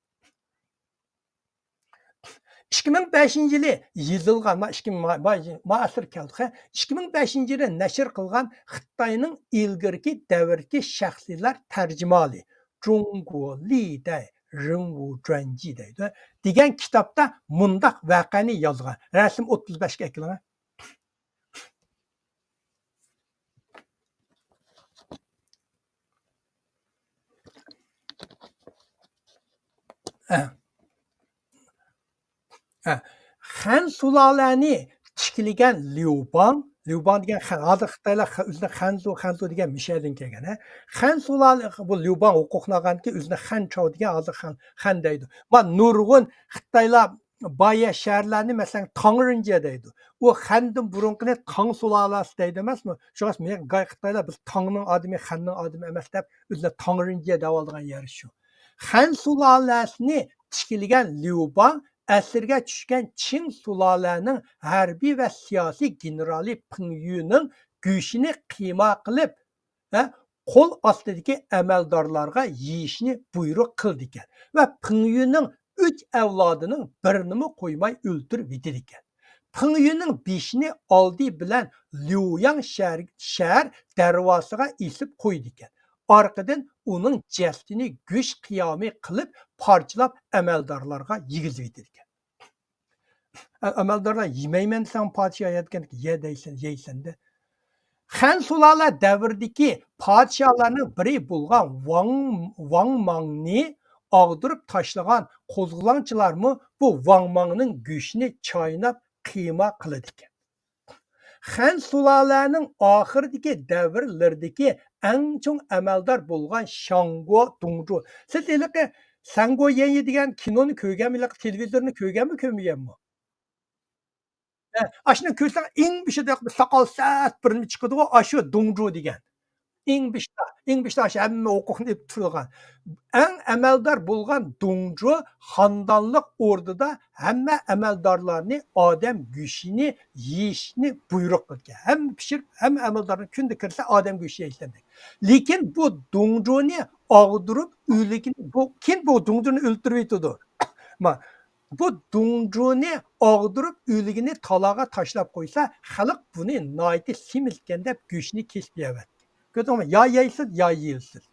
ئىككى مىڭ بەشىنچى يىلى يېزىلغان، ما، ئىككى مىڭ، ما، ما، ما ئەسىر كەلدى، خە. ئىككى مىڭ بەشىنچى يىلى نەشر قىلغان خىتاينىڭ ئىلگىرىكى دەۋردىكى شەخسلەر تەرجىمىھالى، جۇڭگو لى دەي رېنۋۇ جۈەنجى دەيدۇ، دېگەن كىتابتا مۇنداق ۋەقەنى يازغان. رەسىم ئوتتۇز بەشكە ئەكېلىڭە. ئە. ئە. خەن سۇلالەنى تىكلىگەن ليۇ باڭ، ليۇ باڭ دېگەن خەن، ھازىر خىتايلار خە-، ئۆزىنى خەنزۇ، خەنزۇ دېگەن مىشەدىن كەلگەن، ھە. خەن سۇلالە، بۇ ليۇ باڭ ھوقۇقنى ئالغاندىكىن ئۆزىنى خەن چاۋ دېگەن، ھازىر خەن، خەن دەيدۇ. ما نۇرغۇن خىتايلار بايا شەھەرلەرنى، مەسىلەن، تاڭرىنجيە دەيدۇ. ئۇ خەندىن بۇرۇنقىنى تاڭ سۇلالەسى دەيدۇ ئەمەسمۇ؟ شۇڭا مېنىڭ گاي خىتايلار بىز تاڭنىڭ ئادىمى، خەننىڭ ئادىمى ئەمەس دەپ ئۆزىنى تاڭرىنجيە دەۋالىدىغان يەر شۇ. خەن سۇلالەسىنى تىكلىگەن ليۇ باڭ ئەسىرگە چۈشكەن چىڭ سۇلالەنىڭ ھەربىي ۋە سىياسىي گېنېرالى پېڭ يۈنىڭ گۆشىنى قىيما قىلىپ، ھە، قول ئاستىدىكى ئەمەلدارلارغا يېيىشنى بۇيرۇق قىلىدىكەن ۋە پېڭ يۈنىڭ ئۈچ ئەۋلادىنىڭ بىرىنىمۇ قويماي ئۆلتۈرۈۋېتىدىكەن. پېڭ يۈنىڭ بېشىنى ئالدى بىلەن ليۇياڭ شەھەر، شەھەر دەرۋازىسىغا ئېسىپ قويىدىكەن. ئارقىدىن ئۇنىڭ جەسىتىنى گۆش قىيامى قىلىپ پارچىلاپ ئەمەلدارلارغا يېگۈزۈۋېتىدىكەن. ئە-، ئەمەلدارلار يېمەيمەن دېسەڭ پادىشاھ يەيدىكەن، يە دەيسەن، يەيسەن-دە. خەن سۇلالە دەۋرىدىكى پادىشاھلارنىڭ بىرى بولغان ۋاڭ، ۋاڭ ماڭنى ئاغدۇرۇپ تاشلىغان قوزغىلاڭچىلارمۇ بۇ ۋاڭ ماڭنىڭ گۆشىنى چايناپ قىيما قىلىدىكەن. خەن سۇلالەنىڭ ئاخىرىدىكى دەۋرلىرىدىكى ئەڭ چوڭ ئەمەلدار بولغان شاڭگو دۇڭجۇ. سىز ھېلىقى سەنگو يەنيى دېگەن كىنونى كۆرگەنمۇ، ھېلىقى تېلېۋىزورنى كۆرگەنمۇ، كۆرمىگەنمۇ؟ ھە، ئاشۇنى كۆرسەڭ، ئېڭ بېشىدا ساقال سەت بىرنى چىقىدىغۇ، ئاشۇ دۇڭجۇ دېگەن. ئېڭ بېشىدا، ئېڭ بېشىدا ئاشۇ ھەممە ھوقۇقنى ئېلىپ تۇرغان. ئەڭ ئەمەلدار بولغان دۇڭجۇ خاندانلىق ئوردىدا ھەممە ئەمەلدارلارنى ئادەم گۆشىنى يېيىشنى بۇيرۇق قىلغان. ھەممە پىشۇرۇپ، ھەممە ئەمەلدارنى كۈندە كىرسە ئادەم گۆشى يەيسەن دەيدۇ. لېكىن بۇ دۇڭجۇنى ئاغدۇرۇپ ئۆلۈكىنى، بۇ، كېيىن بۇ دۇڭجۇنى ئۆلتۈرۈۋېتىدۇ. ما، بۇ دۇڭجۇنى ئاغدۇرۇپ ئۆلۈكىنى تالاغا تاشلاپ قويسا، خەلق بۇنى ناھايىتى سېمىزكەن دەپ گۆشىنى كېسىپ يەۋەتتى. كۆردۈڭمۇ؟ يا يەيسىز، يا يېيىلسىز.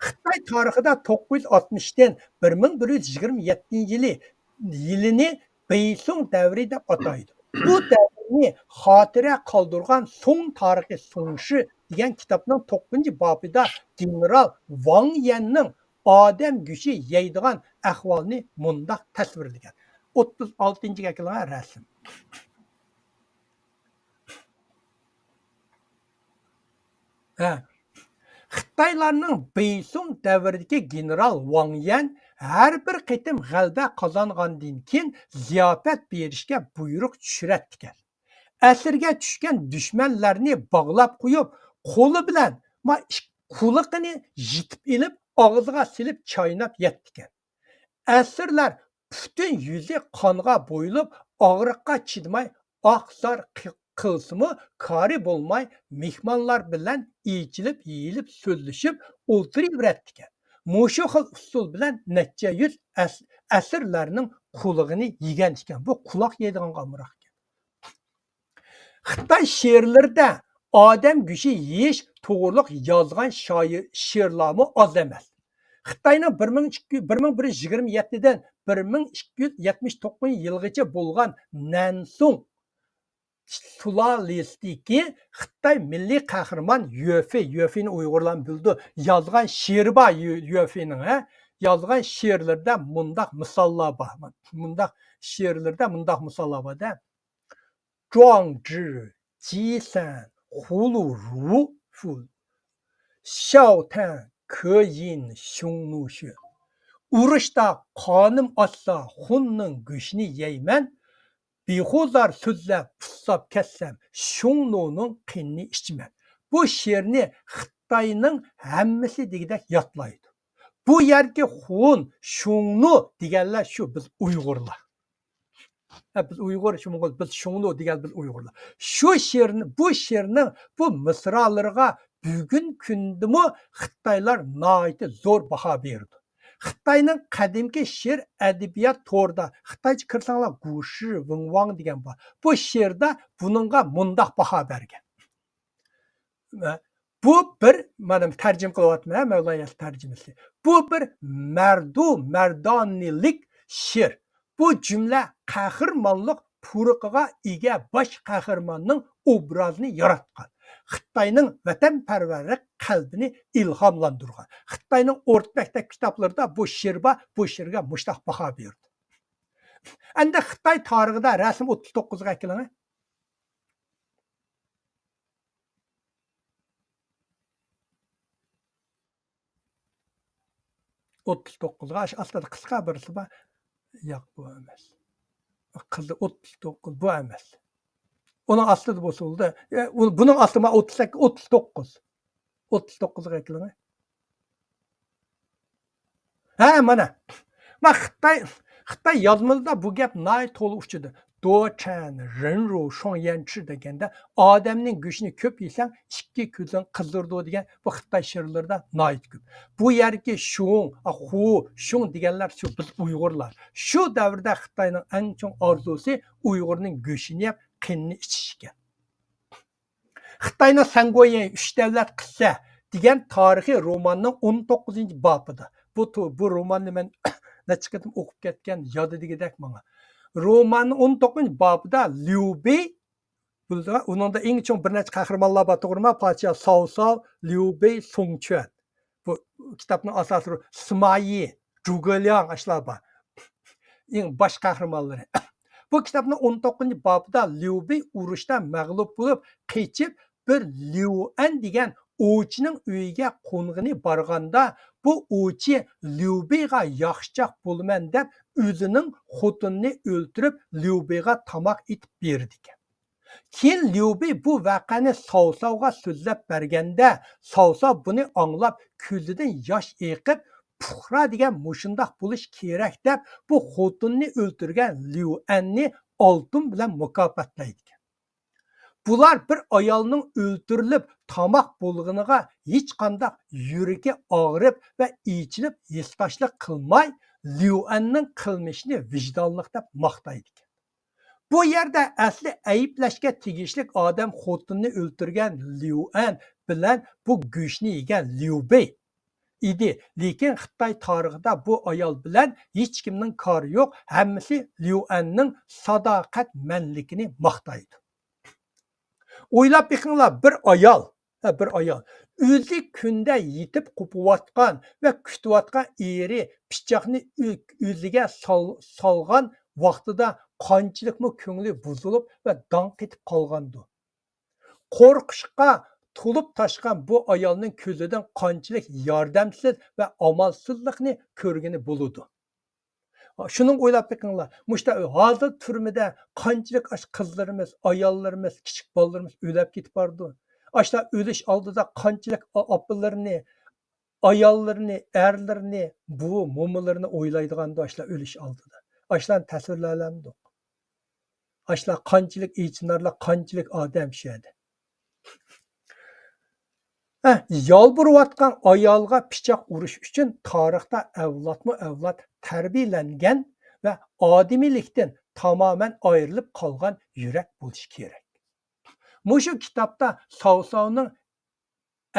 خىتاي تارىخىدا توققۇز يۈز ئاتمىشتىن بىر مىڭ بىر يۈز يىگىرمە يەتتىنچى يىلى، يىلىنى بېيسۇڭ دەۋرى دەپ ئاتايدۇ. بۇ دەۋرنى خاتىرە قالدۇرغان سۇڭ تارىخى سۇڭشى دېگەن كىتابنىڭ توققۇزىنچى بابىدا گېنېرال ۋاڭ يەننىڭ ئادەم گۆشى يەيدىغان ئەھۋالنى مۇنداق تەسۋىرلىگەن. ئوتتۇز ئالتىنچى ئەكېلىڭە رەسىم. ھە. خىتايلارنىڭ بېيسۇڭ دەۋرىدىكى گېنېرال ۋاڭ يەن ھەر بىر قېتىم غەلىبە قازانغاندىن كېيىن زىياپەت بېرىشكە بۇيرۇق چۈشۈرەتتىكەن. ئەسىرگە چۈشكەن دۈشمەنلەرنى باغلاپ قويۇپ، قولى بىلەن ما، ئىك-، قۇلىقىنى يېتىپ ئېلىپ، ئاغزىغا سېلىپ چايناپ يەتتىكەن. ئەسىرلەر پۈتۈن يۈزى قانغا بويىلىپ، ئاغرىققا چىدىماي، ئاھ-زار قى-، قىلسىمۇ، كارى بولماي، مېھمانلار بىلەن ئېچىلىپ، يېيىلىپ، سۆزلىشىپ ئولتۇرۇۋېرەتتىكەن. مۇشۇ خىل ئۇسۇل بىلەن نەچچە يۈز ئەس-، ئەسىرلەرنىڭ قۇلىقىنى يېگەن ئىكەن. بۇ قۇلاق يەيدىغانغا ئامراق ئىكەن. خىتاي شېئىرلىرىدا ئادەم گۆشى يېيىش توغرۇلۇق يازغان شائىر، شېئىرلارمۇ ئاز ئەمەس. خىتاينىڭ بىر مىڭ ئىككى، بىر مىڭ بىر يۈز يىگىرمە يەتتىدىن بىر مىڭ ئىككى يۈز يەتمىش توققۇزىنچى يىلغىچە بولغان نەنسۇڭ سۇلالىسىدىكى خىتاي مىللىي قەھرىمان يۆفېي، يۆفېينى ئۇيغۇرلارمۇ بىلىدۇ، يازغان شېئىرى بار يۆ-، يۆفېينىڭ، ھە، يازغان شېئىرلىرىدا مۇنداق مىساللار بار. مۇنداق شېئىرلىرىدا مۇنداق مىساللار بار-دە. 壮志饥山胡虏夫，笑谈渴饮匈奴血。 ئۇرۇشتا قانىم ئاچسا، خۇننىڭ گۆشىنى يەيمەن، بىھۇزۇر سۆزلەپ، ئۇسساپ كەتسەم، شۇڭنۇنىڭ قېنىنى ئىچىمەن. بۇ شېئىرنى خىتاينىڭ ھەممىسى دېگۈدەك يادلايدۇ. بۇ يەردىكى خۇن، شۇڭنۇ دېگەنلەر شۇ بىز ئۇيغۇرلار. ھە، بىز ئۇيغۇر، شۇ موڭغۇل، بىز شۇڭنۇ دېگەن بىز ئۇيغۇرلار. شۇ شېئىرنى، بۇ شېئىرنىڭ بۇ مىسرالىرىغا بۈگۈن كۈندىمۇ خىتايلار ناھايىتى زور باھا بېرىدۇ. خىتاينىڭ قەدىمكى شېئىر ئەدەبىيات تورىدا، خىتايچە كىرسەڭلار، گۇشى ۋېڭۋاڭ دېگەن بار. بۇ شېئىردا بۇنىڭغا مۇنداق باھا بەرگەن. بۇ بىر، مانا تەرجىمە قىلىۋاتىمەن، ھە، مەۋلايەس تەرجىمىسى. بۇ بىر مەردۇ مەردانىلىك شېئىر. بۇ جۈملە قەھرىمانلىق پۇرىقىغا ئىگە باش قەھرىماننىڭ ئوبرازىنى ياراتقان. خىتاينىڭ ۋەتەنپەرۋەرلىك قەلبىنى ئىلھاملاندۇرغان. خىتاينىڭ ئورتا مەكتەپ كىتابلىرىدا بۇ شېئىر بار، بۇ شېئىرگە مۇشتاق باھا بېرىدۇ. ئەمدى خىتاي تارىخىدا رەسىم ئوتتۇز توققۇزغا ئەكېلىڭە. ئوتتۇز توققۇزغا ئاشۇ ئاستىدا قىسقا بىرسى بار. ياق، بۇ ئەمەس. قىزىل ئوتتۇز توققۇز، بۇ ئەمەس. ئۇنىڭ ئاستىدا بولسا بولدى. ئە، ئۇ، بۇنىڭ ئاستى ما ئوتتۇز سەككىز، ئوتتۇز توققۇز. ئوتتۇز توققۇزغا ئەكېلىڭە. ھە، مانا. ما خىتاي، خىتاي يازمىلىرىدا بۇ گەپ ناھايىتى تولا ئۇچىدۇ. 多吃人肉双眼吃 دېگەندە، ئادەمنىڭ گۆشىنى كۆپ يېسەڭ، ئىككى كۆزۈڭ قىزىرىدۇ دېگەن بۇ خىتاي شېئىرلىرىدا ناھايىتى كۆپ. بۇ يەردىكى شۇڭ، خۇ، شۇڭ دېگەنلەر شۇ بىز ئۇيغۇرلار. شۇ دەۋردە خىتاينىڭ ئەڭ چوڭ ئارزۇسى ئۇيغۇرنىڭ گۆشىنى يەپ، قېنىنى ئىچىش ئىكەن. خىتاينىڭ سەنگويەن ئۈچ دەۋلەت قىسسە دېگەن تارىخىي روماننىڭ ئون توققۇزىنچى بابىدا. بۇ تو-، بۇ روماننى مەن نەچچە قېتىم ئوقۇپ كەتكەن، يادىدىگىدەك ماڭا. روماننىڭ ئون توققۇزىنچى بابىدا ليۇ بېي، بىلدىڭىز، ئۇنىڭدا ئەڭ چوڭ بىر نەچچە قەھرىمانلار بار، توغرىما؟ پادىشاھ ساۋ ساۋ، ليۇ بېي، سۇڭ چۈەن. بۇ كىتابنىڭ ئاساسىي رو-، سىما يى، جۇگې لياڭ، ئاشۇلار بار. ئەڭ باش قەھرىمانلىرى. بۇ كىتابنىڭ ئون توققۇزىنچى بابىدا ليۇبېي ئۇرۇشتا مەغلۇپ بولۇپ قېچىپ، بىر ليۇئەن دېگەن ئوۋچىنىڭ ئۆيىگە قونغىنى بارغاندا، بۇ ئوۋچى ليۇبېيغا ياخشىچاق بولىمەن دەپ، ئۆزىنىڭ خوتۇنىنى ئۆلتۈرۈپ، ليۇبېيغا تاماق ئېتىپ بېرىدىكەن. كېيىن ليۇبېي بۇ ۋەقەنى ساۋساۋغا سۆزلەپ بەرگەندە، ساۋساۋ بۇنى ئاڭلاپ، كۆزىدىن ياش ئېقىپ، پۇقرا دېگەن مۇشۇنداق بولۇش كېرەك دەپ، بۇ خوتۇننى ئۆلتۈرگەن ليۇئەننى ئالتۇن بىلەن مۇكاپاتلايدىكەن. بۇلار بىر ئايالنىڭ ئۆلتۈرۈلۈپ تاماق بولغىنىغا ھېچقانداق يۈرىكى ئاغرىپ ۋە ئېچىنىپ ھېسداشلىق قىلماي، ليۇئەننىڭ قىلمىشىنى ۋىجدانلىق دەپ ماختايدىكەن. بۇ يەردە ئەسلى ئەيىبلەشكە تېگىشلىك ئادەم خوتۇنىنى ئۆلتۈرگەن ليۇئەن بىلەن بۇ گۆشنى يېگەن ليۇبېي ئىدى. لېكىن خىتاي تارىخىدا بۇ ئايال بىلەن ھېچكىمنىڭ كارى يوق، ھەممىسى ليۇئەننىڭ ساداقەتمەنلىكىنى ماختايدۇ. ئويلاپ بېقىڭلار، بىر ئايال، ھە، بىر ئايال ئۆزى كۈندە يېتىپ قوپۇۋاتقان ۋە كۈتۈۋاتقان ئېرى پىچاقنى ئۆ-، ئۆزىگە سال-، سالغان ۋاقتىدا قانچىلىكمۇ كۆڭلى بۇزۇلۇپ ۋە داڭ قېتىپ قالغاندۇ. قورقۇشقا تولۇپ تاشقان بۇ ئايالنىڭ كۆزىدىن قانچىلىك ياردەمسىز ۋە ئامالسىزلىقنى كۆرگىلى بولىدۇ. شۇنىڭغا ئويلاپ بېقىڭلار. مۇشتا ھازىر تۈرمىدە قانچىلىك ئاش قىزلىرىمىز، ئاياللىرىمىز، كىچىك بالىلىرىمىز ئۆلۈپ كېتىپ بارىدۇ. ئاشۇلار ئۆلۈش ئالدىدا قانچىلىك ئا-، ئاپىلىرىنى، ئاياللىرىنى، ئەرلىرىنى، بوۋا، مومىلىرىنى ئويلايدىغاندۇ ئاشۇلار ئۆلۈش ئالدىدا. ئاشۇلارنى تەسۋىرلەۋالامدۇق؟ ئاشۇلار قانچىلىك ئېچىنارلىق، قانچىلىك ئادەم شۇ يەردە. ھە، يالبۇرۇۋاتقان ئايالغا پىچاق ئۇرۇش ئۈچۈن تارىختا ئەۋلادمۇ ئەۋلاد تەربىيەلەنگەن ۋە ئادىمىيلىكتىن تامامەن ئايرىلىپ قالغان يۈرەك بولۇشى كېرەك. مۇشۇ كىتابتا ساۋساۋنىڭ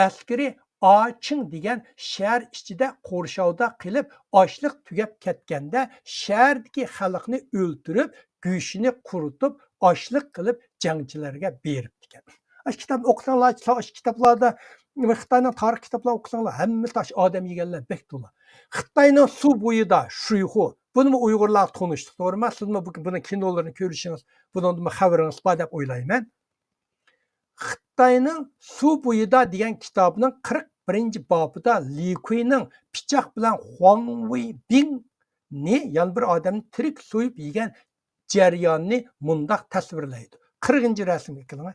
ئەسكىرى ئاچىڭ دېگەن شەھەر ئىچىدە قورشاۋدا قېلىپ، ئاشلىق تۈگەپ كەتكەندە، شەھەردىكى خەلقنى ئۆلتۈرۈپ، گۆشىنى قۇرۇتۇپ، ئاشلىق قىلىپ، جەڭچىلەرگە بېرىپتىكەن. ئاشۇ كىتابنى ئوقۇساڭلار، ئاشۇ كىتابلاردا، خىتاينىڭ تارىخ كىتابلارنى ئوقۇساڭلار، ھەممىسى ئاشۇ ئادەم يېگەنلەر بەك تولا. خىتاينىڭ سۇ بويىدا شۇيخۇ، بۇنىمۇ ئۇيغۇرلارغا تونۇشلۇق، توغرىمۇ؟ سىزمۇ بۇ، بۇنىڭ كىنولىرىنى كۆرۈشىڭىز، بۇنىڭدىمۇ خەۋىرىڭىز بار دەپ ئويلايمەن. خىتاينىڭ سۇ بويىدا دېگەن كىتابىنىڭ قىرىق بىرىنچى بابىدا لى كۇينىڭ پىچاق بىلەن خۇاڭ ۋېيبىڭنى، يەنە بىر ئادەمنى تىرىك سويۇپ يېگەن جەريانىنى مۇنداق تەسۋىرلەيدۇ. قىرىقىنچى رەسىمگە كېلىڭ.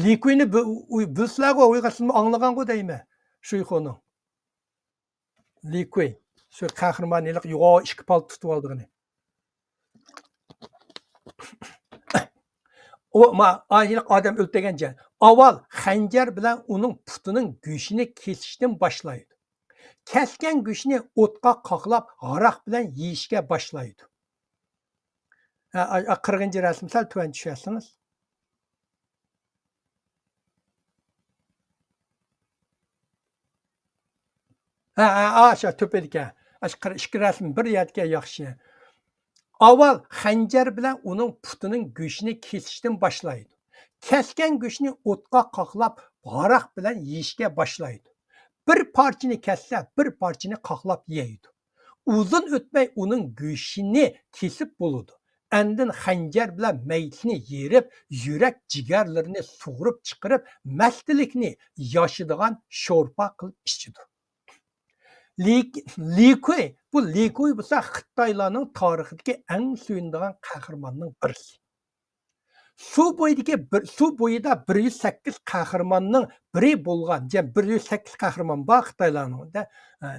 لى كۇينى بىل-، ئۇ-، بىلسىلەرغۇ، ئۇيغۇر تىلىنى ئاڭلىغانغۇ دەيمەن. شۇيخۇنىڭ. لى كۇي. شۇ قەھرىمان ھېلىقى يوغان ئىككى پالتا تۇتۇۋالىدىغىنى. ئۇ، ما-، ئا، ھېلىقى ئادەم ئۆلتۈرگەن جاي. ئاۋۋال خەنجەر بىلەن ئۇنىڭ پۇتىنىڭ گۆشىنى كېسىشتىن باشلايدۇ. كەسكەن گۆشنى ئوتقا قاقلاپ، ھاراق بىلەن يېيىشكە باشلايدۇ. ھە، ئا، ئا، قىرىقىنچى رەسىم، سەل تۆۋەن چۈشۈرسىڭىز. ھە، ھە، ئاشۇ تۆپىدىكەن. ئاشۇ قىر-، ئىككى رەسىم بىر يەردىكەن، ياخشى. ئاۋۋال خەنجەر بىلەن ئۇنىڭ پۇتىنىڭ گۆشىنى كېسىشتىن باشلايدۇ. كەسكەن گۆشنى ئوتقا قاقلاپ، ھاراق بىلەن يېيىشكە باشلايدۇ. بىر پارچىنى كەسسە، بىر پارچىنى قاقلاپ يەيدۇ. ئۇزۇن ئۆتمەي ئۇنىڭ گۆشىنى كېسىپ بولىدۇ. ئاندىن خەنجەر بىلەن مەيدىسىنى يېرىپ، يۈرەك جىگەرلىرىنى سۇغۇرۇپ چىقىرىپ، مەستلىكنى ياشىدىغان شورپا قىلىپ ئىچىدۇ. لى-، لى كۇي، بۇ لى كۇي بولسا خىتايلارنىڭ تارىخىدىكى ئەڭ سۆيۈنىدىغان قەھرىماننىڭ بىرسى. سۇ بويىدىكى بىر، سۇ بويىدا بىر يۈز سەككىز قەھرىماننىڭ بىرى بولغان، يەنى بىر يۈز سەككىز قەھرىمان بار خىتايلارنىڭ، دە، ئە،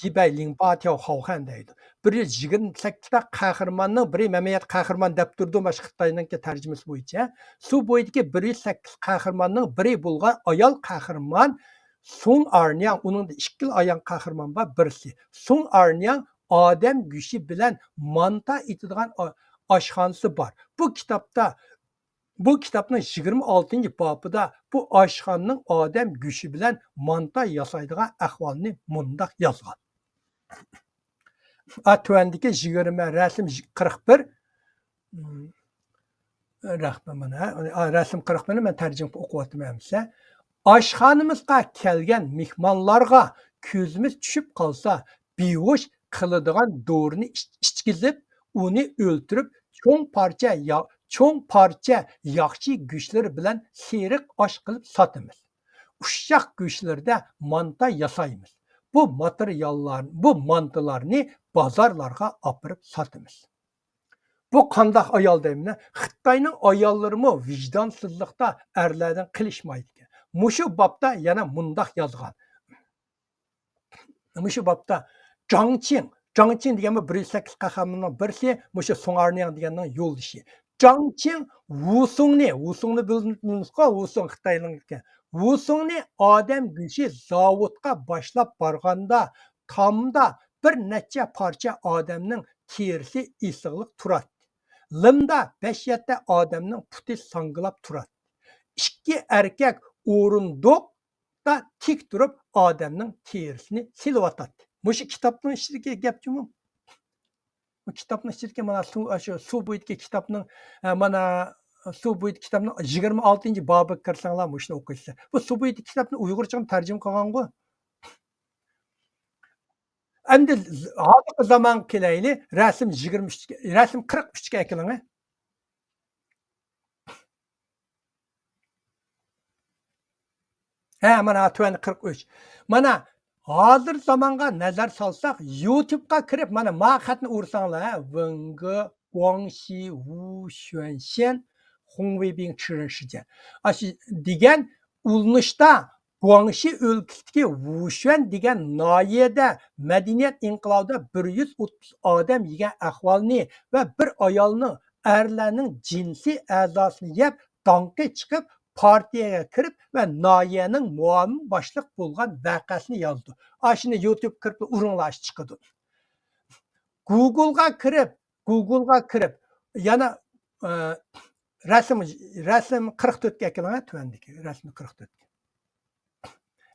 يىبەي لىڭپا تياۋ خاۋخەن دەيدۇ. بىر يۈز يىگىرمە سەككىز قەھرىماننىڭ بىرى، مەن يەنە قەھرىمان دەپ تۇردۇم، باشقا خىتاينىڭكى تەرجىمىسى بويىچە. سۇ بويىدىكى بىر يۈز سەككىز قەھرىماننىڭ بىرى بولغان ئايال قەھرىمان سۇڭ ئارنياڭ، ئۇنىڭدا ئىككىلا ئايال قەھرىمان بار، بىرسى سۇڭ ئارنياڭ ئادەم گۆشى بىلەن مانتا ئېتىدىغان ئا-، ئاشخانىسى بار. بۇ كىتابتا، بۇ كىتابنىڭ يىگىرمە ئالتىنچى بابىدا بۇ ئاشخانىنىڭ ئادەم گۆشى بىلەن مانتا ياسايدىغان ئەھۋالنى مۇنداق يازغان. ئا، تۆۋەندىكى يىگىرمە، رەسىم قىرىق بىر. رەسىم، مانا، ئا، رەسىم قىرىق بىرنى مەن تەرجىمە قىلىپ ئوقۇۋاتىمەن ئەمىسە. ئاشخانىمىزغا كەلگەن مېھمانلارغا كۆزىمىز چۈشۈپ قالسا، بىھوش قىلىدىغان دورىنى ئىچ-، ئىچكۈزۈپ، ئۇنى ئۆلتۈرۈپ، چوڭ پارچە يا-، چوڭ پارچە ياخشى گۆشلىرى بىلەن سېرىق ئاش قىلىپ ساتىمىز. ئۇششاق گۆشلىرىدە مانتا ياسايمىز. بۇ ماتېرىياللار، بۇ مانتىلارنى بازارلارغا ئاپىرىپ ساتىمىز. بۇ قانداق ئايال دەيمەن؟ خىتاينىڭ ئاياللىرىمۇ ۋىجدانسىزلىقتا ئەرلەردىن قېلىشمايدىكەن. مۇشۇ بابتا يەنە مۇنداق يازغان. مۇشۇ بابتا جاڭ چىڭ، جاڭ چىڭ دېگەنمۇ بىر يۈز سەككىز قەھرىماننىڭ بىرسى، مۇشۇ سۇڭئارنىڭ دېگەننىڭ يولدىشى. جاڭ چىڭ ۋۇسۇڭنى، ۋۇسۇڭنى بىلدىڭىزغۇ، ۋۇسۇڭ خىتاينىڭ ئىكەن. ۋۇسۇڭنى ئادەم گۆشى زاۋۇتقا باشلاپ بارغاندا، تامدا بىر نەچچە پارچە ئادەمنىڭ تېرىسى ئېسىقلىق تۇراتتى. لىمدا بەش يەتتە ئادەمنىڭ پۇتى ساڭگىلاپ تۇراتتى. ئىككى ئەركەك ئورۇندۇقتا تىك تۇرۇپ ئادەمنىڭ تېرىسىنى سېلىۋاتاتتى. مۇشۇ كىتابنىڭ ئىچىدىكى گەپ جۇمۇ. بۇ كىتابنىڭ ئىچىدىكى مانا سۇ، شۇ سۇ بويىدىكى كىتابنىڭ، ئە، مانا سۇ بويىدىكى كىتابنىڭ يىگىرمە ئالتىنچى بابىغا كىرسەڭلار مۇشۇنى ئوقۇيسىلەر. بۇ سۇ بويىدىكى كىتابنى ئۇيغۇرچىغىمۇ تەرجىمە قىلغانغۇ. ئەمدى ھازىرقى زامانغا كېلەيلى، رەسىم يىگىرمە ئۈچ، رەسىم قىرىق ئۈچكە ئەكېلىڭە. ھە، مانا تۆۋەندە قىرىق ئۈچ. مانا ھازىر زامانغا نەزەر سالساق، يۇتۇبقا كىرىپ، مانا ما خەتنى ئۇرساڭلار، ھە، ۋېنگې، گۇاڭشى، ۋۇشۈەنشەن، خۇڭۋېيبىڭ چىرىنشىجيەن. ئاشۇ دېگەن ئۇلىنىشتا گۇاڭشى ئۆلكىسىدىكى ۋۇشۈەن دېگەن ناھىيەدە مەدەنىيەت ئىنقىلابىدا بىر يۈز ئوتتۇز ئادەم يېگەن ئەھۋالنى ۋە بىر ئايالنىڭ ئەرلەرنىڭ جىنسىي ئەزاسىنى يەپ، داڭقى چىقىپ، پارتىيەگە كىرىپ ۋە ناھىيەنىڭ مۇئاۋىن باشلىق بولغان ۋەقەسىنى يازىدۇ. ئاشۇنى يۇتۇبقا كىرىپ ئۇرۇڭلار، ئاشۇ چىقىدۇ. گۇگلغا كىرىپ، گۇگلغا كىرىپ، يەنە، ئە، رەسىم، رەسىم قىرىق تۆتكە ئەكېلىڭ، تۆۋەندىكى رەسىم قىرىق تۆتكە.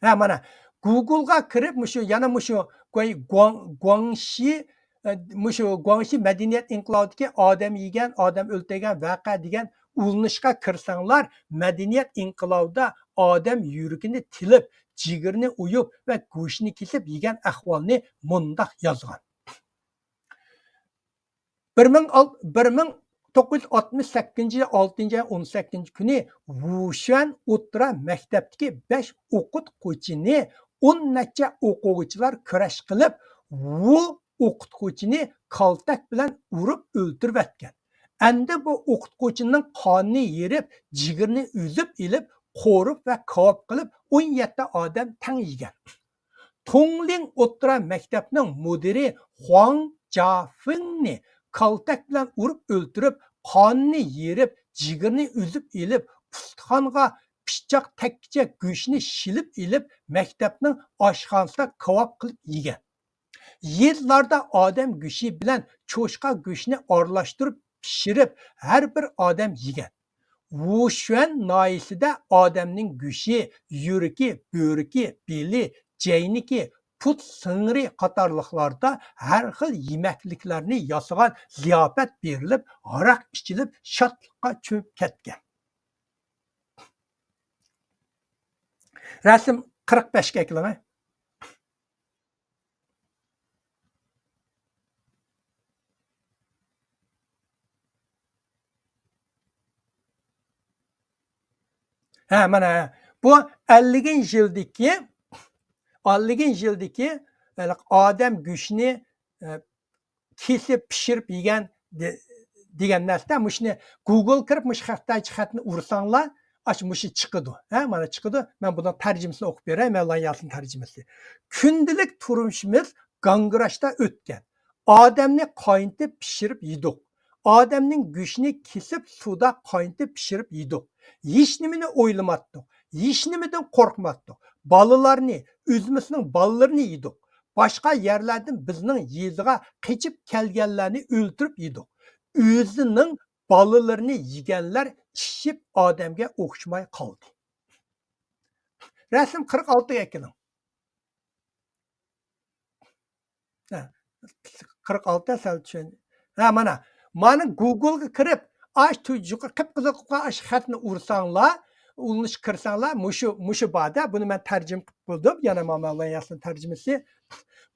ھە، مانا، گۇگلغا كىرىپ، مۇشۇ، يەنە مۇشۇ گۇاڭ-، گۇاڭ-، گۇاڭشى، ئە، مۇشۇ گۇاڭشى مەدەنىيەت ئىنقىلابىدىكى ئادەم يېگەن، ئادەم ئۆلتۈرگەن ۋەقە دېگەن ئۇلىنىشقا كىرسەڭلار، مەدەنىيەت ئىنقىلابىدا ئادەم يۈرىكىنى تىلىپ، جىگىرىنى ئويۇپ ۋە گۆشىنى كېسىپ يېگەن ئەھۋالنى مۇنداق يازغان. بىر مىڭ ئال-، بىر مىڭ توققۇز يۈز ئاتمىش سەككىزىنچى يىل ئالتىنچى ئاي ئون سەككىزىنچى كۈنى ۋۇشۈەن ئوتتۇرا مەكتەپتىكى بەش ئوقۇتقۇچىنى ئون نەچچە ئوقۇغۇچىلار كۈرەش قىلىپ، ۋۇ ئوقۇتقۇچىنى كالتەك بىلەن ئۇرۇپ ئۆلتۈرۈۋەتكەن. ئەمدى بۇ ئوقۇتقۇچىنىڭ قانىنى يېرىپ، جىگىرىنى ئۈزۈپ ئېلىپ، قورۇپ ۋە كاۋاپ قىلىپ، ئون يەتتە ئادەم تەڭ يېگەن. تۇڭلىڭ ئوتتۇرا مەكتەپنىڭ مۇدىرى خۇاڭ جافېڭنى كالتەك بىلەن ئۇرۇپ ئۆلتۈرۈپ، قانىنى يېرىپ، جىگىرىنى ئۈزۈپ ئېلىپ، ئۇستىخانغا پىچاق تەگكىچە گۆشىنى شىلىپ ئېلىپ، مەكتەپنىڭ ئاشخانىسىدا كاۋاپ قىلىپ يېگەن. يېزىلاردا ئادەم گۆشى بىلەن چوشقا گۆشىنى ئارىلاشتۇرۇپ پىشۇرۇپ، ھەر بىر ئادەم يېگەن. ۋۇشۈەن ناھىيەسىدە ئادەمنىڭ گۆشى، يۈرىكى، بۆرىكى، بېلى، جەينىكى، پۇت سىڭىرى قاتارلىقلاردا ھەر خىل يېمەكلىكلەرنى ياسىغان زىياپەت بېرىلىپ، ھاراق ئىچىلىپ، شادلىققا چۆمۈپ كەتكەن. رەسىم قىرىق بەشكە ئەكېلىڭە. ھە، مانا، بۇ ئەللىكىنچى يىلدىكى، ئەللىكىنچى يىلدىكى، ھېلىقى ئادەم گۆشىنى، ئە، كېسىپ، پىشۇرۇپ يېگەن دې-، دېگەن نەرسىدە، مۇشۇنى گۇگل كىرىپ، مۇشۇ خىتايچە خەتنى ئۇرساڭلار، ئاشۇ مۇشۇ چىقىدۇ. ھە، مانا چىقىدۇ. مەن بۇنىڭ تەرجىمىسىنى ئوقۇپ بېرەي، مەۋلان ياسىن تەرجىمىسى. كۈندىلىك تۇرمۇشىمىز گاڭگىراشتا ئۆتكەن. ئادەمنى قاينىتىپ پىشۇرۇپ يېدۇق. ئادەمنىڭ گۆشىنى كېسىپ، سۇدا قاينىتىپ پىشۇرۇپ يېدۇق. ھېچنېمىنى ئويلىماتتۇق. ھېچنېمىدىن قورقماتتۇق. بالىلارنى، ئۆزىمىزنىڭ بالىلىرىنى يېدۇق. باشقا يەرلەردىن بىزنىڭ يېزىغا قېچىپ كەلگەنلەرنى ئۆلتۈرۈپ يېدۇق. ئۆزىنىڭ بالىلىرىنى يېگەنلەر ئىششىپ ئادەمگە ئوخشىماي قالدى. رەسىم قىرىق ئالتىگە ئەكېلىڭ. ھە، قىرىق ئالتە سەل چۈشەن-، ھە، مانا. مانا گۇگلغا كىرىپ، ئاش تۈ-، يۇقىرى قىپقىزىل قىلىپ قويغان ئاش خەتنى ئۇرساڭلار، ئۇلىنىشقا كىرسەڭلار، مۇشۇ، مۇشۇ باردا، بۇنى مەن تەرجىمە قىلىپ بولدۇم. يەنە ماما ۋەيياسنىڭ تەرجىمىسى.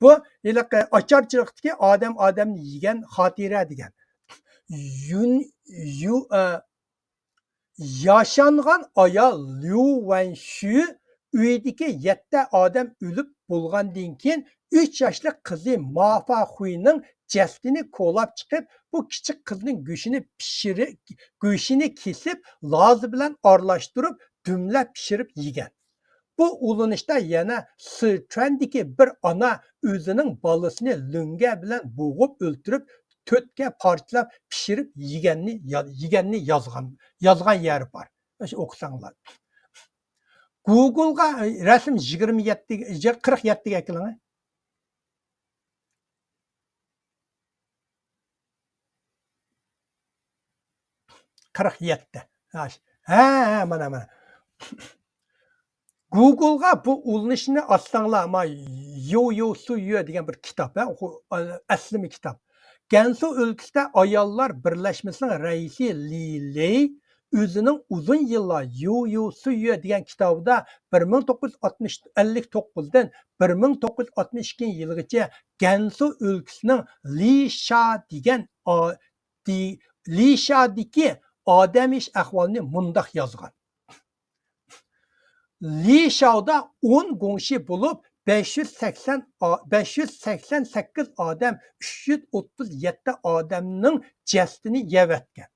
بۇ ھېلىقى ئاچارچىلىقتىكى ئادەم ئادەمنى يېگەن خاتىرە دېگەن. يۈن، يۇ، ئە، ياشانغان ئايال ليۇ ۋەنشۈ ئۆيدىكى يەتتە ئادەم ئۆلۈپ بولغاندىن كېيىن، ئۈچ ياشلىق قىزى مافا خۇينىڭ جەسىتىنى كولاپ چىقىپ، بۇ كىچىك قىزنىڭ گۆشىنى پىشىرىپ، گۆشىنى كېسىپ، لازا بىلەن ئارىلاشتۇرۇپ، دۈملەپ پىشىرىپ يېگەن. بۇ ئۇلىنىشتا يەنە سىچۈەندىكى بىر ئانا ئۆزىنىڭ بالىسىنى لۆڭگە بىلەن بوغۇپ ئۆلتۈرۈپ، تۆتكە پارچىلاپ پىشىرىپ يېگەننى، يېگەننى يازغان، يازغان يەرى بار. مۇشۇ ئوقۇساڭلار. گۇگلغا رەسىم يىگىرمە يەتتە، قىرىق يەتتىگە ئەكېلىڭ. قىرىق يەتتە. ھە، ھە، مانا، مانا. گۇگلغا بۇ ئۇلىنىشنى ئاچساڭلار، ما، يو يو سۇ يۆ دېگەن بىر كىتاب، ھە، ئەسلىمە كىتاب. گەنسۇ ئۆلكىسىدە ئاياللار بىرلەشمىسىنىڭ رەئىسى لى لېي ئۆزىنىڭ ئۇزۇن يىللار يو يو سۇ يۆ دېگەن كىتابىدا بىر مىڭ توققۇز يۈز ئاتمىش، ئەللىك توققۇزدىن بىر مىڭ توققۇز يۈز ئاتمىش ئىككىنچى يىلغىچە گەنسۇ ئۆلكىسىنىڭ لىشا دېگەن ئا-، دى-، لىشادىكى ئادەم ئىش ئەھۋالىنى مۇنداق يازغان. لىشاۋدا ئون گۇڭشى بولۇپ، بەش يۈز سەكسەن ئا-، بەش يۈز سەكسەن سەككىز ئادەم، ئۈچ يۈز ئوتتۇز يەتتە ئادەمنىڭ جەسىتىنى يەۋەتكەن.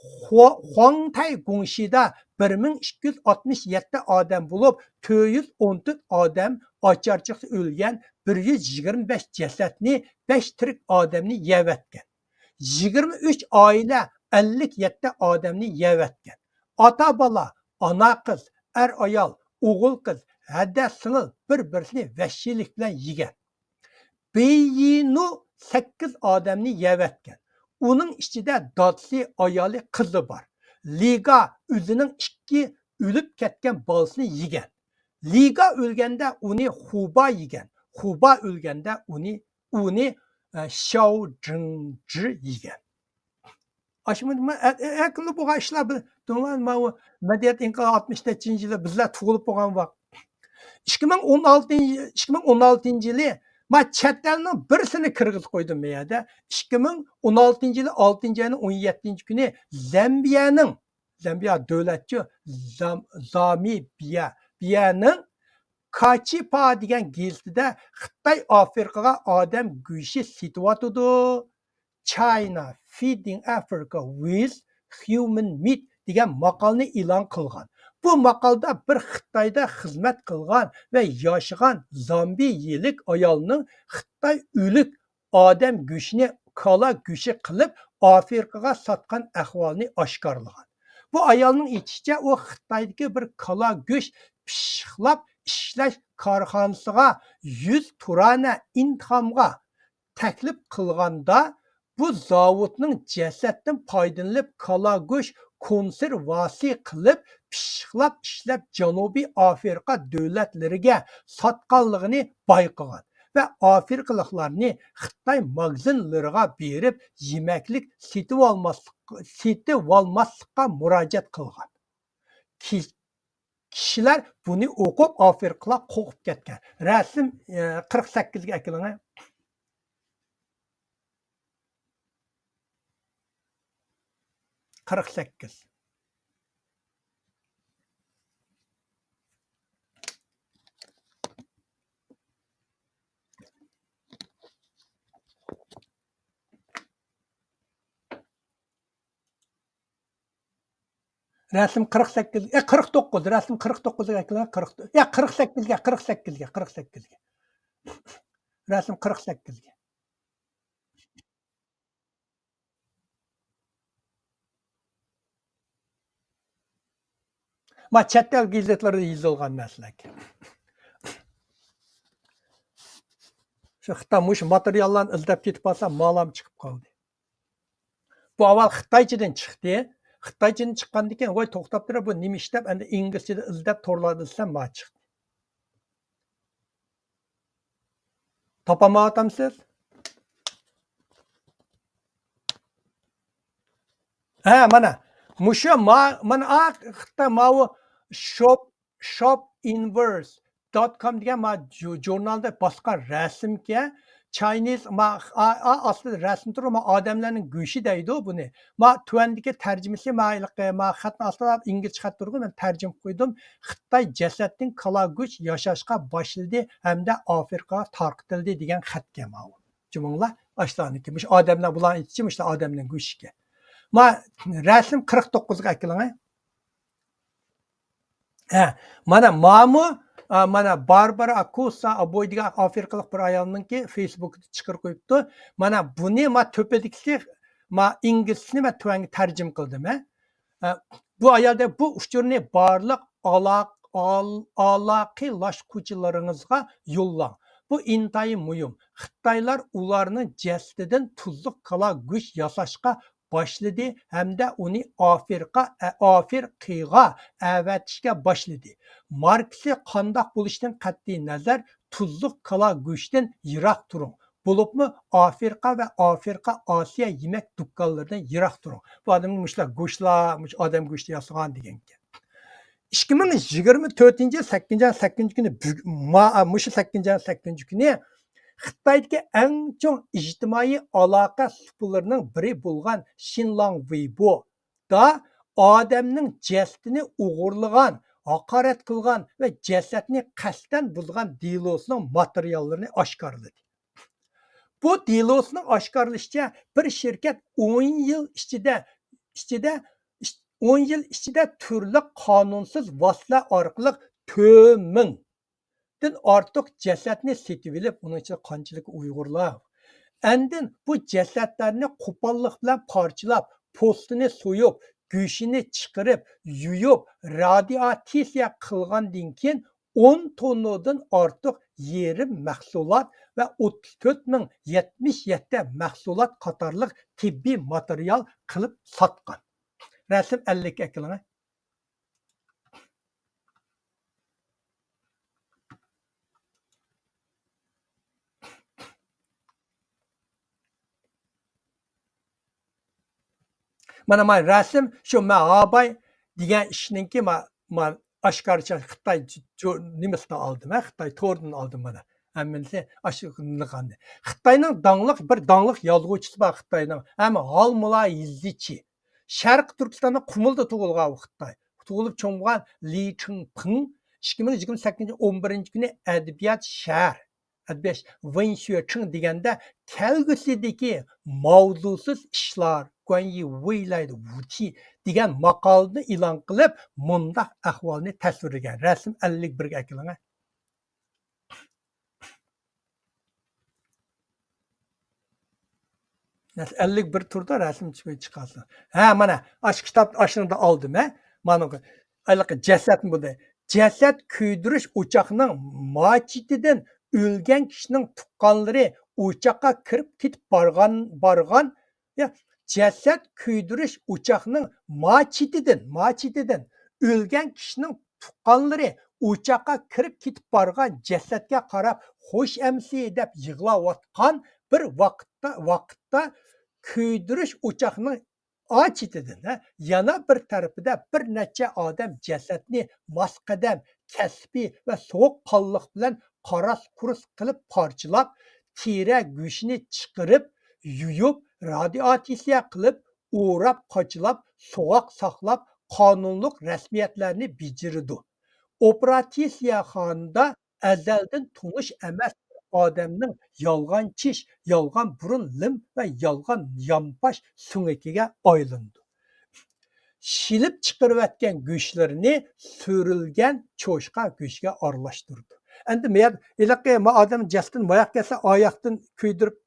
خۇا-، خۇاڭتەي گۇڭشىدا بىر مىڭ ئىككى يۈز ئاتمىش يەتتە ئادەم بولۇپ، تۆت يۈز ئون تۆت ئادەم ئاچارچىلىقتا ئۆلگەن، بىر يۈز يىگىرمە بەش جەسەتنى، بەش تىرىك ئادەمنى يەۋەتكەن. يىگىرمە ئۈچ ئائىلە ئەللىك يەتتە ئادەمنى يەۋەتكەن. ئاتا-بالا، ئانا-قىز، ئەر-ئايال، ئوغۇل-قىز، ھەدە-سىڭىل بىر-بىرسىنى ۋەھشىيلىك بىلەن يېگەن. بېييىنۇ سەككىز ئادەمنى يەۋەتكەن. ئۇنىڭ ئىچىدە دادىسى، ئايالى، قىزى بار. لىگا ئۆزىنىڭ ئىككى ئۆلۈپ كەتكەن بالىسىنى يېگەن. لىگا ئۆلگەندە ئۇنى خۇبا يېگەن. خۇبا ئۆلگەندە ئۇنى، ئۇنى، ئە، شياۋ جىڭجى يېگەن. ئاشۇ مۇ-، مۇ-، ئە-، ئە-، ئەكىلدە بولغان ئىشلار بىر، دۇنيا ماۋۇ مەدەنىيەت ئىنقىلابى ئاتمىش تۆتىنچى يىلى بىزلەر تۇغۇلۇپ بولغان ۋاقىت. ئىككى مىڭ ئون ئالتىنچى، ئىككى مىڭ ئون ئالتىنچى يىلى ما چەت ئەلنىڭ بىرسىنى كىرگۈزۈپ قويدۇم بۇ يەردە. ئىككى مىڭ ئون ئالتىنچى يىلى ئالتىنچى ئاينىڭ ئون يەتتىنچى كۈنى زامبىيەنىڭ، زامبىيە دۆلەتچۇ، زام-، زامىبىيە، بىيەنىڭ كاچىپا دېگەن گېزىتىدە خىتاي ئافرىقىغا ئادەم گۆشى سېتىۋاتىدۇ، China feeding Africa with human meat دېگەن ماقالىنى ئېلان قىلغان. بۇ ماقالىدا بىر خىتايدا خىزمەت قىلغان ۋە ياشىغان زامبىيىلىك ئايالنىڭ خىتاي ئۆلۈك ئادەم گۆشىنى كالا گۆشى قىلىپ ئافرىقىغا ساتقان ئەھۋالىنى ئاشكارىلىغان. بۇ ئايالنىڭ ئېيتىشىچە، ئۇ خىتايدىكى بىر كالا گۆش پىششىقلاپ ئىشلەش كارخانىسىغا يۈز تۇرانە ئىنتىخامغا تەكلىپ قىلغاندا، بۇ زاۋۇتنىڭ جەسەتتىن پايدىلىنىپ، كالا گۆش كونسېرۋاسى قىلىپ، پىششىقلاپ ئىشلەپ، جەنۇبىي ئافرىقا دۆلەتلىرىگە ساتقانلىقىنى بايقىغان ۋە ئافرىقىلىقلارنى خىتاي ماگىزىنلىرىغا بېرىپ، يېمەكلىك سېتىۋالماسلىق، سېتىۋالماسلىققا مۇراجىئەت قىلغان. كىشىلەر بۇنى ئوقۇپ، ئافرىقىلار قورقۇپ كەتكەن. رەسىم، ئە، قىرىق سەككىزگە ئەكېلىڭە. قىرىق سەككىز. رەسىم قىرىق سەككىز، ئە، قىرىق توققۇز، رەسىم قىرىق توققۇزغا ئەكېلىڭ، قىرىق، يا، قىرىق سەككىزگە، قىرىق سەككىزگە، قىرىق سەككىزگە. رەسىم قىرىق سەككىزگە. ما چەت ئەل گېزىتلىرىدا يېزىلغان نەرسىلەر. شۇ خىتاي مۇشۇ ماتېرىياللارنى ئىزدەپ كېتىپ قالسا، مالام چىقىپ قالدى. بۇ ئاۋۋال خىتايچىدىن چىقتى. خىتايچىدىن چىققاندىن كېيىن، ۋاي، توختاپ تۇرە، بۇ نېمە ئىش دەپ، ئەمدى ئىنگلىزچىدە ئىزدەپ، تورلاردا ئىزدىسەم، ما چىقتى. تاپالمايۋاتامسىز؟ ھە، مانا. مۇشۇ ما-، مانا، ئا، خىتاي ماۋۇ شوپ، شوپ ئىنۋېرس دوت كوم دېگەن ما ژۇ-، ژۇرنالدا باسقان رەسىمكەن. چاينىز، ما، ئا، ئا، ئاستىدا رەسىم تۇرۇپ، ما ئادەملەرنىڭ گۆشى دەيدۇ بۇنى. ما تۆۋەندىكى تەرجىمىسى، ما ھېلىقى، ما خەتنىڭ ئاستىدا ئىنگلىزچە خەت تۇرغۇ، مەن تەرجىمە قىلىپ قويدۇم. خىتاي جەسەتتىن كالا گۆش ياساشقا باشلىدى ھەمدە ئافرىقىغا تارقىتىلدى دېگەن خەتكەن ماۋۇ. جۇمۇڭلار ئاشۇلارنىڭكى، مۇشۇ ئادەملەر، بۇلارنىڭ ئىچى مۇشۇ ئادەمنىڭ گۆشىكەن. ما رەسىم قىرىق توققۇزغا ئەكېلىڭە. ھە، مانا مامۇ، ئا، مانا باربارا ئاكوسا ئابوي دېگەن ئافرىقىلىق بىر ئايالنىڭكى فېيسبۇكىدا چىقىرىپ قويۇپتۇ. مانا بۇنى ما تۆپىدىكىسى، ما ئىنگلىزچىسىنى مەن تۆۋەنگە تەرجىمە قىلدىم، ھە. ئە، بۇ ئايالدا بۇ ئۇچۇرنى بارلىق ئالاق-، ئال-، ئالاقىلاشقۇچىلىرىڭىزغا يوللاڭ. بۇ ئىنتايىن مۇھىم. خىتايلار ئۇلارنىڭ جەسىتىدىن تۇزلۇق كالا گۆش ياساشقا باشلىدى ھەمدە ئۇنى ئافرىقا-، ئە، ئافرىقىغا ئەۋەتىشكە باشلىدى. ماركىسى قانداق بولۇشىدىن قەتئىينەزەر، تۇزلۇق كالا گۆشىدىن يىراق تۇرۇڭ. بولۇپمۇ ئافرىقا ۋە ئافرىقا ئاسىيا يېمەك دۇكانلىرىدىن يىراق تۇرۇڭ. بۇ ئادەم مۇشۇلار گۆشلار، مۇشۇ ئادەم گۆشى ياسىغان دېگەنكەن. ئىككى مىڭ يىگىرمە تۆتىنچى يىل سەككىنچى ئاينىڭ سەككىنچى كۈنى بۈگ-، ما-، مۇشۇ سەككىنچى ئاينىڭ سەككىنچى كۈنى خىتايدىكى ئەڭ چوڭ ئىجتىمائىي ئالاقە سۇپىلىرىنىڭ بىرى بولغان شىنلاڭ ۋېيبودا ئادەمنىڭ جەسىتىنى ئوغرىلىغان، ھاقارەت قىلغان ۋە جەسەتنى قەستەن بۇزغان دېلوسىنىڭ ماتېرىياللىرىنى ئاشكارىلىدى. بۇ دېلوسىنىڭ ئاشكارىلىشىچە، بىر شىركەت ئون يىل ئىچىدە، ئىچىدە، ئون يىل ئىچىدە تۈرلۈك قانۇنسىز ۋاسىتىلەر ئارقىلىق تۆت مىڭدىن ئارتۇق جەسەتنى سېتىۋېلىپ، ئۇنىڭ ئىچىدە قانچىلىكى ئۇيغۇرلار. ئاندىن بۇ جەسەتلەرنى قوپاللىق بىلەن پارچىلاپ، پوستىنى سويۇپ، گۆشىنى چىقىرىپ، يۇيۇپ، رادىئاتسىيە قىلغاندىن كېيىن، ئون توننىدىن ئارتۇق يېرىم مەھسۇلات ۋە ئوتتۇز تۆت مىڭ يەتمىش يەتتە مەھسۇلات قاتارلىق تېببىي ماتېرىيال قىلىپ ساتقان. رەسىم ئەللىككە ئەكېلىڭە. مانا، مانا رەسىم شۇ، مەن ھاباي دېگەن ئىشنىڭكى ما-، ما-، ئاشكارىچە خىتاي ج-، ج-، نېمىسىدىن ئالدىم، ھە، خىتاي تورىدىن ئالدىم مانا. ھەممىسى ئاشۇ قىلغاننى. خىتاينىڭ داڭلىق، بىر داڭلىق يازغۇچىسى بار خىتاينىڭ. ھەم ھالمۇلا يېزىچى. شەرقىي تۈركىستاننىڭ قۇمۇلدا تۇغۇلغان ئۇ خىتاي. تۇغۇلۇپ چوڭ بولغان لى چىڭپىڭ ئىككى مىڭ يىگىرمە سەككىزىنچى ئون بىرىنچى كۈنى ئەدەبىيات شەھەر، ئەدەبىيات ۋېنشۈەچىڭ دېگەندە، كەلگۈسىدىكى ماۋزۇسىز ئىشلار، گۇەنيى ۋېيلايدى ۋۇتى دېگەن ماقالىنى ئېلان قىلىپ، مۇنداق ئەھۋالنى تەسۋىرلىگەن. رەسىم ئەللىك بىرگە ئەكېلىڭە. ئەللىك بىر تۇردا رەسىم چىقىپ چىقارسىڭ. ھە، مانا، ئاشۇ كىتاب ئاشۇنىڭدا ئالدىم، ھە. مانا، ھېلىقى جەسەتنى بۇنى. جەسەت كۆيدۈرۈش ئوچاقنىڭ ماچىتىدىن ئۆلگەن كىشىنىڭ تۇغقانلىرى ئوچاققا كىرىپ كېتىپ بارغان، بارغان، يا، جەسەت كۆيدۈرۈش ئوچاقنىڭ ماچىتىدىن، ماچىتىدىن ئۆلگەن كىشىنىڭ تۇغقانلىرى ئوچاققا كىرىپ كېتىپ بارغان جەسەتكە قاراپ، «خوش ئەمىسە» دەپ يىغلاۋاتقان بىر ۋاقىتتا، ۋاقىتتا كۆيدۈرۈش ئوچاقنىڭ ئا چېتىدىن، ھە، يەنە بىر تەرىپىدە بىر نەچچە ئادەم جەسەتنى ماس قەدەم، كەسپىي ۋە سوغۇق قانلىق بىلەن قاراس-قۇرۇس قىلىپ پارچىلاپ، تېرە گۆشىنى چىقىرىپ، يۇيۇپ، رادىئاتسىيە قىلىپ، ئوراپ-قاچىلاپ، سوغۇق ساقلاپ، قانۇنلۇق رەسمىيەتلەرنى بېجىرىدۇ. ئوپېراتسىيەخانىدا ئەزەلدىن تونۇش ئەمەس بىر ئادەمنىڭ يالغان چىش، يالغان بۇرۇن لىم ۋە يالغان يانپاش سۆڭىكىگە ئايلىنىدۇ. شىلىپ چىقىرىۋەتكەن گۆشلىرىنى سۈرۈلگەن چوشقا گۆشىگە ئارىلاشتۇرىدۇ. ئەمدى مەيەر-، ھېلىقى ما ئادەم جەسىتىنى ماياق كەلسە ئاياقتىن كۆيدۈرۈپ،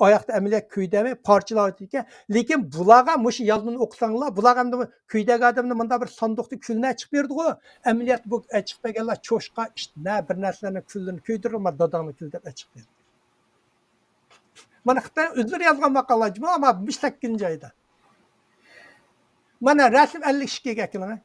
ئاياقتا ئەمەلىيەت كۆيدۈرمەي پارچىلاۋېتىدىكەن. لېكىن بۇلارغا مۇشۇ يازمىنى ئوقۇساڭلار، بۇلارغا ئەمدى كۆيدەك ئادەمنى مۇنداق بىر ساندۇقتا كۈلىنى ئېچىپ بېرىدىغۇ. ئەمەلىيەت بۇ ئېچىق بەرگەنلەر چوشقا، ئىت، نە بىر نەرسىلەرنىڭ كۈللىرىنى كۆيدۈرۈپ، ما داداڭنى كۈل دەپ ئېچىق بېرىدۇ. مانا خىتاي ئۆزلىرى يازغان ماقالە، جۇمۇ، ئەمما بىر سەككىزىنچى ئايدا. مانا رەسىم ئەللىك ئىككىگە ئەكېلىڭە.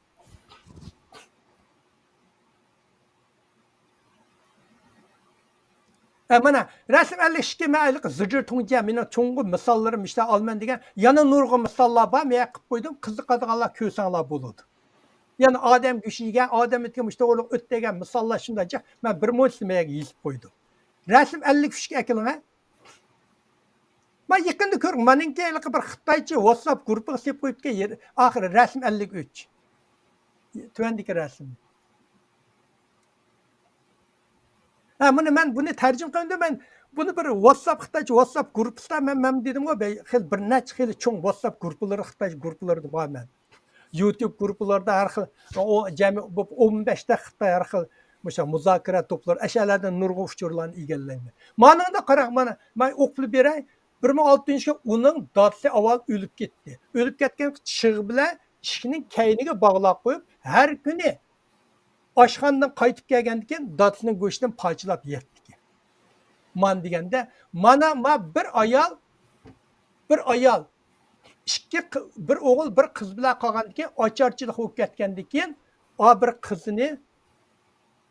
ئە، مانا، رەسىم ئەللىك ئىككى، مەن ھېلىقى زىجىر تۇڭجيەن، مېنىڭ چوڭقۇر مىساللىرىم ئىشتە ئالىمەن دېگەن، يەنە نۇرغۇن مىساللار بار، مەن قىلىپ قويدۇم، قىزىقىدىغانلار كۆرسەڭلار بولىدۇ. يەنى ئادەم گۆشى يېگەن، ئادەم ئۆتكەن مۇشۇ توغرىلىق ئۆت دېگەن مىساللار شۇنداق جىق. مەن بىر مۇنچىسىنى مەيەگە يېزىپ قويدۇم. رەسىم ئەللىك ئۈچكە ئەكېلىڭە. مانا يېقىندا كۆرۈڭ، مانىڭكى ھېلىقى بىر خىتايچە ۋاتساپ گۇرۇپپىغا سېلىپ قويۇپتىكەن، يېرى-، ئاخىرى رەسىم ئەللىك ئۈچ. تۆۋەندىكى رەسىم. ھە، بۇنى مەن بۇنى تەرجىمە قىلدىم. مەن بۇنى بىر ۋاتساپ، خىتايچە ۋاتساپ گۇرۇپپىسىدا مەن، مەن دېدىمغۇ، بەي-، خېلى بىر نەچچە خېلى چوڭ ۋاتساپ گۇرۇپپىلىرى، خىتاي گۇرۇپپىلىرىدا بار مەن. يۇتۇب گۇرۇپپىلىرىدا ھەر خىل، ئۇ جەمئىي بولۇپ ئون بەش تە خىتاي ھەر خىل مۇشۇ مۇزاكىرە توپلىرى، ئەشەلەردىن نۇرغۇن ئۇچۇرلارنى ئىگىلەيمەن. مانىڭدا قاراڭ، مانا، مەن ئوقۇپ بېرەي. بىر مىڭ ئالتىنچى يىلى ئۇنىڭ دادىسى ئاۋۋال ئۆلۈپ كەتتى. ئۆلۈپ كەتكەن چىغ بىلەن ئىشىكنىڭ كەينىگە باغلاپ قويۇپ، ھەر كۈنى ئاشخانىدىن قايتىپ كەلگەندىن كېيىن دادىسىنىڭ گۆشىدىن پارچىلاپ يەيتتىكەن. مانا دېگەندە، مانا، ما بىر ئايال، بىر ئايال، ئىككى قى-، بىر ئوغۇل، بىر قىز بىلەن قالغاندىكىن، ئاچارچىلىق بولۇپ كەتكەندىن كېيىن، ئا بىر قىزىنى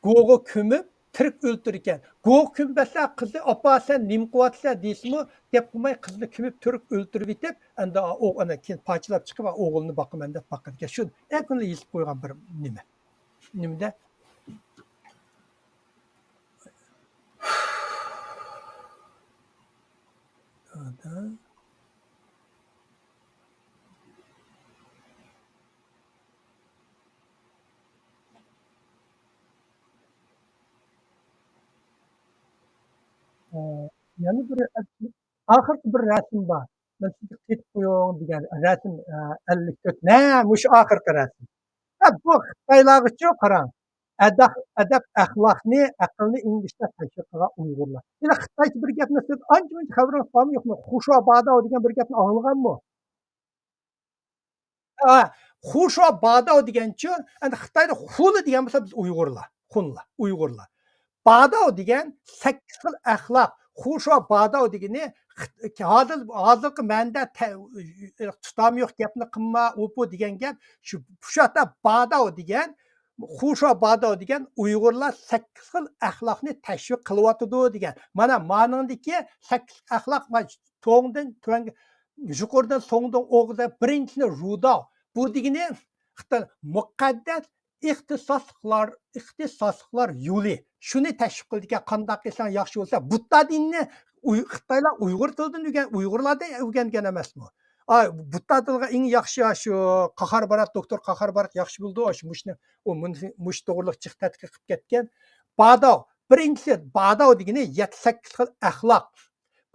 گوغا كۆمۈپ، تىرىك ئۆلتۈرىدىكەن. گوغا كۆمۈپ بەرسە، قىزى، «ئاپا، سەن نېمە قىلىۋاتىسەن؟» دېسىمۇ، گەپ قىلماي قىزىنى كۆمۈپ، تىرىك ئۆلتۈرۈۋېتىپ، ئەمدى ئا-، ئو-، ئانا كېيىن پارچىلاپ چىقىپ، «ئوغلۇنى باقىمەن» دەپ باقىدىكەن. شۇ ئەكۈنلا يېزىپ قويغان بىر نېمە. نېمىدە؟ ئە، يەنە بىر ئاخىرقى بىر رەسىم بار. مەن سىزگە قېتىپ قويۇڭ دېگەن رەسىم، ئە، ئەللىك تۆت. نە، مۇشۇ ئاخىرقى رەسىم. ھە، بۇ خىتايلارغىچۇ قاراڭ. ئەدەپ-، ئەدەپ-ئەخلاقنى، ئەقىلنى ئىگىلىشتە تەشۋىق قىلغان ئۇيغۇرلار. يەنە خىتايچە بىر گەپنى سىز ئانچە-مۇنچە خەۋىرىڭىز بارمۇ يوقمۇ؟ خۇشۇا باداۋ دېگەن بىر گەپنى ئاڭلىغانمۇ؟ ھە، خۇشۇا باداۋ دېگەنچۇ، ئەمدى خىتايدا خۇلا دېگەن بولسا بىز ئۇيغۇرلار، خۇنلار، ئۇيغۇرلار. باداۋ دېگەن سەككىز خىل ئەخلاق. خۇشۇا باداۋ دېگىنى خىت-، ھازىر، ھازىرقى مەنىدە تە-، تۇتامى يوق گەپنى قىلما، ئۇ بۇ دېگەن گەپ. شۇ، شۇ ياقتا باداۋ دېگەن، خۇشۇا باداۋ دېگەن ئۇيغۇرلار سەككىز خىل ئەخلاقنى تەشۋىق قىلىۋاتىدۇ دېگەن. مانا مانىڭدىكى سەككىز ئەخلاق، ما-، توڭدىن تۆۋەنگە، يۇقىرىدىن سوڭدىن ئوغۇزدا بىرىنچىنى رۇداۋ. بۇ دېگىنى خىتاي مۇقەددەس ئىختىساسلىقلار، ئىختىساسلىقلار يولى. شۇنى تەشۋىق قىلىدىكەن، قانداق قىلساڭ ياخشى بولسا. بۇددا دىنىنى ئۇي-، خىتايلار ئۇيغۇر تىلىدىن ئۆگەن-، ئۇيغۇرلاردىن ئۆگەنگەن ئەمەسمۇ؟ ئا، بۇددا تىلىغا ئەڭ ياخشى شۇ قاھار بارات، دوكتور قاھار بارات ياخشى بىلىدۇ. شۇ مۇشۇنى، ئۇ مۇن-، مۇشۇ توغرىلىق جىق تەتقىق قىلىپ كەتكەن. باداۋ، بىرىنچىسى، باداۋ دېگىنى يەتتە سەككىز خىل ئەخلاق.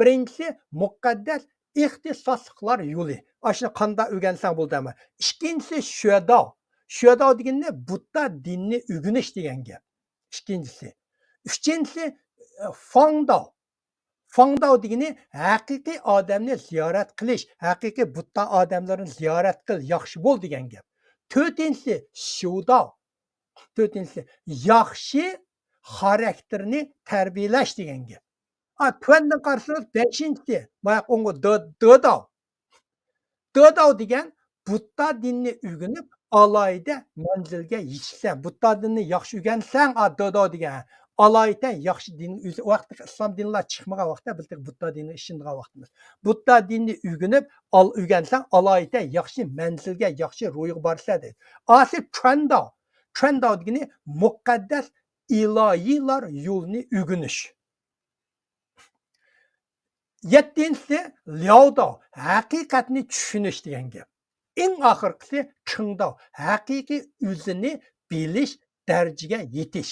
بىرىنچىسى، مۇقەددەس ئىختىساسلىقلار يولى. ئاشۇنى قانداق ئۆگەنسەڭ بولىدۇ ئەمما. ئىككىنچىسى، شۈەداۋ. شۈەداۋ دېگىنى بۇددا دىنىنى ئۆگىنىش دېگەن گەپ. ئىككىنچىسى. ئۈچىنچىسى، ئە، فاڭداۋ. فاڭداۋ دېگىنى ھەقىقىي ئادەمنى زىيارەت قىلىش، ھەقىقىي بۇددا ئادەملىرىنى زىيارەت قىل، ياخشى بول دېگەن گەپ. تۆتىنچىسى، شيۇداۋ. تۆتىنچىسى، ياخشى خاراكتېرنى تەربىيەلەش دېگەن گەپ. ئا، تۆۋەندىن قارىسىڭىز، بەشىنچىسى، باياق ئوڭغا دو-، دوداۋ. دوداۋ دېگەن بۇددا دىنىنى ئۆگىنىپ، ئالاھىدە مەنزىلگە يېتىشسەن. بۇددا دىنىنى ياخشى ئۆگەنسەڭ، ئا، دوداۋ دېگەن ئالاھىدە ياخشى دىن، ئۆزى، ئۇ ۋاقىتتىكى ئىسلام دىنلار چىقمىغان ۋاقىتتا، بىز تېخى بۇددا دىنىغا ئىشىنىدىغان ۋاقتىمىز. بۇددا دىنىنى ئۆگىنىپ، ئال-، ئۆگەنسەڭ، ئالاھىدە ياخشى مەنزىلگە، ياخشى رويغا بارىسەن دەيدۇ. ئاخىرى چۈەنداۋ. چۈەنداۋ دېگىنى مۇقەددەس ئىلاھىيلار يولىنى ئۆگىنىش. يەتتىنچىسى لياۋداۋ، ھەقىقەتنى چۈشىنىش دېگەن گەپ. ئەڭ ئاخىرقىسى چىڭداۋ، ھەقىقىي ئۆزىنى بىلىش دەرىجىگە يېتىش.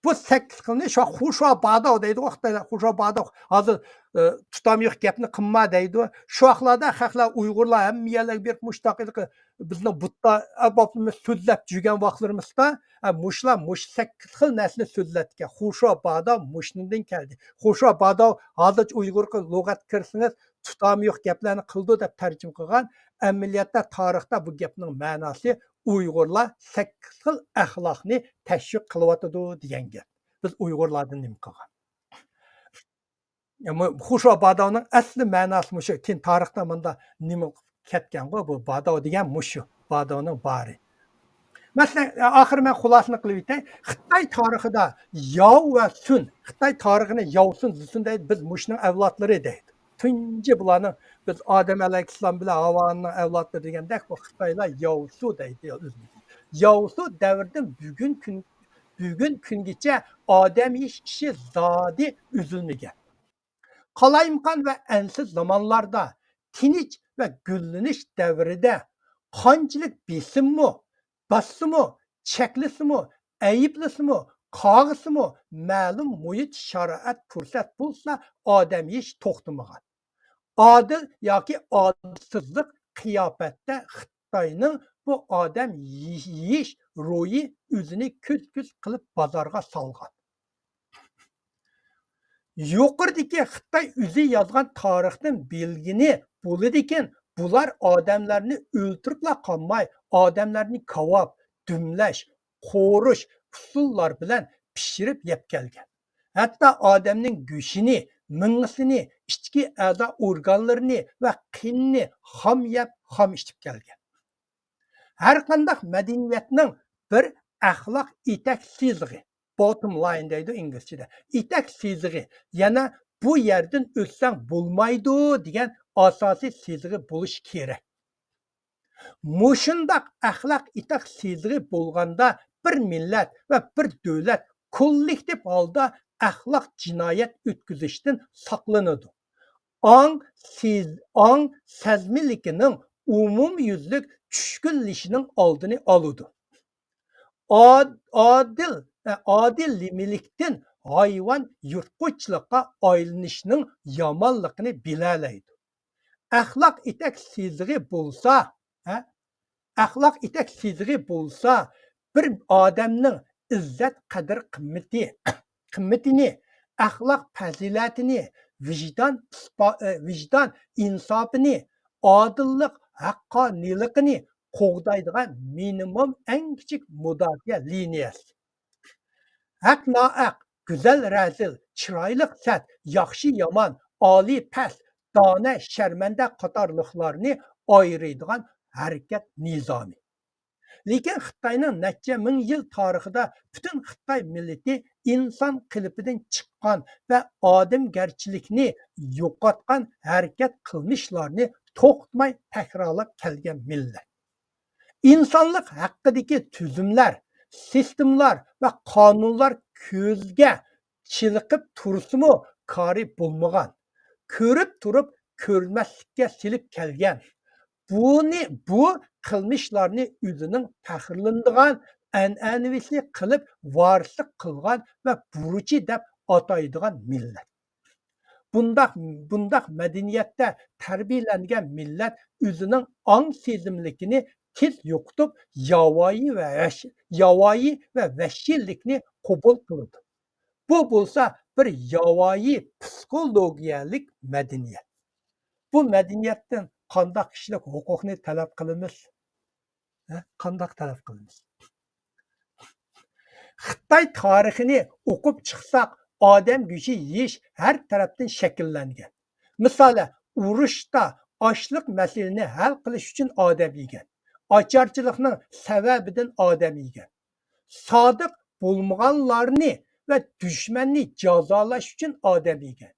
بۇ سەككىز خىلنى شۇ خۇشۇا باداۋ دەيدىغۇ، خىتايلار خۇشۇا باداۋ. ھازىر، ئى، تۇتامى يوق گەپنى قىلما دەيدۇ. شۇ ۋاقىتلاردا خەقلەر، ئۇيغۇرلار ھەممە يەرلەرگە بېرىپ مۇشۇنداق ھېلىقى بىزنىڭ بۇددا ئەربابلىرىمىز سۆزلەپ يۈرگەن ۋاقىتلىرىمىزدا، ئە، مۇشۇلار مۇشۇ سەككىز خىل نەرسىنى سۆزلەپتىكەن. خۇشۇا باداۋ مۇشۇنىڭدىن كەلدى. خۇشۇا باداۋ ھازىرچە ئۇيغۇرغا لۇغەتكە كىرسىڭىز، تۇتامى يوق گەپلەرنى قىلىدۇ دەپ تەرجىمە قىلغان. ئەمەلىيەتتە تارىختا بۇ گەپنىڭ مەناسى ئۇيغۇرلار سەككىز خىل ئەخلاقنى تەشۋىق قىلىۋاتىدۇ دېگەن گەپ. بىز ئۇيغۇرلاردىن نېمە قىلغان؟ يا، مۇ-، خۇشۇا باداۋنىڭ ئەسلى مەناسى مۇشۇ. كېيىن تارىختا مۇندا نېمە كەتكەنغۇ، بۇ باداۋ دېگەن مۇشۇ. باداۋنىڭ بارى. مەسىلەن، ئاخىرى مەن خۇلاسىنى قىلىپ ئۆتەي. خىتاي تارىخىدا ياۋ ۋە سۈن، خىتاي تارىخىنى ياۋ سۈن، زى سۈن دەيدۇ، بىز مۇشۇنىڭ ئەۋلادلىرى دەيدۇ. تۇنجى بۇلارنىڭ، بىز ئادەم ئەلەيھىسسالام بىلەن ھاۋانىڭ ئەۋلادلىرى دېگەندەك، بۇ خىتايلار ياۋسۇ دەيدۇ، يا ئۆزلىرى. ياۋسۇ دەۋرىدىن بۈگۈن كۈن، بۈگۈن كۈنگىچە ئادەم يېيىش ئىشى زادى ئۈزۈلمىگەن. قالايمىقان ۋە ئەنسىز زامانلاردا، تىنچ ۋە گۈللىنىش دەۋرىدە قانچىلىك بېسىممۇ، باسسىمۇ، چەكلىسىمۇ، ئەيىبلىسىمۇ، قاغىسىمۇ، مەلۇم مۇھىت، شارائەت، پۇرسەت بولسا، ئادەم يېيىش توختىمىغان. ئادىل ياكى ئادىلسىزلىق قىياپەتتە خىتاينىڭ بۇ ئادەم يېيىش روھى ئۆزىنى كۈز-كۈز قىلىپ بازارغا سالغان. يۇقىرىدىكى خىتاي ئۆزى يازغان تارىختىن بىلگىنى بولىدىكەن، بۇلار ئادەملەرنى ئۆلتۈرۈپلا قالماي، ئادەملەرنى كاۋاپ، دۈملەش، قورۇش ئۇسۇللار بىلەن پىشۇرۇپ يەپ كەلگەن. ھەتتا ئادەمنىڭ گۆشىنى، مېڭىسىنى، ئىچكى ئەزا ئورگانلىرىنى ۋە قېنىنى خام يەپ، خام ئىچىپ كەلگەن. ھەر قانداق مەدەنىيەتنىڭ بىر ئەخلاق يېتەك سىزىقى، بوتتوم لاين دەيدۇ ئىنگلىزچىدە، يېتەك سىزىقى، يەنە بۇ يەردىن ئۆتسەڭ بولمايدۇ دېگەن ئاساسىي سىزىقى بولۇشى كېرەك. مۇشۇنداق ئەخلاق يېتەك سىزىقى بولغاندا، بىر مىللەت ۋە بىر دۆلەت كوللېكتىپ ھالدا ئەخلاق جىنايەت ئۆتكۈزۈشتىن ساقلىنىدۇ. ئاڭ سېز-، ئاڭ سەزمىلىكىنىڭ ئومۇميۈزلۈك چۈشكۈنلىشىشىنىڭ ئالدىنى ئالىدۇ. ئاد-، ئادىل، ئە، ئادىللىمىلىكتىن ھايۋان يىرتقۇچلۇققا ئايلىنىشنىڭ يامانلىقىنى بىلەلەيدۇ. ئەخلاق يېتەك سىزىقى بولسا، ھە؟ ئەخلاق يېتەك سىزىقى بولسا، بىر ئادەمنىڭ ئىززەت قەدىر قىممىتى، قىممىتىنى، ئەخلاق پەزىلەتىنى، ۋىجدان ئىسپا-، ئە، ۋىجدان ئىنساپىنى، ئادىللىق ھەققانىيلىقىنى قوغدايدىغان مىنىمۇم ئەڭ كىچىك مۇداپىئە لىنىيەسى. ھەق ناھەق، گۈزەل رەزىل، چىرايلىق سەت، ياخشى يامان، ئالىي پەس، دانە شەرمەندە قاتارلىقلارنى ئايرىيدىغان ھەرىكەت نىزامى. لېكىن خىتاينىڭ نەچچە مىڭ يىل تارىخىدا پۈتۈن خىتاي مىللىتى ئىنسان قېلىپىدىن چىققان ۋە ئادەمگەرچىلىكنى يوقاتقان ھەرىكەت قىلمىشلارنى توختىماي تەكرارلاپ كەلگەن مىللەت. ئىنسانلىق ھەققىدىكى تۈزۈملەر، سىستېمىلار ۋە قانۇنلار كۆزگە چېلىقىپ تۇرسىمۇ، كارى بولمىغان، كۆرۈپ تۇرۇپ كۆرمەسلىككە سېلىپ كەلگەن. بۇنى، بۇ قىلمىشلارنى ئۆزىنىڭ پەخىرلىنىدىغان، ئەنئەنىۋىسى قىلىپ ۋارىسلىق قىلغان ۋە بۇرچى دەپ ئاتايدىغان مىللەت. بۇنداق، بۇنداق مەدەنىيەتتە تەربىيەلەنگەن مىللەت ئۆزىنىڭ ئاڭ سېزىملىكىنى تېز يوقىتىپ، ياۋايى ۋە ۋەھش-، ياۋايى ۋە ۋەھشىيلىكنى قوبۇل قىلىدۇ. بۇ بولسا بىر ياۋايى پسىخولوگىيەلىك مەدەنىيەت. بۇ مەدەنىيەتتىن قانداق كىشىلىك ھوقۇقنى تەلەپ قىلىمىز؟ ھە؟ قانداق تەلەپ قىلىمىز؟ خىتاي تارىخىنى ئوقۇپ چىقساق، ئادەم گۆشى يېيىش ھەر تەرەپتىن شەكىللەنگەن. مىسالى، ئۇرۇشتا ئاچلىق مەسىلىنى ھەل قىلىش ئۈچۈن ئادەم يېگەن. ئاچارچىلىقنىڭ سەۋەبىدىن ئادەم يېگەن. سادىق بولمىغانلارنى ۋە دۈشمەننى جازالاش ئۈچۈن ئادەم يېگەن.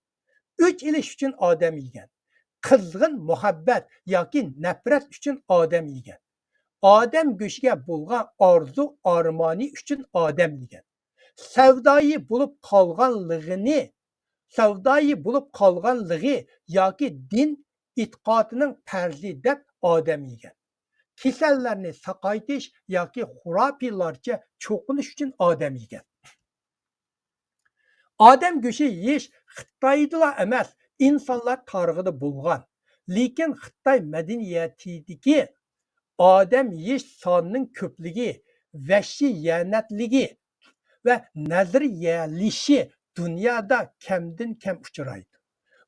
ئۆچ ئېلىش ئۈچۈن ئادەم يېگەن. قىزغىن مۇھەببەت ياكى نەپرەت ئۈچۈن ئادەم يېگەن. ئادەم گۆشىگە بولغان ئارزۇ ئارمانى ئۈچۈن ئادەم يېگەن. سەۋدايى بولۇپ قالغانلىقىنى، سەۋدايى بولۇپ قالغانلىقى ياكى دىن ئېتىقادىنىڭ پەرزى دەپ ئادەم يېگەن. كېسەللەرنى ساقايتىش ياكى خۇراپىيلارچە چوقۇنۇش ئۈچۈن ئادەم يېگەن. ئادەم گۆشى يېيىش خىتايدىلا ئەمەس، ئىنسانلار تارىخىدا بولغان. لېكىن خىتاي مەدەنىيىتىدىكى ئادەم يېيىش سانىنىڭ كۆپلۈكى، ۋەھشىيانەتلىكى ۋە نەزەرىيەلىشى دۇنيادا كەمدىن كەم ئۇچرايدۇ.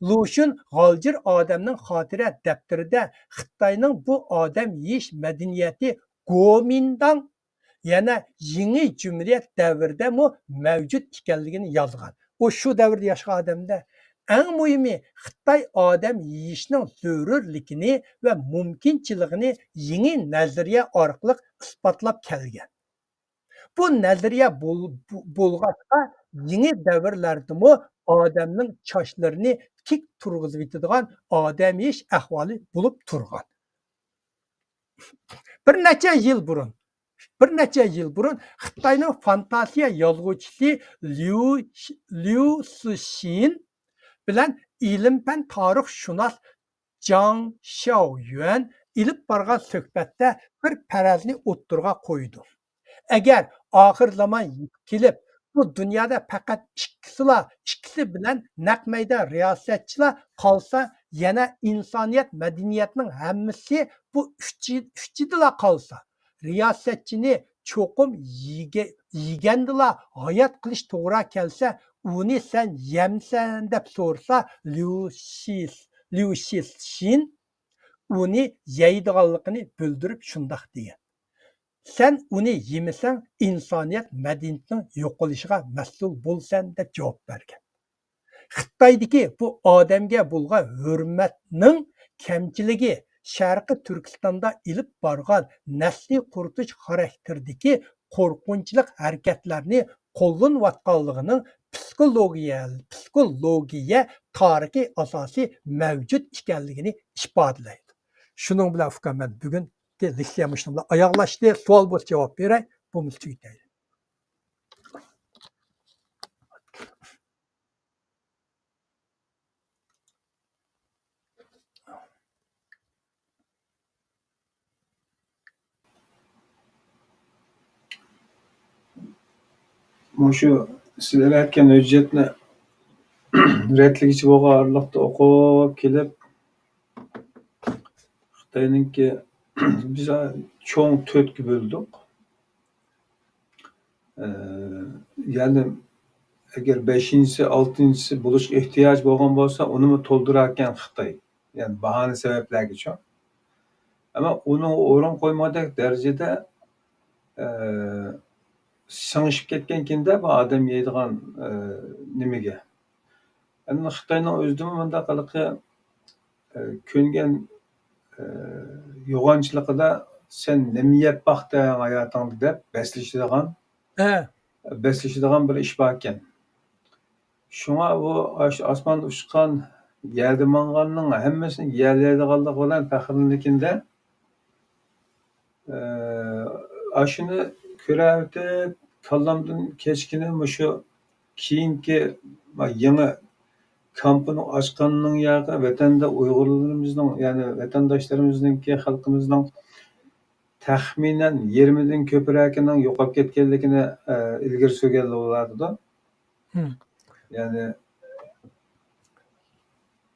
لۇشۈن غالجىر ئادەمنىڭ خاتىرە دەپتىرىدە خىتاينىڭ بۇ ئادەم يېيىش مەدەنىيىتى گومىنداڭ، يەنە يېڭى جۇمھۇرىيەت دەۋرىدىمۇ مەۋجۇت ئىكەنلىكىنى يازغان. ئۇ شۇ دەۋردە ياشىغان ئادەمدە. ئەڭ مۇھىمى، خىتاي ئادەم يېيىشنىڭ زۆرۈرلۈكىنى ۋە مۇمكىنچىلىكىنى يېڭى نەزەرىيە ئارقىلىق ئىسپاتلاپ كەلگەن. بۇ نەزەرىيە بول-، بولغاچقا، يېڭى دەۋرلەردىمۇ ئادەمنىڭ چاچلىرىنى تىك تۇرغۇزۇۋېتىدىغان ئادەم يېيىش ئەھۋالى بولۇپ تۇرغان. بىر نەچچە يىل بۇرۇن بىر نەچچە يىل بۇرۇن خىتاينىڭ فانتازىيە يازغۇچىسى ليۇ، ليۇ سىشىن بىلەن ئىلىم-پەن تارىخشۇناس جاڭ شياۋيۈەن ئېلىپ بارغان سۆھبەتتە بىر پەرەزنى ئوتتۇرىغا قويىدۇ. ئەگەر ئاخىر زامان يېتىپ كېلىپ، بۇ دۇنيادا پەقەت ئىككىسىلا، ئىككىسى بىلەن نەق مەيدان رىياسەتچىلا قالسا، يەنە ئىنسانىيەت مەدەنىيەتنىڭ ھەممىسى بۇ ئۈچى-، ئۈچىدىلا قالسا، رىياسەتچىنى چوقۇم يېگە-، يېگەندىلا ھايات قىلىش توغرا كەلسە، ئۇنى سەن يەمسەن دەپ سورىسا، ليۇ شىس-، ليۇ شىشىن ئۇنى يەيدىغانلىقىنى بىلدۈرۈپ شۇنداق دېگەن. سەن ئۇنى يېمىسەڭ، ئىنسانىيەت مەدەنىيىتىنىڭ يوقىلىشىغا مەسئۇل بولىسەن دەپ جاۋاب بەرگەن. خىتايدىكى بۇ ئادەمگە بولغان ھۆرمەتنىڭ كەمچىلىكى شەرقىي تۈركىستاندا ئېلىپ بارغان نەسلى قۇرۇتۇش خاراكتېرىدىكى قورقۇنچلۇق ھەرىكەتلەرنى قوللىنىۋاتقانلىقىنىڭ پسىخولوگىيە، پسىخولوگىيە تارىخىي ئاساسى مەۋجۇت ئىكەنلىكىنى ئىپادىلەيدۇ. شۇنىڭ بىلەن ئۇكام، مەن بۈگۈنكى لېكسىيەم مۇشۇنىڭ بىلەن ئاياغلاشتى. سوئال بولسا جاۋاب بېرەي، بولمىسا تۈگىتەيلى. مۇشۇ سىلەر ئېيتقان ھۆججەتنى رەتلىگۈچى بولغان ئارىلىقتا ئوقۇپ كېلىپ، خىتاينىڭكى، بىز چوڭ تۆتكە بۆلدۇق. ئە، يەنى ئەگەر بەشىنچىسى، ئالتىنچىسى بولۇشقا ئېھتىياج بولغان بولسا، ئۇنىمۇ تولدۇراركەن خىتاي. يەنى باھانە سەۋەبلەرگىچۇ. ئەمما ئۇنىڭغا ئورۇن قويمىغۇدەك دەرىجىدە، ئە، سىڭىشىپ كەتكەنكىندە بۇ ئادەم يەيدىغان، ئە، نېمىگە. ئەمما خىتاينىڭ ئۆزىدىمۇ مۇنداق ھېلىقى، ئە، كۆنگەن، ئە، يوغانچىلىقىدا «سەن نېمە يەپ باقتىڭ ھاياتىڭدا؟» دەپ بەسلىشىدىغان، ھە، بەسلىشىدىغان بىر ئىش باركەن. شۇڭا ئۇ ئاش-، ئاسماندا ئۇچقان، يەردە ماڭغاننىڭ ھەممىسىنى يەلەيدىغانلىقى بىلەن پەخىرلىنىدىكىن-دە، ئە، ئاشۇنى كۆرۈۋېتىپ، كاللامدىن كەچكىنى مۇشۇ كېيىنكى يېڭى كامپىنى ئاچقاننىڭ ياقى ۋەتەندە ئۇيغۇرلىرىمىزنىڭ، يەنى ۋەتەنداشلىرىمىزنىڭكى، خەلقىمىزنىڭ تەخمىنەن يېرىمىدىن كۆپرەكىنىڭ يوقاپ كەتكەنلىكىنى، ئە، ئىلگىرى سۈرگەنلەر بولۇۋاتىدۇ. ھىم. يەنى،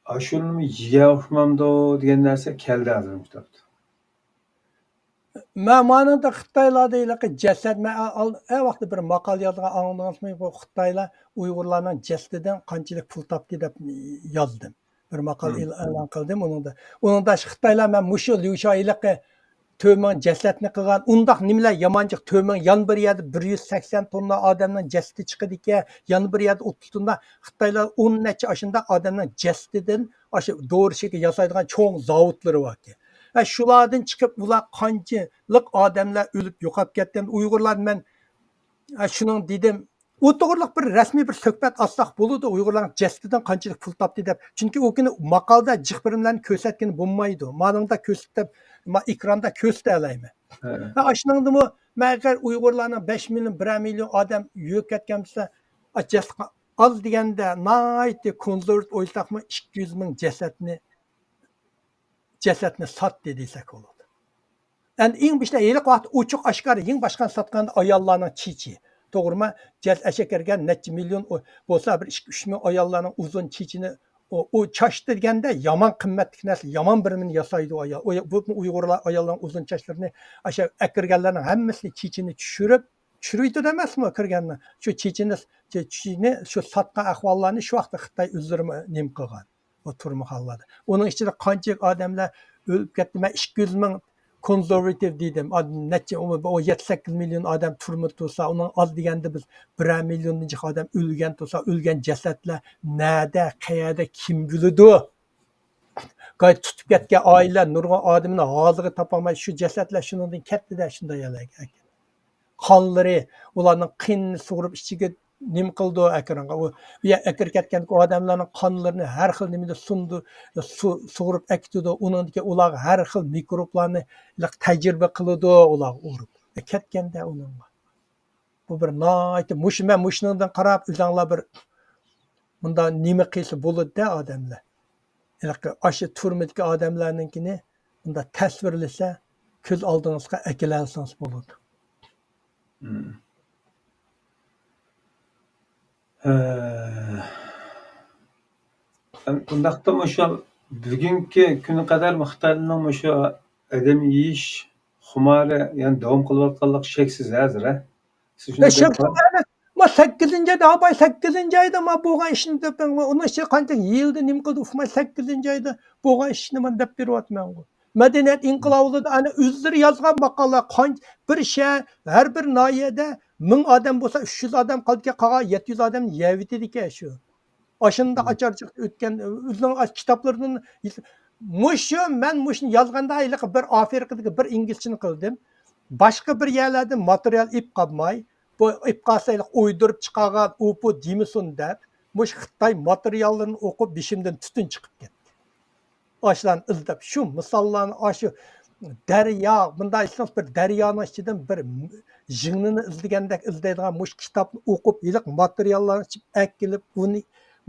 ئاشۇنىمۇ يېگەن ئوخشىمامدۇ دېگەن نەرسە كەلدى ھازىر مۇشۇ تاپتا. مەن مانىڭدا خىتايلاردا ھېلىقى جەسەت، مەن ئا-، ئال-، ئەي ۋاقىتتا بىر ماقالە يازغان، ئاڭلىدىڭىزمۇ؟ بۇ خىتايلار ئۇيغۇرلارنىڭ جەسىتىدىن قانچىلىك پۇل تاپتى دەپ يازدىم. بىر ماقالە ئېل-، ئېلان قىلدىم ئۇنىڭدا. ئۇنىڭدا خىتايلار، مەن مۇشۇ ليۇشا ھېلىقى تۆت مىڭ جەسەتنى قىلغان، ئۇنداق نېمىلەر يامان جىق، تۆت مىڭ، يەنە بىر يەردە بىر يۈز سەكسەن توننا ئادەمنىڭ جەسىتى چىقىدىكەن، يەنە بىر يەردە ئوتتۇز توننا. خىتايلار ئون نەچچە ئاشۇنداق ئادەمنىڭ جەسىتىدىن ئاشۇ دورا شېكىلى ياسايدىغان چوڭ زاۋۇتلىرى باركەن. ھە، شۇلاردىن چىقىپ ئۇلار قانچىلىق ئادەملەر ئۆلۈپ يوقاپ كەتكەن. ئۇيغۇرلار، مەن، ھە، شۇنىڭ دېدىم. ئۇ توغرىلىق بىر رەسمىي بىر سۆھبەت ئاچساق بولىدۇ، ئۇيغۇرلارنىڭ جەسىتىدىن قانچىلىك پۇل تاپتى دەپ. چۈنكى ئۇ كۈنى ماقالىدە جىق بىرىملەرنى كۆرسەتكىلى بولمايدۇ. مانىڭدا كۆرسىتىپ، ما-، ئېكراندا كۆرسىتەلەيمەن. ھە. ھە، ئاشۇنىڭدىمۇ مەن ئەگەر ئۇيغۇرلارنىڭ بەش مىليون، بىرەر مىليون ئادەم يۆگەپ كەتكەن بولسا، ئا، جەسىتى ئاز دېگەندە ناھايىتى كونسېرۋاتىپ ئويلىساقمۇ ئىككى يۈز مىڭ جەسەتنى جەسەتنى ساتتى دېسەك بولىدۇ. ئەمدى ئەڭ بېشىدا ھېلىقى ۋاقىت ئوچۇق ئاشكارا يېڭى باشقان ساتقان ئاياللارنىڭ چېچى. توغرىمۇ؟ جەس ئەشە كىرگەن نەچچە مىليون ئو-، بولسا، بىر ئىككى ئۈچ مىڭ ئاياللارنىڭ ئۇزۇن چېچىنى ئۇ، ئۇ چاچتى دېگەندە يامان قىممەتلىك نەرسە، يامان بىرىمىنى ياسايدۇ ئايال. ئۇ، بۇ ئۇيغۇرلار ئاياللارنىڭ ئۇزۇن چاچلىرىنى ئاشۇ ئەكىرگەنلەرنىڭ ھەممىسىنى چېچىنى چۈشۈرۈپ، چۈشۈرۈۋېتىدۇ ئەمەسمۇ كىرگەننى؟ شۇ چېچىنى، چېچىنى شۇ ساتقان ئەھۋاللارنى شۇ ۋاقىتتا خىتاي ئۆزلىرىمۇ نېمە قىلغان. ئۇ تۈرمىخانىلاردا. ئۇنىڭ ئىچىدە قانچىلىك ئادەملەر ئۆلۈپ كەتتى. مەن ئىككى يۈز مىڭ كونسېرۋاتىپ دېدىم. ئا، نەچچە، ئۇ، ئۇ يەتتە سەككىز مىليون ئادەم تۈرمىدە تۇرسا، ئۇنىڭ ئاز دېگەندە بىز بىرەر مىليوندىن جىق ئادەم ئۆلگەن تۇرسا، ئۆلگەن جەسەتلەر نەدە، قەيەردە، كىم بىلىدۇ؟ گاي تۇتۇپ كەتكەن ئائىلىلەر نۇرغۇن ئادىمىنى ھازىغا تاپالماي، شۇ جەسەتلەر شۇنىڭدىن كەتتى-دە، شۇنداق يەرلەرگە. قانلىرى، ئۇلارنىڭ قېنىنى سۇغۇرۇپ ئىچىگە نېمە قىلىدۇ ئەكىرىڭغا؟ ئۇ، ئۇ يەر ئەكىرىپ كەتكەن ئادەملەرنىڭ قانلىرىنى ھەر خىل نېمىدە سۇندۇ، سۇ-، سۇغۇرۇپ ئەكېتىدۇ. ئۇنىڭدىكى ئۇلارغا ھەر خىل مىكروبلارنى تەجرىبە قىلىدۇ، ئۇلارغا ئۇرۇپ. ئە، كەتكەندە ئۇنىڭغا. بۇ بىر ناھايىتى مۇشۇ، مەن مۇشۇنىڭدىن قاراپ، ئۆزۈڭلار بىر مۇنداق نېمە قىلسا بولىدۇ-دە ئادەملەر. ھېلىقى ئاشۇ تۈرمىدىكى ئادەملەرنىڭكىنى مۇنداق تەسۋىرلىسە، كۆز ئالدىڭىزغا ئەكېلەلىسىڭىز بولىدۇ. مم. ھە. ئۇنداقتا مۇشۇ بۈگۈنكى كۈنگە قەدەر خىتايلارنىڭ مۇشۇ ئادەم يېيىش خۇمارى يەنە داۋام قىلىۋاتقانلىقى شەكسىز ھازىر، ھە؟ سىز شۇنداق دەپ قاراڭ. ما سەككىزىنچى ئايدا، ھاپاي، سەككىزىنچى ئايدا ما بولغان ئىشنى دەپ، ئۇنىڭ ئىچىدە قانچە يىلدا نېمە قىلدى ئۇقماي، سەككىزىنچى ئايدا بولغان ئىشنى مانا دەپ بېرىۋاتىمەنغۇ. مەدەنىيەت ئىنقىلابىدا ئەنە ئۆزلىرى يازغان ماقالىلەر، قانچە بىر شەھەر، ھەر بىر ناھىيەدە مىڭ ئادەم بولسا، ئۈچ يۈز ئادەم قالىدىكەن، قالغان يەتتە يۈز ئادەمنى يەۋېتىدىكەن شۇ. ئاشۇنداق ئاچارچىلىق ئۆتكەن، ئۆزىنىڭ ئاش-، كىتابلىرىدىن، مۇشۇ، مەن مۇشۇنى يازغاندا، ھېلىقى بىر ئافرىقىدىكى بىر ئىنگلىزچىنى قىلدىم. باشقا بىر يەرلەردىن ماتېرىيال ئېلىپ قالماي، بۇ ئېلىپ قالسا، ھېلىقى ئويدۇرۇپ چىقارغان ئۇ بۇ دېمىسۇن دەپ، مۇشۇ خىتاي ماتېرىياللىرىنى ئوقۇپ، بېشىمدىن تۈتۈن چىقىپ كەتتى. ئاشۇلارنى ئىزدەپ، شۇ مىساللارنى، ئاشۇ دەريا، مۇنداق ئېيتسىڭىز، بىر دەريانىڭ ئىچىدىن بىر ژىڭنىنى ئىزدىگەندەك ئىزدەيدىغان مۇشۇ كىتابنى ئوقۇپ، ھېلىقى ماتېرىياللارنى ئەكېلىپ، ئۇنى،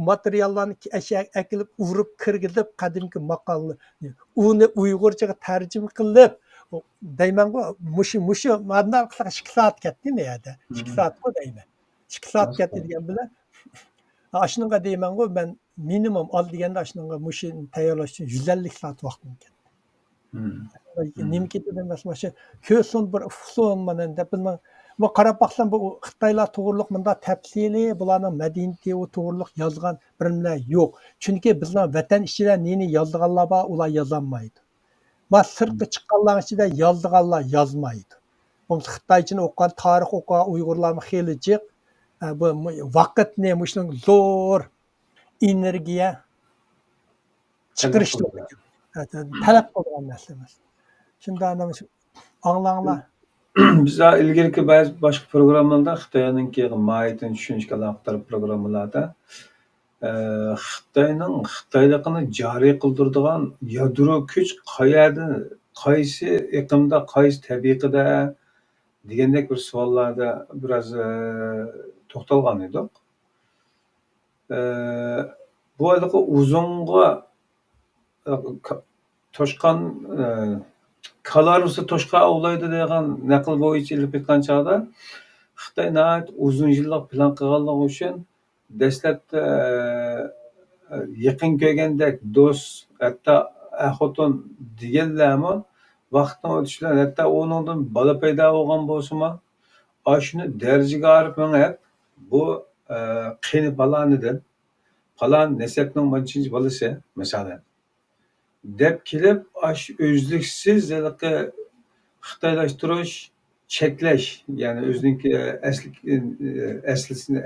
ماتېرىياللارنى ئەشەگە ئەكېلىپ، ئۇرۇپ كىرگۈزۈپ، قەدىمكى ماقالىنى، ئۇنى ئۇيغۇرچىغا تەرجىمە قىلىپ، دەيمەنغۇ، مۇشۇ، مۇشۇ مانداق قىلساق ئىككى سائەت كەتتى مۇ يەردە؟ ئىككى سائەتمۇ دەيمەن. ئىككى سائەت كەتتى دېگەن بىلەن، ئاشۇنىڭغا دەيمەنغۇ، مەن مىنىمۇم ئال دېگەندە، ئاشۇنىڭغا مۇشۇنى تەييارلاش ئۈچۈن يۈز ئەللىك سائەت ۋاقتىم كەتتى. نېمە كېتىدۇ ئەمەس، مانا شۇ كۆرسۇن، بىر ئۇقسۇن، مانا دەپ، بىلمەم. بۇ قاراپ باقسام، بۇ خىتايلار توغرۇلۇق مۇنداق تەپسىلىي، بۇلارنىڭ مەدەنىيىتى، ئۇ توغرۇلۇق يازغان بىرمىلەر يوق. چۈنكى بىزنىڭ ۋەتەن ئىچىدە نېنى يازىدىغانلار بار، ئۇلار يازالمايدۇ. ما سىرتقا چىققانلارنىڭ ئىچىدە يازىدىغانلار يازمايدۇ. بولمىسا خىتايچىنى ئوقۇغان، تارىخ ئوقۇغان ئۇيغۇرلارمۇ خېلى جىق. ئە، بۇ، بۇ ۋاقىتنى مۇشۇنىڭ زور ئېنېرگىيە چىقىرىش تەلەپ قىلىدىغان نەرسە ئەمەس. شۇنداق ئاڭلاڭلار. بىز ئىلگىرىكى بەزى باشقا پروگراممىلاردا خىتاينىڭكى ماھىيىتىنى چۈشىنىشكە ئالاقىدار پروگراممىلاردا، ئە، خىتاينىڭ خىتايلىقىنى جارى قىلدۇرىدىغان يادرو كۈچ قەيەردە، قايسى ئېقىمدا، قايسى تەبىقىدە دېگەندەك بىر سوئاللاردا بىراز، ئە، توختالغان ئىدۇق. ئە، بۇ ھېلىقى ئۇزۇنغا، ئە، ك-، توشقان، ئە، كالا ھارۋىسى توشقان ئاۋلايدۇ دېگەن نەقىل بويىچە ئېلىپ ئېيتقان چاغدا، خىتاي ناھايىتى ئۇزۇن يىللىق پىلان قىلغانلىقى ئۈچۈن، دەسلەپتە، ئە، يېقىن كۆرگەندەك دوست، ھەتتا ئەر-خوتۇن دېگەنلەرمۇ ۋاقىتنىڭ ئۆتۈشى بىلەن، ھەتتا ئۇنىڭدىن بالا پەيدا بولغان بولسىمۇ، ئاشۇنى دەرىجىگە ئايرىپ مېڭىپ، بۇ، ئە، قېنى پالانىدىن، پالان نەسەبنىڭ مانچىنچە بالىسى، مىسالەن، دەپ كېلىپ، ئاشۇ ئۈزلۈكسىز ھېلىقى خىتايلاشتۇرۇش، چەكلەش، يەنى ئۆزىنىڭكى ئەسلى، ئەسلىسىنى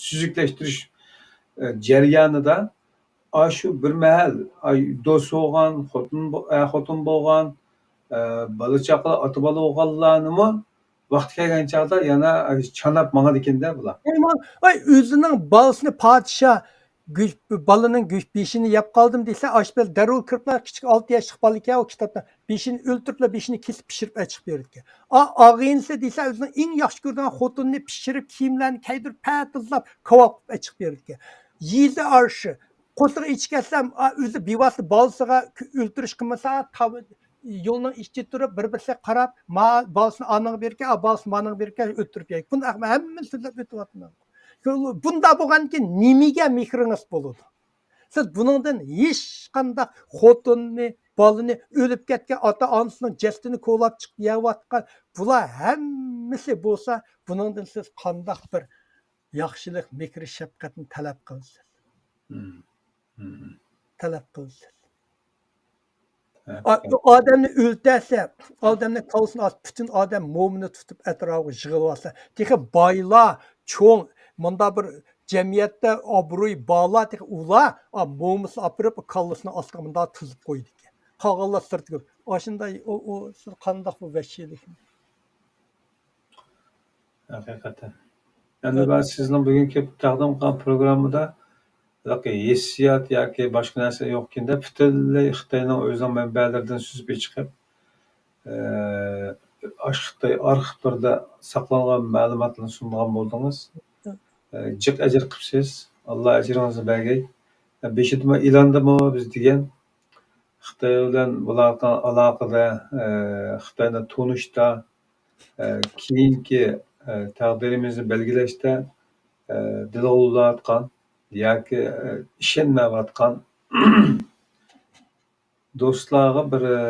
سۈزۈكلەشتۈرۈش جەريانىدا، ئاشۇ بىر مەھەل، ئاي، دوست بولغان، خوتۇن بو-، ئە، خوتۇن بولغان، ئە، بالا چاقىلار، ئاتا بالا بولغانلارنىمۇ ۋاقتى كەلگەن چاغدا يەنە، ئاي، چاناپ ماڭىدىكەن-دە بۇلار. ئەي، ما-، ئاي، ئۆزىنىڭ بالىسىنى پادىشاھ گۆش-، بالىنىڭ گۆش-، بېشىنى يەپ قالدىم دېسە، ئاشپەز دەررۇ كىرىپلا، كىچىك ئالتە ياشلىق بالا ئىكەن، ئۇ كىتابتا بېشىنى ئۆلتۈرۈپلا، بېشىنى كېسىپ پىشۇرۇپ ئەچىقىپ بېرىدىكەن. ئا-، ئاغىنىسى دېسە، ئۆزىنىڭ ئەڭ ياخشى كۆرىدىغان خوتۇنىنى پىشۇرۇپ، كىيىملەرنى كىيدۈرۈپ، پەتىللاپ، كاۋاپ قىلىپ ئەچىقىپ بېرىدىكەن. يېزا ئارىشى، قورسىقى ئېچىپ كەتسە، ئا، ئۆزى بىۋاسىتە بالىسىغا كۆ-، ئۆلتۈرۈش قىلمىسا، تا-، يولنىڭ ئىچىدە تۇرۇپ، بىر-بىرسىگە قاراپ، ما، بالىسىنى ئانىڭغا بېرىكەن، ئا، بالىسىنى مانىڭغا بېرىكەن، ئۆلتۈرۈپ يەيدۇ. بۇنداق ھەممىنى سۆزلەپ ئۆتۈۋاتىمەن. بۇنداق بولغاندىكىن نېمىگە مېھرىڭىز بولىدۇ؟ سىز بۇنىڭدىن ھېچقانداق خوتۇننى، بالىنى، ئۆلۈپ كەتكەن ئاتا-ئانىسىنىڭ جەسىتىنى كولاپ چىقىپ يەۋاتقان بۇلار ھەممىسى بولسا، بۇنىڭدىن سىز قانداق بىر ياخشىلىق، مېھرى، شەپقەتنى تەلەپ قىلىسىز؟ مم. مم. تەلەپ قىلىسىز. ھە، ئا-، ھە. ئادەمنى ئۆلتۈرسە، ئادەمنىڭ كاللىسىنى ئاسىپ، پۈتۈن ئادەم مومىنى تۇتۇپ ئەتراپىغا يىغىلىۋالسا، تېخى بايلار، چوڭ، مۇنداق بىر جەمئىيەتتە ئابرۇيى بارلار، تېخى ئۇلار، ئا، مومىسىنى ئاپىرىپ، كاللىسىنى ئاستىغا مۇنداق تىزىپ قويىدىكەن. قالغانلار سىرتىغا. ئاشۇنداق، ئۇ، ئۇ، سىز قانداق بۇ ۋەھشىيلىك؟ ھەقىقەتەن. ئەمدى مەن سىزنىڭ بۈگۈنكى تەقدىم قىلغان پروگراممىدا ھېلىقى ھېسسىيات ياكى باشقا نەرسە يوقكەن دەپ، پۈتۈنلەي خىتاينىڭ ئۆزىنىڭ مەنبەلىرىدىن سۈزۈپ چىقىپ، ئە، ئاشۇ خىتاي ئارخىپلىرىدا ساقلانغان مەلۇماتلارنى سۇنغان بولدىڭىز. ئە، جىق ئەجىر قىپسىز. ئاللا ئەجرىڭىزنى بەرگەي. ئە، بېشىدىمۇ ئېلاندىمۇ بىز دېگەن خىتاي بىلەن بولۇۋاتقان ئالاقىدە، ئە، خىتاينى تونۇشتا، ئە، كېيىنكى، ئە، تەقدىرىمىزنى بەلگىلەشتە، ئە، دىلغا ئۇرۇلۇۋاتقان ياكى، ئە، ئىشەنمەيۋاتقان دوستلارغا بىر، ئە،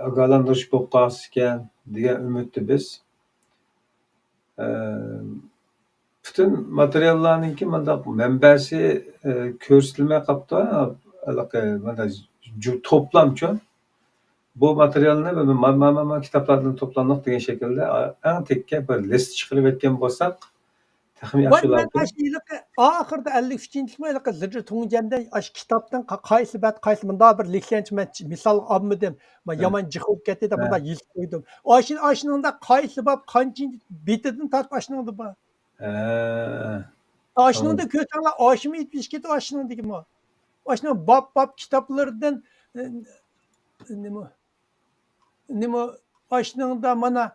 ئاگاھلاندۇرۇش بولۇپ قالسىكەن دېگەن ئۈمىدتە بىز. ئە، پۈتۈن ماتېرىياللارنىڭكى مۇنداق مەنبەسى، ئە، كۆرسىتىلمەي قاپتۇ. ھېلىقى مۇنداق جۇ-، توپلامچۇ. بۇ ماتېرىيالنى بىر ما-، ما-، ما-، ما كىتابلاردىن توپلاندۇق دېگەن شەكىلدە، ئا-، ئەڭ تەككە بىر لىست چىقىرىپ ئۆتكەن بولساق، تېخىمۇ ياخشى بولاتتى. مەن ئاشۇ ھېلىقى ئاخىرىدا ئەللىك ئۈچىنچى يىلمۇ ھېلىقى زىجى تۇڭجيەندە ئاشۇ كىتابتىن قا-، قايسى بەت، قايسى مۇنداق بىر لىكلەنچى مەن چ-، مىسال ئالمىدىم. مەن ھە. يامان جىق بولۇپ كەتتى دەپ ھە. مۇنداق يېزىپ قويدۇم. ئاشۇ، ئاشۇنىڭدا قايسى باب، قانچىنچى بېتىدىن تارتىپ ئاشۇنىڭدا بار. ھە. ئاشۇنىڭدا تامام. كۆرسەڭلار، ئاشۇمۇ يېتىپ كېتىدۇ ئاشۇنىڭدىكىمۇ. ئاشۇنىڭ باب، باب كىتابلىرىدىن، ئە، نېمە، نېمە، ئاشۇنىڭدا مانا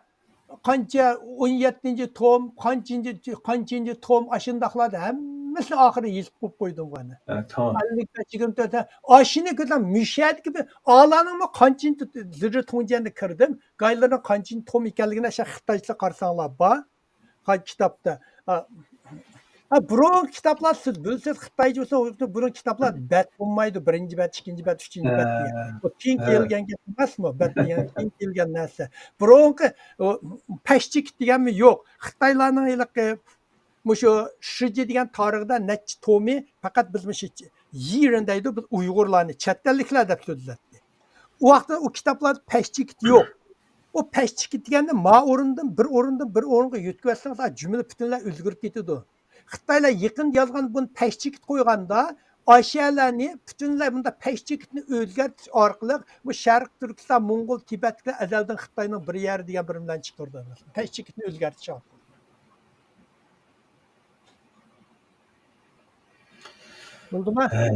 قانچە ئون يەتتىنچى توم، قانچىنچى، قانچىنچى توم، ئاشۇنداقلاردا ھەممىسىنى ئاخىرى يېزىپ قويۇپ قويدۇم مانا. ھە، تامام. ئەللىك بەش، يىگىرمە تۆت، ھە. ئاشۇنى كۆرسەم، مۇشۇ يەردىكى بىر ئالانىڭمۇ قانچىنچى زىجى تۇڭجيەندە كىردىم، گايلىرىنىڭ قانچىنچى توم ئىكەنلىكىنى ئاشۇ خىتايچىلار قارىساڭلار بار. ھە، كىتابتا. ھە، ھە، بۇرۇنقى كىتابلار سىز بىلسىز، خىتايچە بولسا، بۇرۇنقى كىتابلار بەت بولمايدۇ، بىرىنچى بەت، ئىككىنچى بەت، ئۈچىنچى بەت دېگەن. ھە. بۇ كېيىن ھە. كېلگەن گەپ ئەمەسمۇ؟ بەت دېگەن كېيىن كەلگەن نەرسە. بۇرۇنقى، ئۇ، پەشچىكىت دېگەنمۇ يوق. خىتايلارنىڭ ھېلىقى مۇشۇ شىجى دېگەن تارىخىدا نەچچە تومى پەقەت بىز مۇشۇ يىرىن دەيدۇ، بىز ئۇيغۇرلارنى چەت ئەللىكلەر دەپ سۆزلەتتى. ئۇ ۋاقىتتا ئۇ كىتابلاردا پەشچىكىت يوق. ئۇ پەشچىكىت دېگەننى ما ئورۇندىن بىر ئورۇندىن بىر ئورۇنغا يۆتكىۋەتسىڭىز، جۈملە پۈتۈنلەي ئۆزگىرىپ كېتىدۇ. خىتايلار يېقىندا يازغان بۇنى پەشچىكىت قويغاندا، ئاشۇلارنى پۈتۈنلەي بۇنداق پەشچىكىتنى ئۆزگەرتىش ئارقىلىق، بۇ شەرقىي تۈركىستان، موڭغۇل، تىبەتلەر ئەزەلدىن خىتاينىڭ بىر يەرى دېگەن بىر بىلەن چىقىرىدۇ. پەشچىكىتنى ئۆزگەرتىش ئارقىلىق. بولدىما؟ ھە.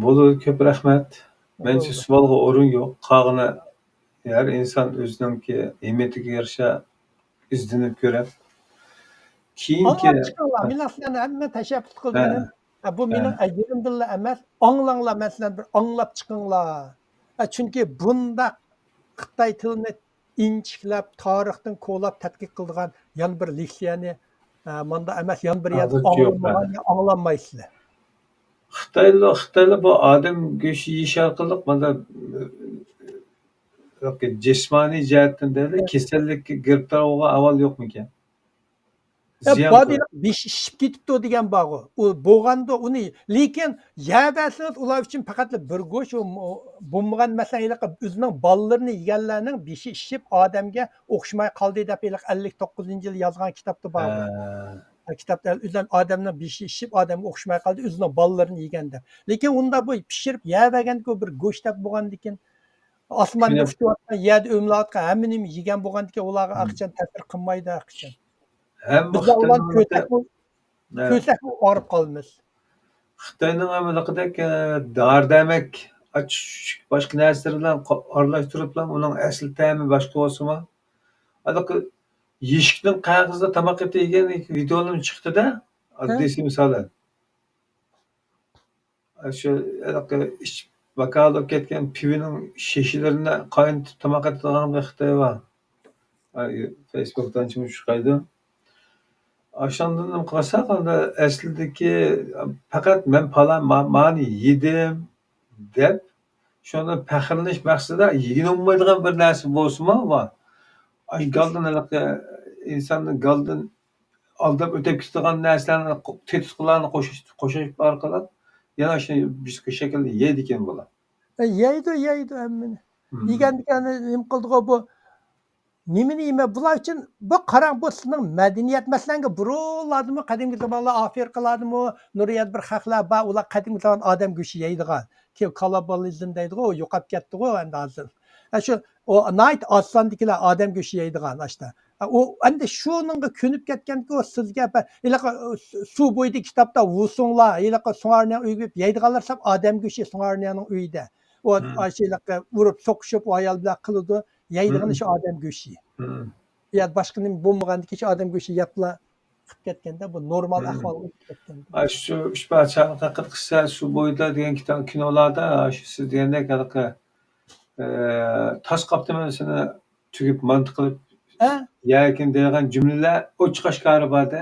بولدى، كۆپ رەھمەت. مەنچە بولدى. سوئالغا ئورۇن يوق. قالغىنى ھەر ئىنسان ئۆزىنىڭكى ھىممىتىگە يارىشا ئىزدىنىپ كۆرەپ، كېيىنكى ئاڭلاپ چىقىڭلار. مېنىڭ سىلەرنى ھەممە تەشەببۇس قىلغىنىم، ھە. ھە، بۇ ھە. مېنىڭ ئەجرىمدىنلا ئەمەس، ئاڭلاڭلار، مەن سىلەرنى بىر ئاڭلاپ چىقىڭلار. ھە، چۈنكى بۇنداق خىتاي تىلىنى ئىنچىكىلەپ، تارىختىن كولاپ تەتقىق قىلىدىغان يەنە بىر لېكسىيەنى، ئە، ماندا ئەمەس، يەنە بىر يەردە ھازىرچە يوق، ئاڭلىمىغان، ھە. ئاڭلانمايسىلەر. خىتايلار، خىتايلار بۇ ئادەم گۆشى يېيىش ئارقىلىق مانا، ياكى جىسمانىي جەھەتتىن دەيلى، ھە. كېسەللىككە گىرىپتار بولغان ئەھۋال يوقمىكەن؟ يا، زىيان بار قىلىدۇ. بېشى شىشىپ كېتىپتۇ دېگەن بارغۇ. ئۇ بولغاندۇ ئۇنى، لېكىن يەۋەرسىڭىز ئۇلار ئۈچۈن پەقەتلا بىر گۆش، ئۇ، ئۇ بولمىغان، مەسىلەن، ھېلىقى ئۆزىنىڭ بالىلىرىنى يېگەنلەرنىڭ بېشى شىشىپ ئادەمگە ئوخشىماي قالدى دەپ ھېلىقى ئەللىك توققۇزىنچى يىلى يازغان كىتابتا بارغۇ. ھە. ھە، كىتابتا ئۆزىنىڭ ئادەمنىڭ بېشى شىشىپ ئادەمگە ئوخشىماي قالدى، ئۆزىنىڭ بالىلىرىنى يېگەن دەپ. لېكىن ئۇندا بۇ پىشۇرۇپ يەۋەرگەندىكى بىر گۆش دەپ بولغاندىكىن، ئاسماندا كۈنە- ئۇچۇۋاتقان، يەردە ئۆمىلەۋاتقان ھەممە نېمە يېگەن بولغاندىكىن، ئۇلارغا ھەرقاچان تەسىر قىلمايدۇ ھەرقاچان. ھەم بىز ئۇلار خىتاينىڭ كۆرسەكمۇ، ھە. كۆرسەكمۇ ئاغرىپ قالىمىز. خىتاينىڭ ھەم ھېلىقىدەك، ئە، دارى دەرمەك، ئاچ-، باشقا نەرسىلەر بىلەن قو-، ئارىلاشتۇرۇپلا ئۇنىڭ ئەسلى تەمى باشقا بولسىمۇ، ھېلىقى يېشىكنىڭ قەغىزىدە تاماق ئېتىپ يېگەن ۋىدېئولىرىم چىقتىدە، ھە؟ ئاددىيسى مىسالى. شۇ ھېلىقى ئىچىپ باكال بولۇپ كەتكەن پىۋىنىڭ شېشىلىرىنى قاينىتىپ تاماق ئېتىدىغان بىر خىتاي بار. ئاي، فېيسبۇكتان چىقىپ چىقايدۇ. ئاشۇندىن نېمە قىلساق، ئەندى ئەسلىدىكى پەقەت مەن پالان ما-، مانى يېدىم دەپ، شۇنى پەخىرلىنىش مەقسىتىدە يېگىلى بولمايدىغان بىر نەرسە بولسىمۇ، بار. ئاي، گالدىن ھېلىقى ئىنساننى گالدىن ئالداپ ئۆتۈپ كېتىدىغان نەرسىلەرنى، تېتىتقۇلارنى قوشۇش، قوشۇش ئارقىلىق يەنە شۇ بىر شەكىلدە يەيدىكەن بۇلار. ئە، يەيدۇ، يەيدۇ ھەممىنى. مم. يېگەندىكىن نېمە قىلدىغۇ بۇ؟ نېمىنى يېمە؟ بۇلار ئۈچۈن بۇ قاراڭ، بۇ سىزنىڭ مەدەنىيەت مەسىلەڭگە بۇرۇنلاردىمۇ، قەدىمكى زامانلار ئافرىقىلاردىمۇ، نۇرىيەت بىر خەقلەر بار، ئۇلار قەدىمكى زامان ئادەم گۆشى يەيدىغان. كالابالىزم دەيدىغۇ، ئۇ يوقاپ كەتتىغۇ ئەمدى ھازىر. ئە، شۇ، ئۇ ناھايىتى ئاز ساندىكىلەر ئادەم گۆشى يەيدىغان ئاشتا. ئۇ ئەمدى شۇنىڭغا كۆنۈپ كەتكەنكى، ئۇ سىزگە بە-، ھېلىقى سۇ بويىدىكى كىتابتا ۋۇسۇڭلار، ھېلىقى سۇڭئارنىڭ ئۆيىگە بېرىپ يەيدىغانلار سەپ ئادەم گۆشى سۇڭئارنىڭ ئۆيىدە. ئۇ مم. ئاشۇ ھېلىقى ئۇرۇپ سوقۇشۇپ، ئۇ ئايال بىلەن قىلىدۇ. يەيدىغىنى شۇ ئادەم گۆشى. يا باشقا نېمە بولمىغاندىكىن شۇ ئادەم گۆشى يەپلا قىلىپ كەتكەندە، بۇ نورمال ئەھۋالغا ئۆتۈپ كەتكەندە. ئاي، شۇ ئۈچ پادىشاھنىڭ ھەققىدە قىلسا، شۇ بويدا دېگەن كىتاب، كىنولاردا شۇ سىز دېگەندەك ھېلىقى، ئە، تاس قاپتىمەن سېنى تۈگۈپ مانتا قىلىپ يەكىن دەيدىغان جۈملىلەر ئوچۇق ئاشكارا بار-دە.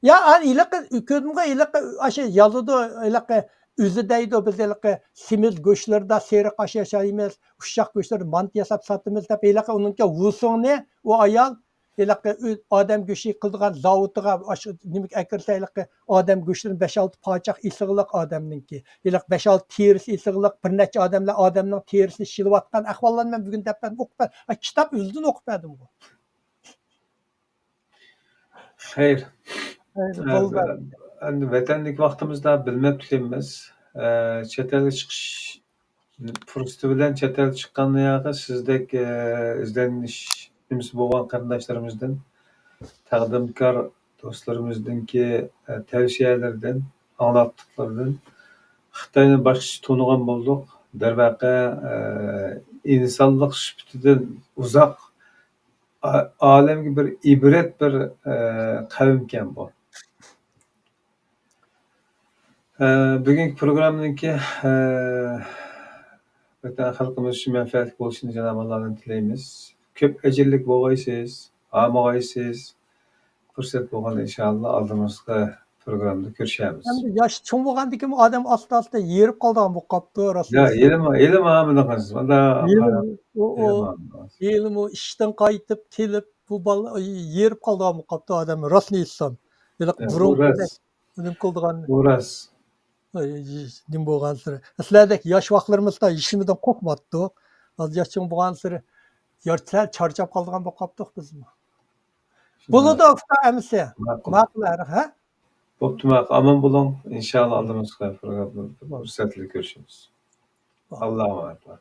يا، ئان ھېلىقى كۆردۈمغۇ، ھېلىقى ئاشۇ يازىدۇ، ھېلىقى ئۆزى دەيدۇ، بىز ھېلىقى سېمىز گۆشلىرىدە سېرىق ئاش ياسايمىز، ئۇششاق گۆشلىرىدە مانتا ياساپ ساتىمىز دەپ، ھېلىقى ئۇنىڭكى ۋۇسۇڭنى ئۇ ئايال ھېلىقى ئۆ-، ئادەم گۆشى قىلىدىغان زاۋۇتىغا ئاشۇ نېمىگە ئەكىرسە، ھېلىقى ئادەم گۆشىدىن بەش-ئالتە پاچاق ئېسىقلىق ئادەمنىڭكى، ھېلىقى بەش-ئالتە تېرىسى ئېسىقلىق، بىر نەچچە ئادەملەر ئادەمنىڭ تېرىسىنى شىلىۋاتقان ئەھۋاللارنى مەن بۈگۈن دەپ بەردىم، ئوقۇپ بەردىم. ئا، كىتاب ئۆزىدىن ئوقۇپ بەردىمغۇ. خەير. ئەمدى ۋەتەندىكى ۋاقتىمىزدا بىلمەپتىكەنمىز. ئە، چەت ئەلگە چىقىش پۇرسىتى بىلەن چەت ئەلگە چىققان ياقى سىزدەك، ئە، ئىزدەنىش نېمىسى بولغان قېرىنداشلىرىمىزدىن، تەقدىمكار دوستلىرىمىزنىڭكى، ئە، تەۋسىيەلىرىدىن، ئاڭلاتقۇلىرىدىن خىتاينى باشقىچە تونۇغان بولدۇق. دەرۋەقە، ئە، ئىنسانلىق سۈپىتىدىن ئۇزاق، ئا-، ئالەمگە بىر ئىبرەت بىر، ئە، قەۋمكەن بۇ. ئە، بۈگۈنكى پروگراممىنىڭكى، ئە، ۋەتەن خەلقىمىز ئۈچۈن مەنپەئەتلىك بولۇشىنى جانابىڭ ئاللادىن تىلەيمىز. كۆپ ئەجىرلىك بولغايسىز، ھامىغايسىز. پۇرسەت بولغاندا ئىنشاللا ئالدىمىزقى پروگراممىدا كۆرۈشەرمىز. ئەمدى ياش چوڭ بولغاندىكىن ئادەم ئاستا-ئاستا ھېرىپ قالىدىغان بولۇپ قاپتۇ، راست. يا، ھېلىمۇ، ھېلىمۇ ھامىدىڭىز. مانا، ھېلىمۇ، ئۇ، ئۇ، ھېلىمۇ ئىشتىن قايتىپ كېلىپ، بۇ بالا ھېرىپ قالىدىغان بولۇپ قاپتۇ ئادەم، راستىنى ئېيتسام. ھېلىقى بۇرۇنقىدەك نېمە قىلىدىغان. بۇ راست. نېمە بولغانسېرى. سىلەردەك ياش ۋاقىتلىرىمىزدا ھېچنېمىدىن قورقماتتۇق. ھازىر ياش چوڭ بولغانسېرى، يا سەل چارچاپ قالىدىغان بولۇپ قاپتۇق بىزمۇ. بولىدۇ، ئۇكا، ئەمىسە. ماقۇل. ماقۇل، ھە؟ بوپتۇ، ماقۇل. ئامان بولۇڭ. ئىنشاللا ئالدىمىزغا پۇرسەتلەر كۆرۈشىمىز. ئاللاھۇ ئەكبەر.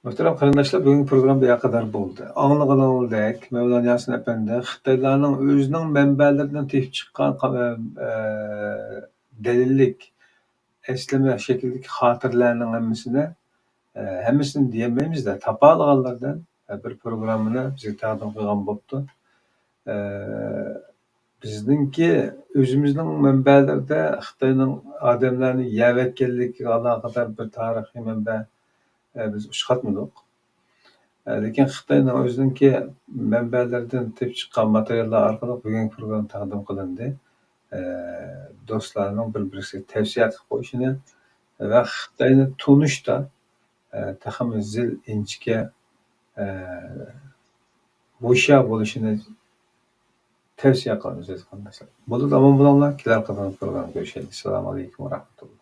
مۆھتەرەم قېرىنداشلار، بۈگۈنكى پروگرامما بۇ يەرگە قەدەر بولدى. ئاڭلىغىنىڭىزدەك، مەۋلانا ياسىن ئەپەندى خىتايلارنىڭ ئۆزىنىڭ مەنبەلىرىدىن تېپىپ چىققان، ئە، دەلىللىك ئەسلىمە شەكلىدىكى خاتىرىلەرنىڭ ھەممىسىنى، ئە، ھەممىسىنى دېيەلمەيمىز-دە، تاپالىغانلىرىدىن، ئە، بىر پروگراممىنى بىزگە تەقدىم قىلغان بوپتۇ. ئە، بىزنىڭكى ئۆزىمىزنىڭ مەنبەلىرىدە خىتاينىڭ ئادەملەرنى يەۋەتكەنلىكىگە ئالاقىدار بىر تارىخىي مەنبە، ئە، بىز ئۇچراتمىدۇق. ئە، لېكىن خىتاينىڭ ئۆزىنىڭكى مەنبەلىرىدىن تېپىپ چىققان ماتېرىياللار ئارقىلىق بۈگۈنكى پروگرامما تەقدىم قىلىندى. ئە، دوستلارنىڭ بىر-بىرسىگە تەۋسىيە قىلىپ قويۇشىنى ۋە خىتاينى تونۇشتا، ئە، تېخىمۇ زىل، ئىنچىكە، ئە، ھوشيار بولۇشىنى تەۋسىيە قىلىمىز، ئەزىز قېرىنداشلار. بولىدۇ، ئامان بولۇڭلار. كېلەر قېتىمقى پروگراممىدا كۆرۈشەيلى. ئەسسالامۇ ئەلەيكۇم ۋە رەھمەتۇللا.